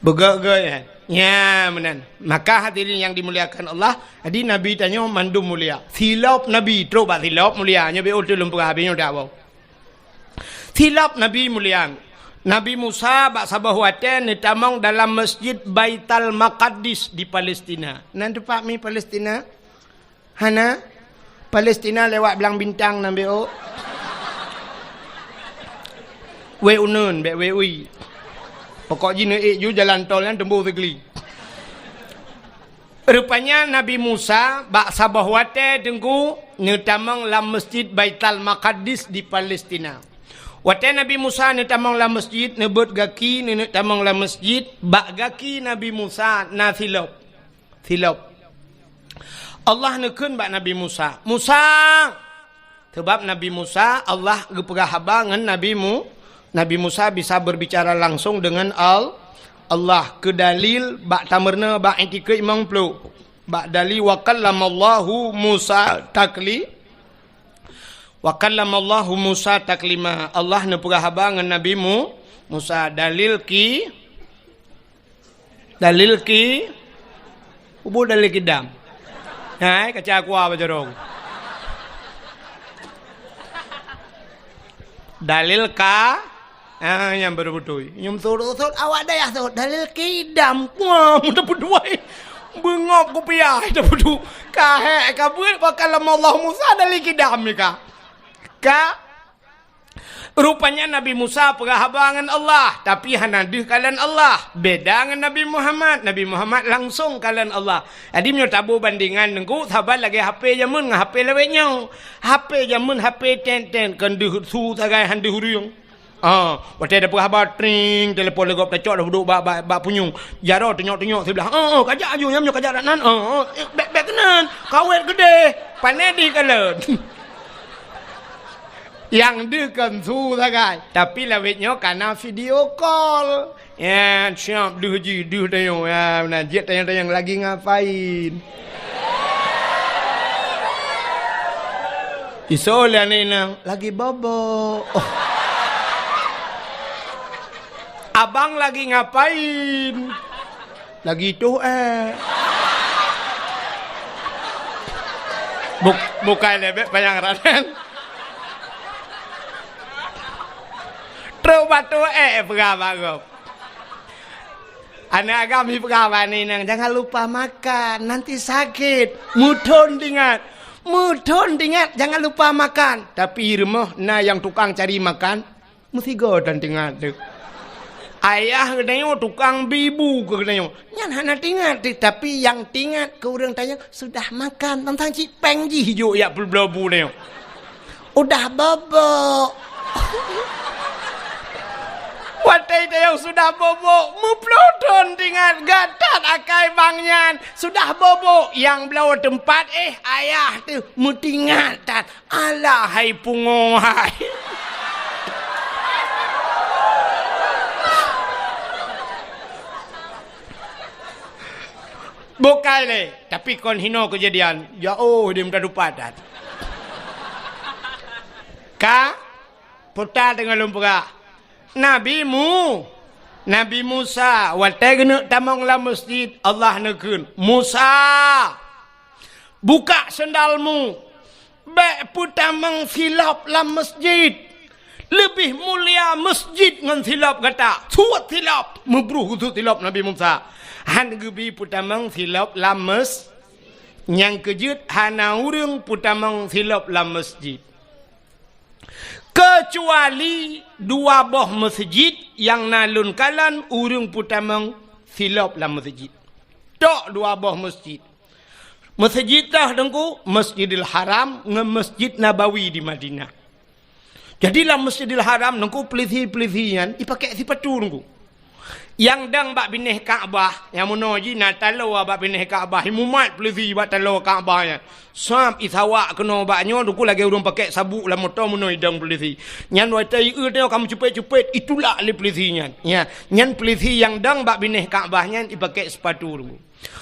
Beugét-gét, eh. Nya, meunan. Maka hadirin yang dimuliakan Allah, jadi Nabi tanyoe mandum mulia. Silop Nabi, trok bak silop mulia. Nyoe beu ulôn peugah habéh nyoe dak boh. Silop Nabi mulia. Nabi Musa bak saboh watée neutamong dalam Masjid Baital Maqaddis di Palestina. Nan teumpat mi Palestina? Hana? Palestina lewat Blang Bintang nan bék ôk. Wée uneun bék wée ui. Pokok jih neuék ju jalan tol nyan teumbôh Sigli. Rupanya Nabi Musa bak saboh watée teungku neutamong lam Masjid Baital Maqaddis di Palestina. Watée Nabi Musa neutamong lam masjid, neubeuet gaki neuneuk tamong lam masjid, bak gaki Nabi Musa na silop. Silop. Allah neukheun bak Nabi Musa, "Musa!" Sabab Nabi Musa, Allah geupeugah haba ngon Nabi Mu-, Nabi Musa bisa berbicara langsung dengan Al-, Allah. Keu dalil bak tameurunoe bak itikeuet limong plôh. Bak dalil, "Wa kallamallahu Musa takli-, wa kallamallahu Musa taklima." Allah neupeugah haba ngon Nabi Mu-, Musa. Dalil ki-, Dalil ki-, ubôk dalil kidam. Hai, kaca kuah bajarong. Dalil ka-, ah, nyang baru beutôi. Nyum sot-sot awak dayah sot. Dalil kidam. Wah, mudah beutôi. Beungop kupiah, dah beutôi. Ka hék, ka beuet, wa kallamallahu Musa dalil kidam ni ka. Ka Rupanya Nabi Musa peugah haba ngon Allah, tapi hana deuh kalon Allah. Beda ngon Nabi Muhammad. Nabi Muhammad langsong kalon Allah. Jadi, meunyoe taboh bandingan teungku, saban lagée H P jameun ngon H P lawét nyoe. H P jameun, H P tet-tet, kon deuh su sagai han deuh ureuëng. Ah, watée tapeugah haba, tring, telepon lé gob tacok, dah duek bak, bak, bak punyueng. Jaroe tunyok-tunyok siblah. "Oh, oh, kajak aju, nyan nyoe kajak dak nan. Oh, oh, eh, bék, bék keunan. Kawét geudeh. Pané dih kalon." Nyang deuh kon su sagai, tapi lawét nyoe kana video call. Ya, siap deuh jih, deuh tanyoe. Ya, meunan, jeuet tanyong-tanyong lagi ngapain. Isoe lé aneuk inong, lagi bobo. Oh. Abang lagi ngapain? Lagi toh, eh. Buk-, bukai lé, bèk panyang ranan. Trok bak toh, eh, peugah bak gob. Aneuk agam jipeugah bak aneuk inong, "Jangan lupa makan, nanti sakit." Meuthon teuingat. Meuthon teuingat, "Jangan lupa makan." Tapi rumoh na nyang tukang cari makan, meusigoe thon teuingat teuh. Ayah geutanyoe tukang bi bu keu geutanyoe. Nyan hana teuingat teuh, tapi nyang teuingat keu ureueng tanyoe sudah makan, teuntang cit péng jih jok jak peubloe bu tanyoe. Udah bobok. Watèe tanyoe sudah bobok, meuploh thon teuingat, gata akai bang nyan. Sudah bobok, nyang bloe teumpat, eh, ayah teuh meuteuingat that. Alah hai pungo hai. Bukai lé, tapi kon hinoe keujadian. Jiôh di meuta dupat that. Ka? Peue teungoh lôn peugah. Nabi Mu-, Nabi Musa, watèe geuneuk tamong lam meuseujid, Allah neukheun, "Musa, buka seundalmu, bèk peutamong silop lam meuseujid. Leubeh mulia meuseujid ngon silop gata." Suet silop, meubruh geusuet silop Nabi Musa. Han geubi peutamong silop lam meus-, nyang keujeuet hana ureueng peutamong silop lam meuseujid. Keucuali dua boh meuseujid nyang na lôn kalon ureueng peutamong silop lam meuseujid. Tok dua boh meuseujid. Meuseujid toh Teungku, Masjidil Haram ngon Masjid Nabawi di Madinah. Jadi lam Masjidil Haram Teungku, peulisi-peulisi nyan jipakèk sipatu Teungku. Nyang dong bak binéh Ka'bah, nyang meunoe jih na taloe bak binéh Ka'bah, imumat peulisi bak taloe Ka'bah nyan. Sab isawak keunoe bak nyoe, Teungku, lagèe ureueng pakèk sabuk lam moto meunoe idong peulisi. Nyan watèe ieu tanyoe ka meucupet-cupet, itulak lé peulisi nyan. Ya, nyan peulisi nyang dong bak binéh Ka'bah nyan ipakèk sipatu Teungku.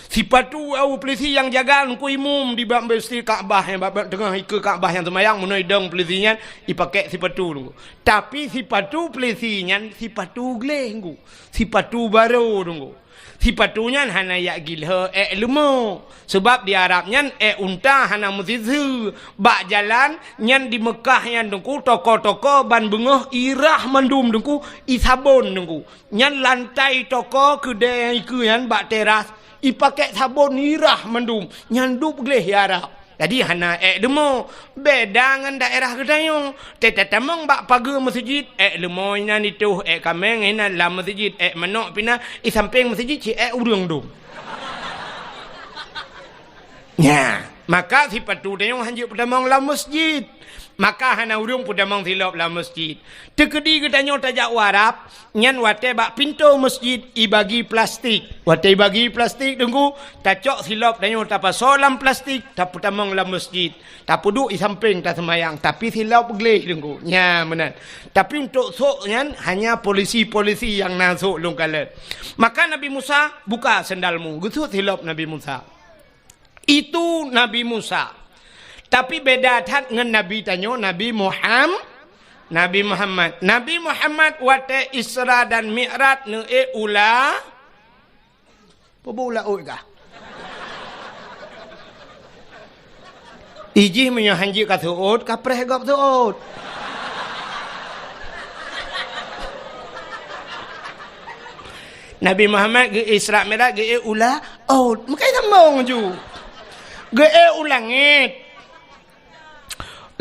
Sipatu awak peulisi nyang jaga Teungku, imum di bak Masjid Ka'bah nyan, bak, bak teungoh ikeue Ka'bah nyang seumayang, meunoe idong peulisi nyan ipakèk sipatu Teungku. Tapi sipatu peulisi nyan sipatu gleh Teungku. Sipatu barô Teungku. Sipatu nyan hana jak gilhô èk leumo. Seubab di Arab nyan èk unta hana meusiseue. Bak jalan nyan di Meukah nyan Teungku, toko-toko ban beungoh irah mandum Teungku, isabon Teungku. Nyan lantai toko keudè nyang ikeue nyan bak teras, ipakèk sabon irah mandum, nyan dub gleh di Arab. Jadi hana èk leumo, beda ngon daerah geutanyoe. Teutamong bak pageue meuseujid, èk leumo inan itôh, èk kaméng inan lam meuseujid, èk manok pih na, i sampéng meuseujid cit èk ureueng dum. Nya, maka sipatu tanyoe hanjeuet peutamong lam meuseujid. Maka hana ureueng peutamong silop lam meuseujid. Teukeudi geutanyoe tajak u Arab, nyan watèe bak pintoe meuseujid ibagi plastik. Watèe ibagi plastik Teungku, tacok silop tanyoe tapasoe lam plastik, tapeutamong lam meuseujid. Tapeuduek i sampéng taseumayang, tapi silop gleh Teungku. Nya meunan. Tapi untuk sôk nyan hanya polisi-polisi nyang na sôk lôn kalon. Maka Nabi Musa, "Buka sendalmu." Geusuet silop Nabi Musa. Itu Nabi Musa. Tapi beda that ngon Nabi tanyoe, Nabi Muham-, Nabi Muhammad. Nabi Muhammad watèe Isra dan Mi'raj neuék u la-, peue bu u laôt kah? Ijih meunyoe hanjeuet ka seuôt, ka preh gob seuôt. Nabi Muhammad geu-Isra Mi'raj geuék u laôt, meukai sambông ju. Geuék u langét.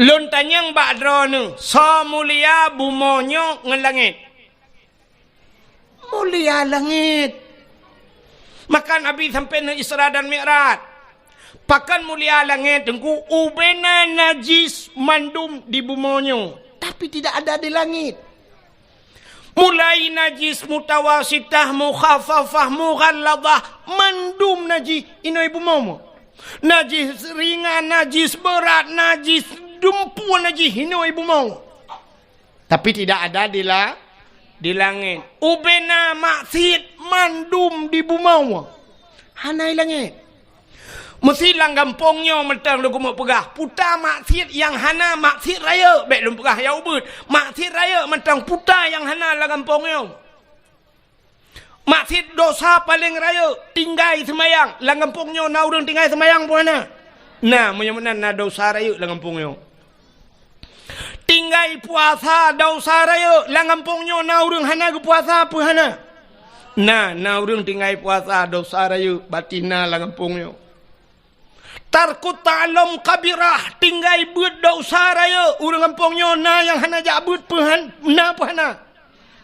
Lôn tanyong bak droeneuh, soe mulia bumoe nyoe ngon langét? Mulia langét. Maka Nabi sampoe neu Isra dan Mi'raj. Pakon mulia langét, Teungku, ubena najis mandum di bumoe nyoe, tapi tidak ada di langit. Mulai najis mutawasitah, mukhafafah, mughalladhah, mandum najis inoe bumoe. Najis ringan, najis beurat, najis dumpue, najis inoe bumoe. Tapi tidak ada di la-, di langét. Ubena maksiet mandum di bumoe. Hana i langét. Meusi lam gampông nyoe mantong lôn keumeung peugah, peue ta maksiet nyang hana, maksiet rayeuk, bék lôn peugah nyang ubit. Maksiet rayeuk mantong peue ta nyang hana lam gampông nyoe. Maksiet dosa paleng rayeuk, tinggai seumayang. Lam gampông nyoe na ureuëng tinggai seumayang peue hana? Na, meunyoe meunan na dosa rayeuk lam gampông nyoe. Tinggai puasa dosa rayeuk, lam gampông nyoe na ureuëng hana geupuasa peue hana? Na, na ureuëng tinggai puasa dosa rayeuk, bati na lam gampông nyoe. Tarkut ta'allum kabirah, tinggai beuet dosa rayeuk, ureuëng gampông nyoe na nyang hana jak beuet peue han-, na peue hana?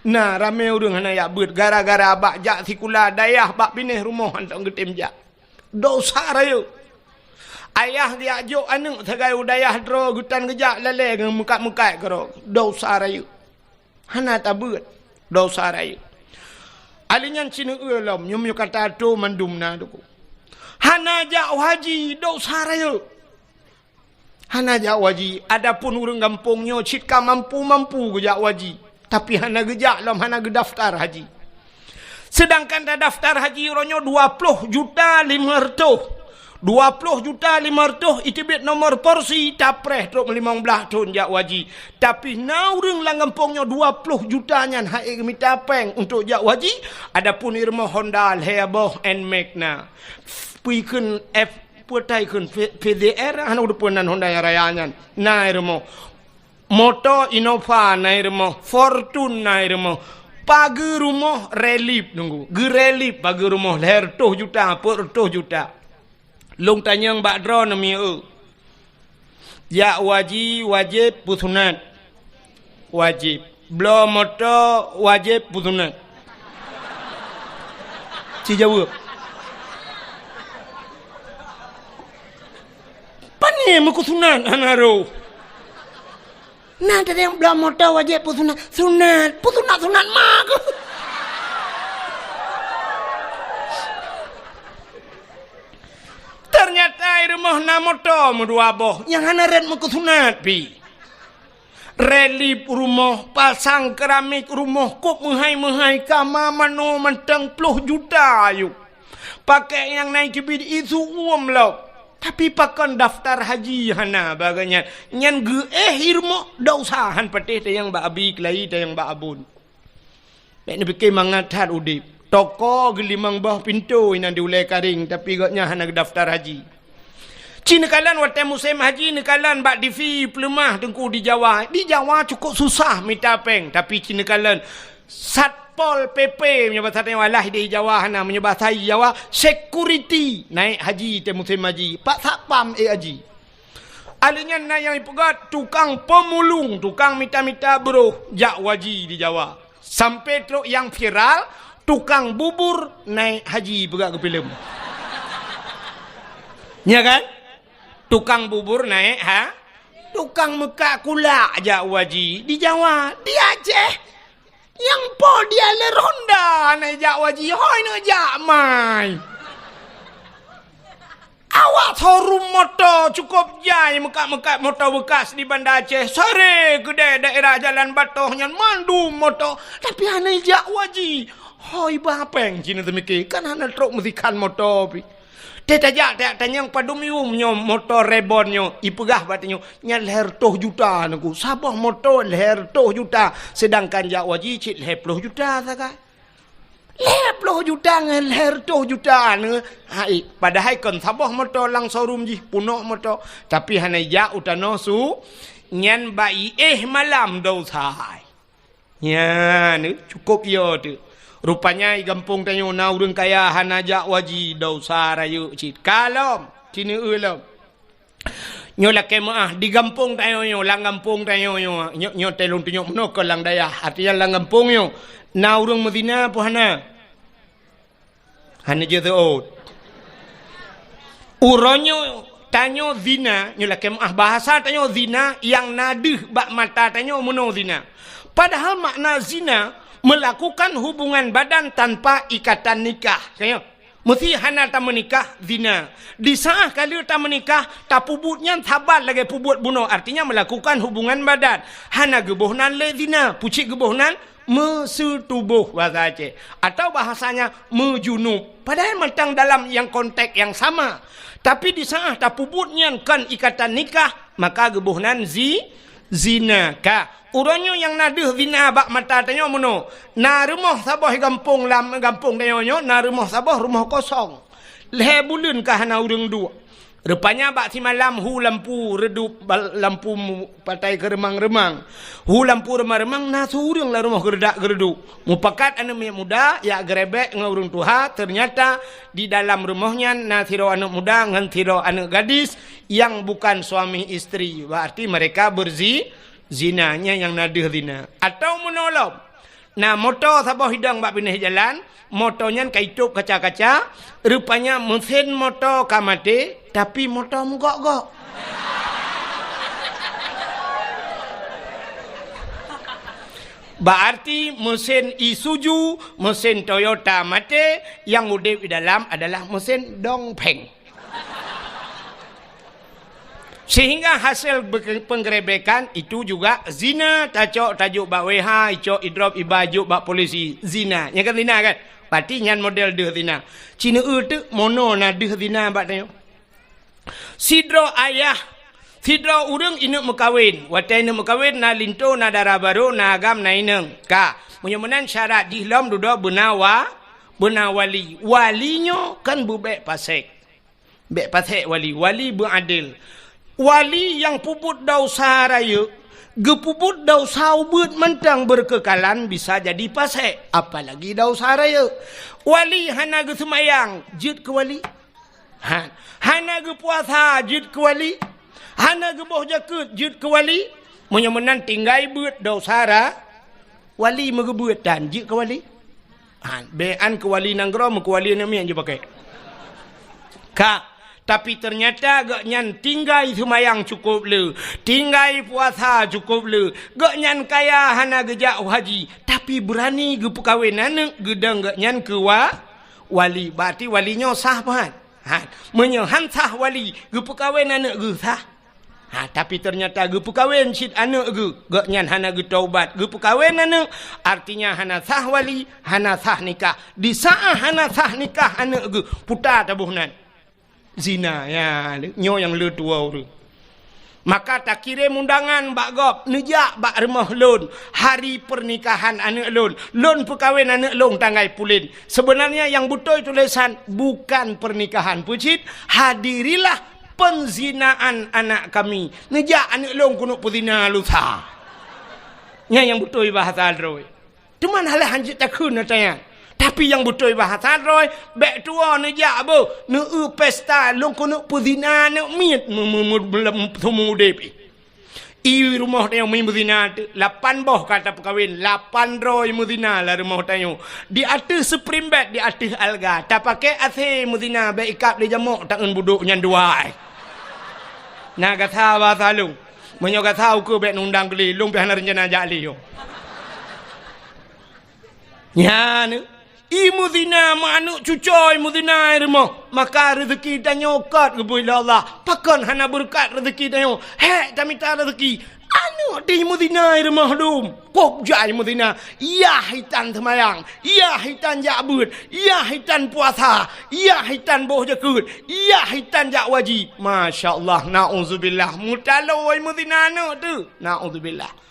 Na, ramé ureuëng hana jak beuet gara-gara bak jak sikula dayah bak binéh rumoh hántom geutem jak. Dosa rayeuk. Ayah jak jok aneuëk sagai u dayah droe geutan geujak lalé ngon meukat-meukat keudroe. Dosa rayeuk. Hana tabeuet. Dosa rayeuk. Ali nyan sineue lom, nyoe meunyoe ka tato mandum na teuku. Hana jak haji, dosa rayeuk. Hana jak haji, adapun ureuëng gampông nyoe cit ka mampu-mampu geujak haji, tapi hana geujak lom, hana geudaftar haji. Seudangkan tadaftar haji uroe nyoe dua ploh juta limong reutôh. Dua ploh juta limong reutôh iteubiet nomor polisi, tapreh trok limong blaih thon jak haji. Tapi na ureuëng lam gampông nyoe dua ploh juta nyan han ék geumita péng untuk jak haji, adapun i rumoh Honda lhée boh Nmax na. Pui kheun F Peue tai kheun P-, P Z R, hana udeupeue nan Honda nyang raya nyan. Na i rumoh. Moto Innova na i rumoh, Fortuner na i rumoh. Pageue rumoh relip nunggu. Geurelip pageue rumoh lhée reutôh juta, peuet reutôh juta. Lôn tanyong bak droeneuh mieu. Jak haji wajéb peusunat? Wajéb. Bloe moto wajéb peusunat? Ci jaweueb. Pane meukeusunat hana roh? Na teudeung bloe moto wajéb peusunat? Sunat. Peusunat-sunat ma keuh. Teunyata i rumoh na moto meudua boh nyang hana rot meukeusunat pih. Relip rumoh, pasang keramik rumoh, kop meuhai-meuhai kama manoe mantong ploh juta ayue. Pakèk nyang na i teubiet isu uem lom. Tapi pakon daftar haji hana bak geuh nyan. Nyan geuéh i rumoh, dosa han patéh tanyong bak abi keulayi tanyong bak abon. Bék neupike mangat that udeb. Toko geulimong boh pintoe inan di ulée Karing, tapi gobnyan hana geudaftar haji. Ci neukalon watée musém haji neukalon bak T V peuleumah teungku di Jawa. Di Jawa cukôp susah mita péng, tapi ci neukalon Satpol P P meunyoe basa tanyoe alah di Jawa hana, meunyoe basa Jawa security naék haji tée musém haji, pak satpam ék haji. Ahli nyan na nyang ipeugah tukang peumulung, tukang mita-mita broh jak haji di Jawa. Sampai trok nyang viral, tukang bubur naék haji peugah keu filem. Nya kan? Tukang bubur naék ha? Tukang meukat kulak jak haji di Jawa, di Aceh. Nyang po dia lé Honda na jak haji, hôi neujak mai. Awak showroom moto cukôp jai meukat-meukat moto beukas di Banda Aceh. Sare keudeh daerah Jalan Batoh nyan mandum moto, tapi hana jak haji. Hôi ba péng cina teumike, kan hana trok meusikan moto pih. Teuh tajak, tajak tanyong padum yum nyoe moto Reborn nyoe, ipeugah bak tanyoe, nyan lhée reutôh juta nunggu. Saboh moto lhée reutôh juta, seudangkan jak haji cit lhée ploh juta sagai. Lhée ploh juta ngon lhée reutôh juta nyoe, hai, padahai kon saboh moto lam showroom jih, punok moto, tapi hana jak u tanoh su, nyan bak iéh malam dosa hai. Nyan, cukôp yo teuh. Rupanya i gampông tanyoe na ureuëng kaya hana jak haji, dosa rayeuk cit. Ka lom, sineue lom. Nyoe lakée meuáh di gampông tanyoe nyoe, lam gampông tanyoe nyoe, nyoe, nyoe teuh lôn tunyok meunoe keu lam dayah. Artinya lam gampông nyoe na ureuëng meuzina peue hana? Hana jeuet seuôt. Uroe nyoe tanyoe zina, nyoe lakée meuáh bahasa tanyoe zina nyang na deuh bak mata tanyoe meunoe zina. Padahal makna zina melakukan hubungan badan tanpa ikatan nikah. Tanyoe, Meusi hana tameunikah, zina. Di saát ka lheueh tameunikah, tapeubuet nyan sabat lagée peubuet bunoe, artinya melakukan hubungan badan. Hana geuboh nan lé zina, pucit geuboh nan meuseutuboh bahasa Aceh. Atau bahasanya meujunub. Padahai mantong dalam yang konteks yang sama. Tapi di saát tapeubuet nyan kon ikatan nikah, maka geuboh nan zi-, zina. Ka, uroe nyoe nyang na deuh zina bak mata tanyoe meunoe. Na rumoh saboh gampông lam gampông tanyoe nyoe, na rumoh saboh rumoh kosong. Lhée buleuen ka hana ureuëng duek. Rupanya bak simalam hu lampu redup bal-, lampu mu-, patai keureumang-reumang. Hu lampu reumang-reumang na su ureuëng lam rumoh geuredak-geureduek. Mupakat aneuëk miet muda, jak geurebek ngon ureuëng tuha, ternyata di dalam rumoh nyan na sidroe aneuëk muda ngon sidroe aneuëk gadis nyang bukan suami istri. Berarti mereka berzi-, zina, nyan nyang na deuh zina. Atau meunoe lom, na moto saboh idong bak binéh jalan, moto nyan ka itôb kaca-kaca, rupanya meusén moto ka maté, tapi moto meugok-gok. Berarti meusén Isuzu, meusén Toyota maté, nyang udeb di dalam adalah meusén Dongfeng. Sehingga hasil be-, penggerebekan itu juga zina, tacok tajok bak W H, icok idrop iba jok bak polisi, zina. Nyan kan zina kan? Berarti nyan model deuh zina. Ci neueu teuk mono na deuh zina bak tanyoe. Sidroe ayah, sidroe ureuëng ineuëk meukawen. Watée ineuëk meukawen na linto, na dara barô, na agam, na inong. Ka, meunyoe meunan syarat jih lom dudoe beuna wa-, beuna wali. Wali nyoe kan beubék pasék. Bék pasék wali, wali beuadil. Wali nyang peubuet desya rayeuk, geupeubuet desya ubeut mantong beureukeukhalan bisa jadi pasék, apalagi desya rayeuk. Wali hana geuseumayang, jeuet keu wali. Ha, hana geupuasa, jeuet keu wali. Hana geuboh jakeuet, jeuet keu wali. Meunyoe meunan tinggai beuet desya ra-, wali meugeubeuet tan, jeuet keu wali. Ha, bék an keu wali nanggroe, meukeu wali aneuk miet jipakai. Ka, tapi ternyata gobnyan tinggai seumayang cukôp le, tinggai puasa cukôp le, gobnyan kaya hana geujak haji, tapi beurani geupeukawen aneuk geudong gobnyan keu wa-, wali. Berarti wali nyoe sah pat. Ha, meunyoe han sah wali, geupeukawen aneuk geuh sah. Ha, tapi ternyata geupeukawen cit aneuk geuh, gobnyan hana geutaubat, geupeukawen aneuk, artinya hana sah wali, hana sah nikah. Di saát hana sah nikah aneuk geuh, puta taboh nan. Zina, ya, nyoe nyang le tuwoe ureuëng. Maka takirém undangan bak gob, neujak bak rumoh lôn, hari pernikahan aneuk lôn, lôn peukawen aneuk lôn tanggai pulen. Sebenarnya nyang beutôi tulésan bukan pernikahan peucit, hadirilah penzinaan anak kami. Neujak aneuk lôn keuneuk peuzina lusa. Nyan nyang beutôi bahasa droe. Teuma hana lé hanjeuet takheun ata nyan. Tapi nyang beutôi bahasa droe, bék tuwoe neujak boh, neueu pesta lôn keuneuk peuzina aneuk miet, me-, me-, me-, me-, seumeu udeb. I rumoh tanyoe mi meuzina teuk, lapan boh ka tapeukawen, lapan droe meuzina lam rumoh tanyoe. Di ateueh spring bed, di ateueh alga, tapakée A C meuzina, bék ikab lé jamok taeun budok nyan dua ai. Na gata ba saleueng. Meunyoe gata ukeue bék nundang keu lé, lôn pih hana reuncana jak lé nyoe. Nyan, i meuzina, meuaneuk cucoe meuzina i rumoh, maka reuzeuki tanyoe kot geubri lé Allah. Pakon hana beureukat reuzeuki tanyoe? Hék tamita reuzeuki. Aneuk teuh meuzina i rumoh dum. Kôb jai meuzina. Yah itan seumayang, yah itan jak beuet, yah itan puasa, yah itan boh jakeuet, yah itan jak wajib. Masya Allah, naudzubillah. Meutaloe meuzina aneuk teuh. Naudzubillah.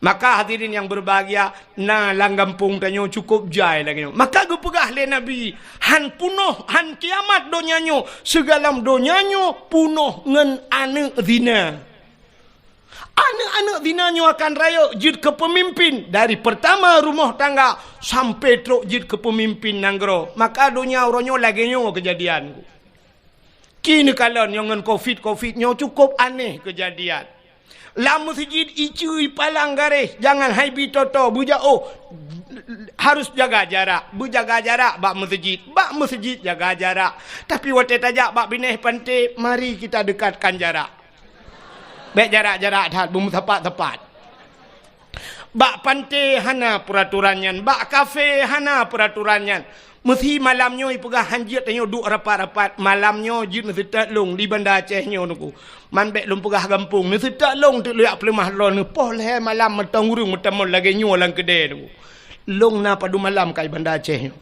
Maka hadirin yang berbahagia, na lam gampông tanyoe cukôp jai lagée nyoe. Maka geupeugah lé Nabi, han punoh, han kiamat donya nyoe, sigohlom donya nyoe punoh ngon aneuk zina. Aneuk-aneuk zina nyoe akan rayeuk jeuet keu peumimpin, dari peurtama rumoh tangga sampai trok jeuet keu peumimpin nanggroe. Maka donya uroe nyoe lagée nyoe keujadian. Keuneuk kalon nyoe ngon covid-covid nyoe cukôp aneh keujadian. Lam meuseujid iceue ipalang garéh, jangan hai bi toto beujaoh, harus jaga jarak. Beujaga jarak bak meuseujid, bak meuseujid jaga jarak. Tapi watée tajak bak binéh panté, mari kita dekatkan jarak. Bék jarak-jarak that, beumeusapat-sapat. Bak panté hana peuratoran nyan, bak kafé hana peuratoran nyan. Meusi malam nyoe ipeugah hanjeuet tanyoe duek rapat-rapat, malam nyoe jeuet neuseutôt lôn di Banda Aceh nyoe Teungku. Man bék lôn peugah gampông, neuseutôt lôn teuk lôn jak peuleumah droeneuh poh lhée malam mantong ureuëng meutamong lagée nyoe lam keudée Teungku. Lôn na padum malam ka i Banda Aceh nyoe.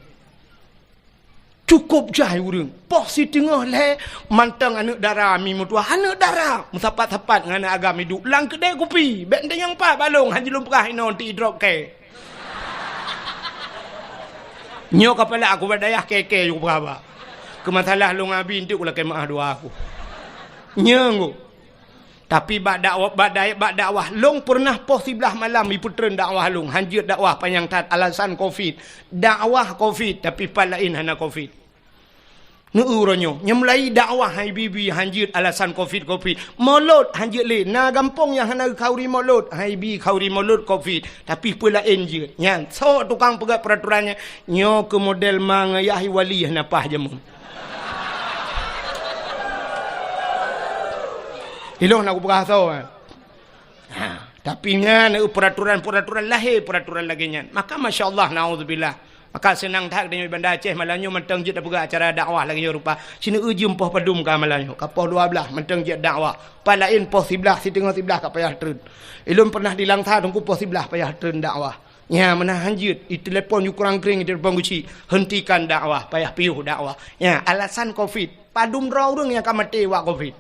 Cukôp jai ureuëng. Poh siteungoh lhée mantong aneuëk dara mi meutuah, aneuëk dara meusapat-sapat ngon aneuëk agam iduek lam keudée kupi. Bék tanyong pat bak lôn, hanjeuet lôn peugah inoe teuk idrop kée. Nyoe kapala aku bak dayah kée-kée yue peugah ba. Keu masalah lôn abi enteuk ulakée meuah dua aku. Nyoe ngu. Tapi bak dakwah, bak dai-, bak dakwah lôn peureunah poh siblaih malam ipeutreun dakwah lôn, hanjeuet dakwah panyang that alasan covid. Dakwah covid, tapi pat laén hana covid. Neu uroe nyoe, nyang mulai dakwah hai bibi hanjeuet alasan covid, covid. Molot hanjeuet lé, na gampông nyang hana khauri molot, hai bi khauri molot covid, tapi peue laén jeuet. Nyan, sok tukang peugah peraturan nyan, nyoe keu model ma ngon yah wali hana paih jameun. Ilôn na kupeugah soe, eh. Ha, tapi nyan, eh, peraturan-peraturan lahé, peraturan lagée nyan. Maka, masya Allah, naudzubillah. Maka seunang that geutanyoe Banda Aceh malam nyoe mantong jeuet tapeugah acara dakwah lagée nyoe rupa. Sineuk jeuem poh padum ka malam nyoe, ka poh dua blaih mantong jeuet dakwah. Pat laén poh siblaih, siteungoh siblaih ka payah treun. Ilôn pernah di Langsa Teungku poh siblaih payah treun dakwah. Nya, meunan hanjeuet, itelepon yue kurang kring, itelepon geuchik, hentikan dakwah, payah piôh dakwah. Nya, alasan covid. Padum droe ureuëng nyang ka maté wak covid.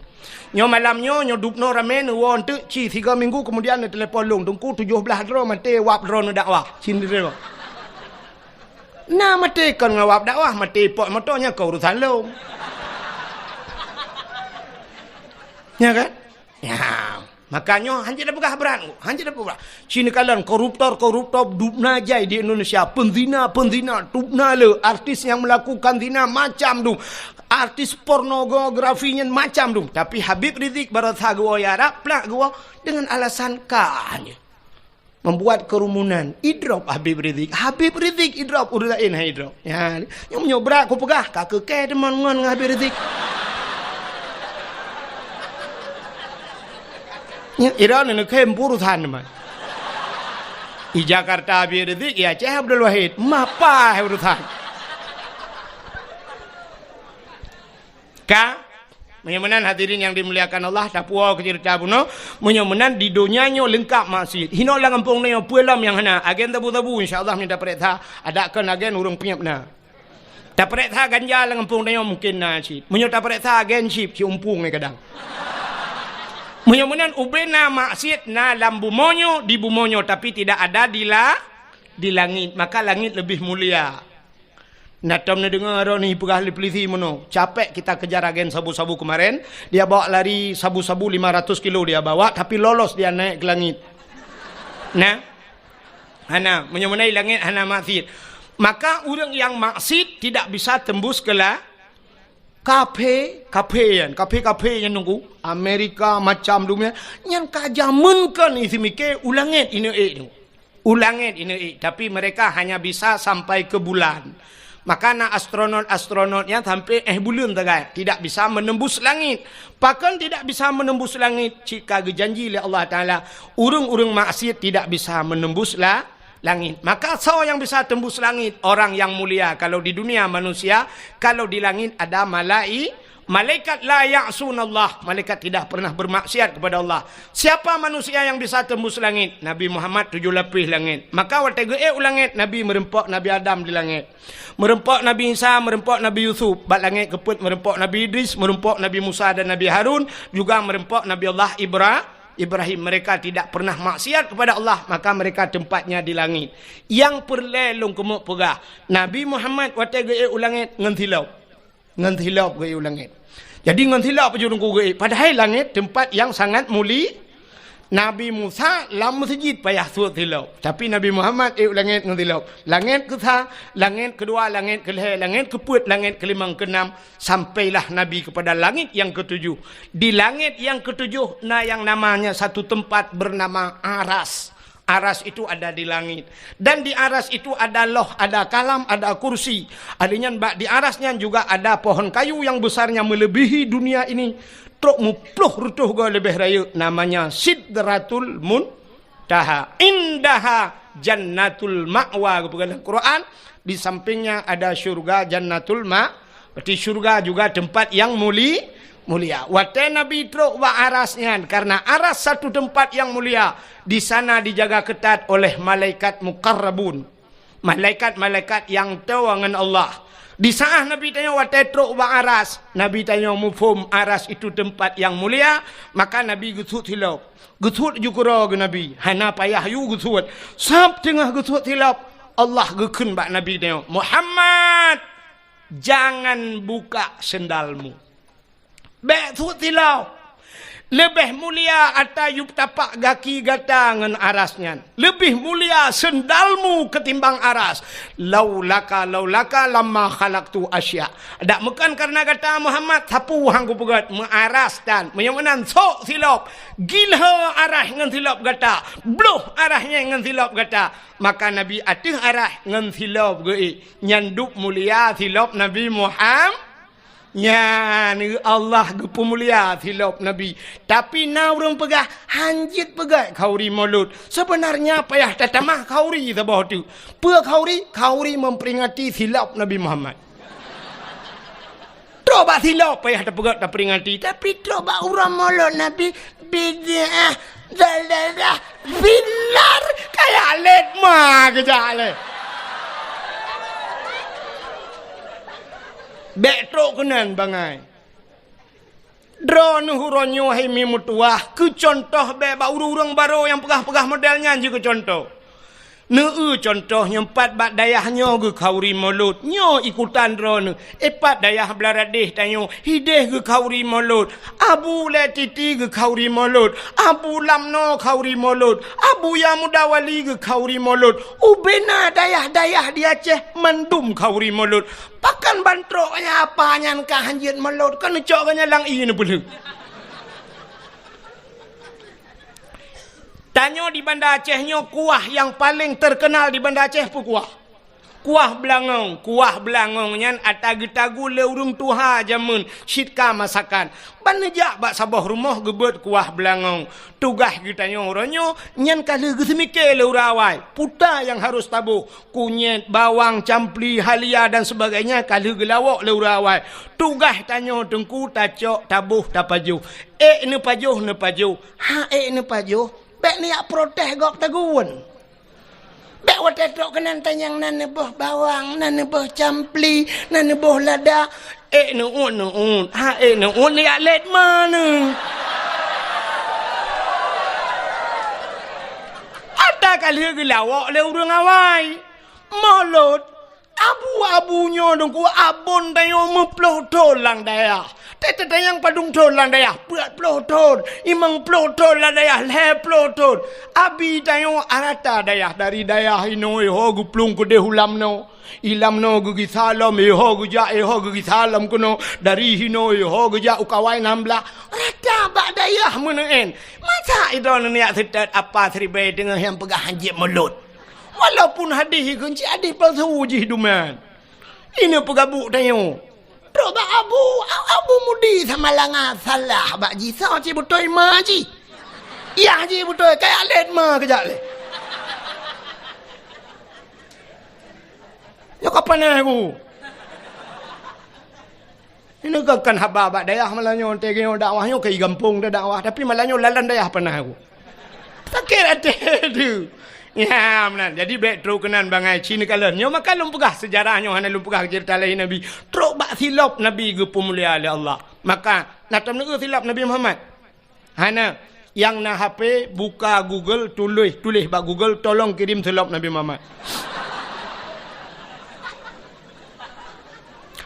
Nyoe malam nyoe, nyoe dubnoe ramé neuwoe enteuk ci siga minggu keumudian neutelepon lôn, "Teungku, tujoh blaih droe maté wab droeneuh dakwah." Cit neutelepon. Na maté kon ngon wab dakwah, maté pot moto nyan kon urusan lôn. Nya kan? Nya. Maka nyoe hanjeuet tapeugah brat, hanjeuet tapeugah brat. Ci neukalon koruptor-koruptor dubna jai di Indonesia, penzina-penzina dubna le, artis nyang melakukan zina macam dum, artis pornografi nyan macam dum. Tapi Habib Rizik barosa geuwoe Arab, plak geuwoe dengan alasan ka hanjeuet. Membuat kerumunan, idrop Habib Rizik. Habib Rizik idrop, ureuëng laén han idrop. Ya, nyoe meunyoe brat kupeugah, ka keu kée teuma ngon ngon Habib Rizik. Nya, ira neuneukem urusan teuma. I Jakarta Habib Rizik, i Aceh Abdul Wahid. Mapa urusan? Ka? Meunyoe meunan hadirin nyang dimuliakan Allah, tapuwoe keu ceurita bunoe, meunyoe meunan di donya nyoe leungkap maksiet. Hinoe lam gampông nyoe peue lom nyang hana, agen sabu-sabu insya Allah meunyoe tapareksa, adak kon agen ureuëng peunyeb na. Tapareksa ganja lam gampông nyoe mungken na cit. Meunyoe tapareksa agen cit, ci umpung nyoe kadang. Meunyoe meunan ubena maksiet na lam bumoe nyoe, di bumoe nyoe, tapi tidak ada di la-, di langit, maka langit lebih mulia. Na tom neudeungoe droeneuh peugah lé polisi meunoe, capek kita kejar agen sabu-sabu kemarin, dia bawa lari sabu-sabu lima ratus kilo dia bawa, tapi lolos dia naik ke langit. Nah, hana, meunyoe meunan langit hana maksiet. Maka ureuëng nyang maksiet tidak bisa tembus ke la-, kafe, kafe nyan, kafe-kafe nyan Teungku, Amerika macam dunia, nyan ka jameun kon isi mikée u langit ineuk ék Teungku. U langit ineuk ék, tapi mereka hanya bisa sampai ke bulan. Maka na astronot-astronot nyan sampai éh buleuen sagai, tidak bisa menembus langit. Pakon tidak bisa menembus langit? Cit ka geujanji lé Allah Taala, ureuëng-ureuëng maksiet tidak bisa menembus la-, langit. Maka soe nyang bisa tembus langit? Orang yang mulia. Kalau di dunia manusia, kalau di langit ada malai-, malaikat la ya'sunallah, malaikat tidak pernah bermaksiat kepada Allah. Siapa manusia yang bisa tembus langit? Nabi Muhammad tujoh lapéh langit. Maka watée geuék u langit, Nabi meureumpok Nabi Adam di langit. Meureumpok Nabi Isa, meureumpok Nabi Yusuf. Bak langit keupeuet meureumpok Nabi Idris, meureumpok Nabi Musa dan Nabi Harun, juga meureumpok Nabi Allah Ibra-, Ibrahim. Mereka tidak pernah maksiat kepada Allah, maka mereka tempatnya di langit. Nyang peureulée lôn keumeuk peugah, Nabi Muhammad watée geuék u langit ngon silop. Ngon silop geuék u langit. Jadi ngon silop peue Teungku geuék, padahai langit tempat yang sangat muli-, Nabi Musa lam meuseujid payah suet silop, tapi Nabi Muhammad ék u langit ngon silop. Langit keusa, langit keudua, langit keulhée, langit keupeuet, langit keulimong, keunam, sampailah Nabi kepada langit yang ketujuh. Di langit yang ketujuh na yang namanya satu tempat bernama Aras. Aras itu ada di langit. Dan di Aras itu ada Loh, ada Kalam, ada Kursi. Artinya bak di Aras nyan juga ada pohon kayu yang besarnya melebihi dunia ini. Trok muploh reutôh goe leubeh rayeuk, namanya Sidratul Muntaha. Indaha Jannatul Ma'wa, geupeugah lam Quran. Di sampingnya ada syurga Jannatul Ma-, berarti syurga juga tempat yang muli-, mulia. Watée Nabi trok bak aras nyan, karena aras satu tempat yang mulia, di sana dijaga ketat oleh malaikat muqarrabun. Malaikat-malaikat nyang toe ngon Allah. Di saat Nabi tanyoe watée trok bak aras, Nabi tanyoe muphom aras itu tempat yang mulia, maka Nabi geusuet silop. Geusuet ju keudroe geuh Nabi, hana payah yue geusuet. Sab teungoh geusuet silop, Allah geukheun bak Nabi tanyoe, "Muhammad, jangan buka sendalmu." Bék suet silop. Leubeh mulia ata yub tapak gaki gata ngon aras nyan. Leubeh mulia sendalmu ketimbang aras. Laulaka, laulaka lamma khalaqtu asya. Dak meukan karena gata Muhammad, sapeue han kupeugét, meuaras tan. Meunyoe meunan sok silop. Gilho aras ngon silop gata. Bloh aras nyan ngon silop gata. Maka Nabi ateueh aras ngon silop geuék. Nyan dub mulia silop Nabi Muhammad. Nyan, Allah geupeumulia silop Nabi. Tapi na ureuëng peugah, "Han jeuet peugét khauri Maulud." Sebenarnya payah tatamah khauri saboh teuk. Peue khauri? Khauri memperingati silop Nabi Muhammad. Trok bak silop payah tapeugét taperingati. Tapi trok bak uroe Maulud Nabi, bid'ah, dalalah, finnar, kaya lét ma geujak lé. Bék trok keunan bangai. Droeneuh uroe nyoe hai mi meutuwah, keu cuntoh bék bak ureuëng-ureuëng barô nyang peugah-peugah model nyan jih keu cuntoh. Neu-eu cuntoh nyang pat bak dayah nyoe geukhauri Maulud, nyoe ikutan droeneuh. Eh, pat dayah Blaradeh tanyoe, hideh geukhauri Maulud. Abu Lé Titi geukhauri Maulud. Abu Lamno khauri Maulud. Abu Yamuda Wali geukhauri Maulud. Ubena dayah-dayah di Aceh mandum khauri Maulud. Pakon ban trok nyan apa nyan ka han jeuet Maulud, kon neucok geuh nyan lam ié neupeulheueh. Tanyoe di Banda Aceh nyoe kuah nyang paleng teukeunal di Banda Aceh peue kuah? Kuah beulangong. Kuah beulangong nyan ata geutagu lé ureuëng tuha jameun cit ka masakan. Ban neujak bak saboh rumoh geubeuet kuah beulangong. Tugaih geutanyoe uroe nyoe nyan ka lheueh geuseumike lé ureuëng awai. Peue nyang harôh taboh? Kunyét, bawang, campli, halia dan sebagainya ka lheueh geulawok lé ureuëng awai. Tugaih tanyoe teungku tacok, taboh, tapajoh. Ék neupajoh, neupajoh. Ha ék neupajoh, bék neujak protes gob tagun. Bék watée trok keunan tanyong na neuboh bawang, na neuboh campli, na neuboh lada. Ék neuôt, neuôt. Ha ék neuôt neujak lét ma neu. Ata ka lheueh geulawok lé ureuëng awai. Maulud, abu-abu nyoe teungku, abon tanyoe meuploh thon lam dayah. Teuteutanyong padum thon lam dayah, peuet ploh thon, limong ploh thon lam dayah, lhée ploh thon. Abi tanyoe rata dayah, dari dayah inoe ho geuplueng keudeh u Lamno. I Lamno geugisa lom, iho geujak, iho geugisa lom keunoe. Dari hinoe iho geujak u Kawai Nam Blah. Rata bak dayah meuneuen. Masa idroeneuh neujak seutôt apa siribée deungon nyang peugah han jeuet Maulud? Walaupun hadih ikheun cit hadih palsu jih duman. Ineuk peugabuk tanyoe. Trok bak abu, abu mudi sama langa salah bak jih, soe cit beutôi ma jih. Yah jih beutôi, kaya lét ma keujak lé. Nyoe ka panéh ku. Ini kan, kan haba bak dayah malam nyoe, teuh nyoe dakwah nyoe keu gampông teuh dakwah, tapi malam nyoe lalan dayah panéh ku. Sakét até tu. Ya, meunan. Jadi bék trok keunan bangai ci neukalon. Nyoe maka lôn peugah seujarah nyoe hana lôn peugah ceurita lahé Nabi. Trok bak silop Nabi geupeumulia lé Allah. Maka na tom neu silop Nabi Muhammad. Hana, nyang na H P, buka Google, tuléh, tuléh bak Google, "Tolong kirim silop Nabi Muhammad."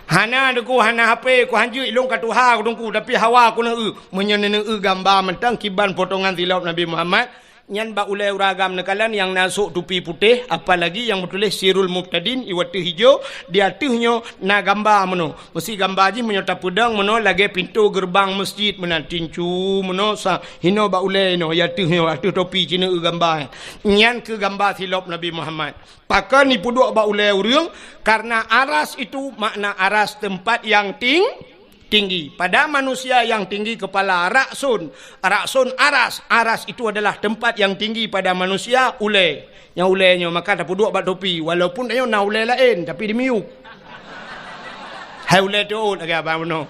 Hana, Teungku, hana H P, ku hanjeuet lôn ka tuha, Teungku, tapi hawa ku neu-eu. Meunyoe neu-eu gamba mantong kiban potongan silop Nabi Muhammad, nyan bak ulée ureuëng agam neukalon nyang na sôk tupi putéh, apalagi nyang meutuléh Sirul Mubtadin, iwateuh ijo, di ateueh nyoe na gamba meunoe. Meusi gamba jih meunyoe tapeudong meunoe lagée pintoe geureubang meuseujid meunan tincu meunoe sa hinoe bak ulée inoe, ya ateueh nyoe, ateueh topi ci neu-eu gamba. Nyan keuh gamba silop Nabi Muhammad. Pakon ipeuduek bak ulée ureuëng? Karena aras itu makna aras tempat yang ting-, tinggi. Pada manusia yang tinggi kepala, ra'sun, ra'sun aras. Aras itu adalah tempat yang tinggi pada manusia, ulée. Nyang ulée nyoe maka tapeuduek bak topi, walaupun tanyoe na ulée laén tapi dimiyueb. Hai ulée teuôt lagée abang bunoe.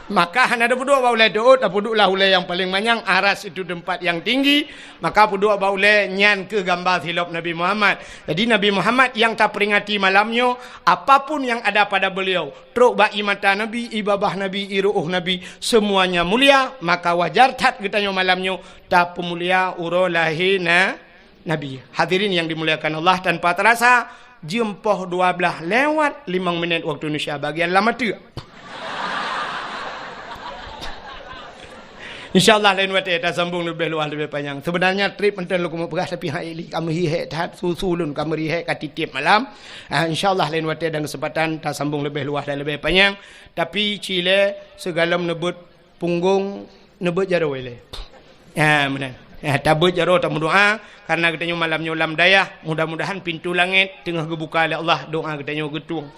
Maka hana tapeuduek bak ulée teuôt, tapeudueklah ulée nyang paleng manyang, aras itu tempat yang tinggi, maka peuduek bak ulée nyan keuh gamba silop Nabi Muhammad. Jadi Nabi Muhammad nyang taperingati malam nyoe, apapun yang ada pada beliau, trok bak ié mata Nabi, ié babah Nabi, ié ru'uh Nabi, semuanya mulia, maka wajar that geutanyoe malam nyoe tapeumulia uroe lahé na-, Nabi. Hadirin yang dimuliakan Allah, tanpa terasa, jeuem poh dua blaih lewat limong minét waktu Indonesia bagian lam ateueh. Insya Allah lain watée tasambong leubeh luwah leubeh panyang. Sebenarnya trip mantong lôn keumeung peugah, tapi hai li kamoe hi hék that, su-su lôn kamoe ri hék ka tieb-tieb malam. Ah, insya Allah lain watée dan kesempatan tasambong leubeh luwah dan leubeh panyang. Tapi ci lé sigohlom neubeuet punggong, neubeuet jaroe ilée. Ya, meunan. Ya, tabeuet jaroe tameudoá karena geutanyoe malam nyoe lam dayah. Mudah-mudahan pintoe langét teungoh geubuka lé Allah, doá geutanyoe geutueng.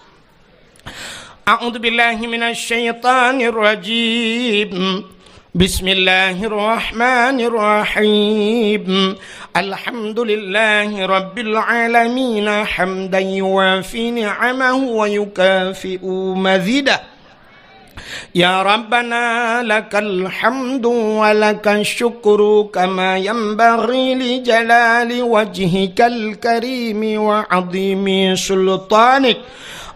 A'udzubillahi minasyaitonirrajim. Bismillahirrahmanirrahim. Alhamdulillahi rabbil alamin, hamdan yuwafi ni'amahu wa yukafi'u mazidah. Ya Rabbana, lakal hamdu wa lakasy syukru kama yanbaghi li jalali wajhikal karimi wa 'azimi sultanik.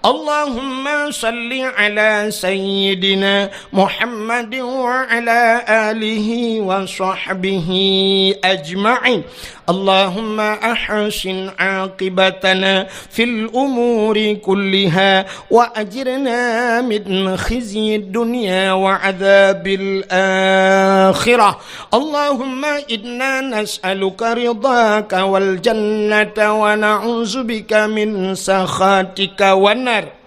Allahumma shalli 'ala sayyidina Muhammadin wa 'ala alihi wa shahbihi ajma'in. Allahumma ahsin 'aqibatana fil umuri kulliha wa ajirna min khizyid dunya wa 'adzabil akhirah. Allahumma inna nas'aluka ridhaka wal jannata wa na'udzubika min sakhatika wan nar.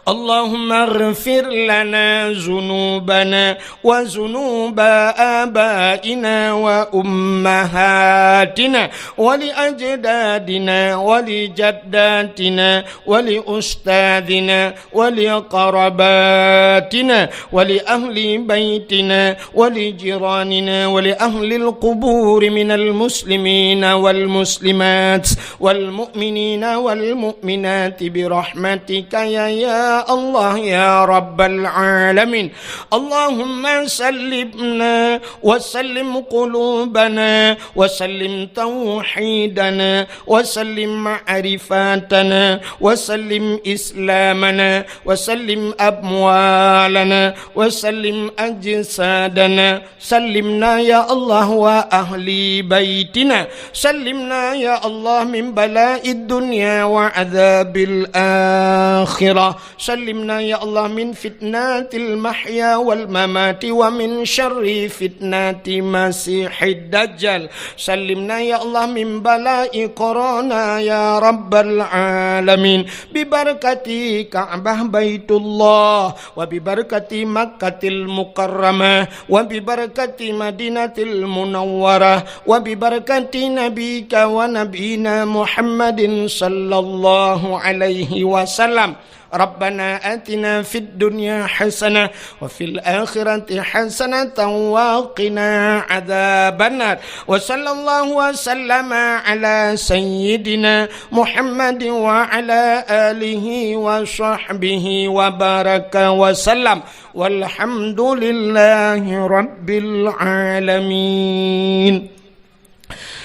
Allahumma ighfir lana dzunubana wa dzunuba abaina wa ummahatina wa li ajdadina wa li jaddatina wa li ustadzina wa li qarabatina wa li ahli baitina wa li jiranina wa li ahlil quburi minal muslimina wal muslimat wal mu'minina wal mu'minati bi rahmatika ya, ya Allah ya Rabbal alamin. Allahumma sallimna wa sallim qulubana wa sallim tauhidana wa sallim ma'rifatana wa sallim islamana wa sallim amwalana wa sallim ajsadana. Sallimna ya Allah wa ahli baitina. Sallimna ya Allah min bala'id dunya wa adzabil akhirah. Sallimna ya Allah min fitnatil mahya wal mamati wa min syarri fitnati masihid dajjal. Sallimna ya Allah min bala'i corona ya rabbal alamin. Bi barakati Ka'bah Baitullah wa bi barakati Makkatil Mukarramah wa bi barakati Madinatil Munawwarah wa bi barakati nabika wa nabiyina Muhammadin sallallahu alaihi wasallam. Rabbana atina fid dunya hasanah wa fil akhirati hasanatan wa qina adzabannar. Wa sallallahu wa sallama ala sayyidina Muhammadin wa ala alihi wa sahbihi wa baraka wa sallam. Walhamdulillahi rabbil alamin.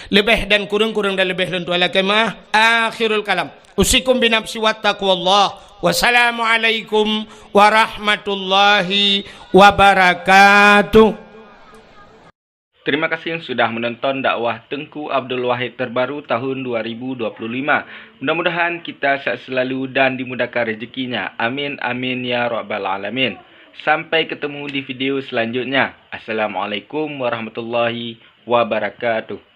Leubeh dan kureueng, kureueng dan leubeh lôn tuan lakée meu'ah. Akhirul kalam. Usikum binafsi wa taqwallah. Wassalamualaikum warahmatullahi wabarakatuh. Terima kasih sudah menonton dakwah Teungku Abdul Wahid terbaru tahun dua ribu dua puluh lima. Mudah-mudahan kita sehat selalu dan dimudahkan rezekinya. Amin, amin, ya rabbal alamin. Sampai ketemu di video selanjutnya. Assalamualaikum warahmatullahi wabarakatuh.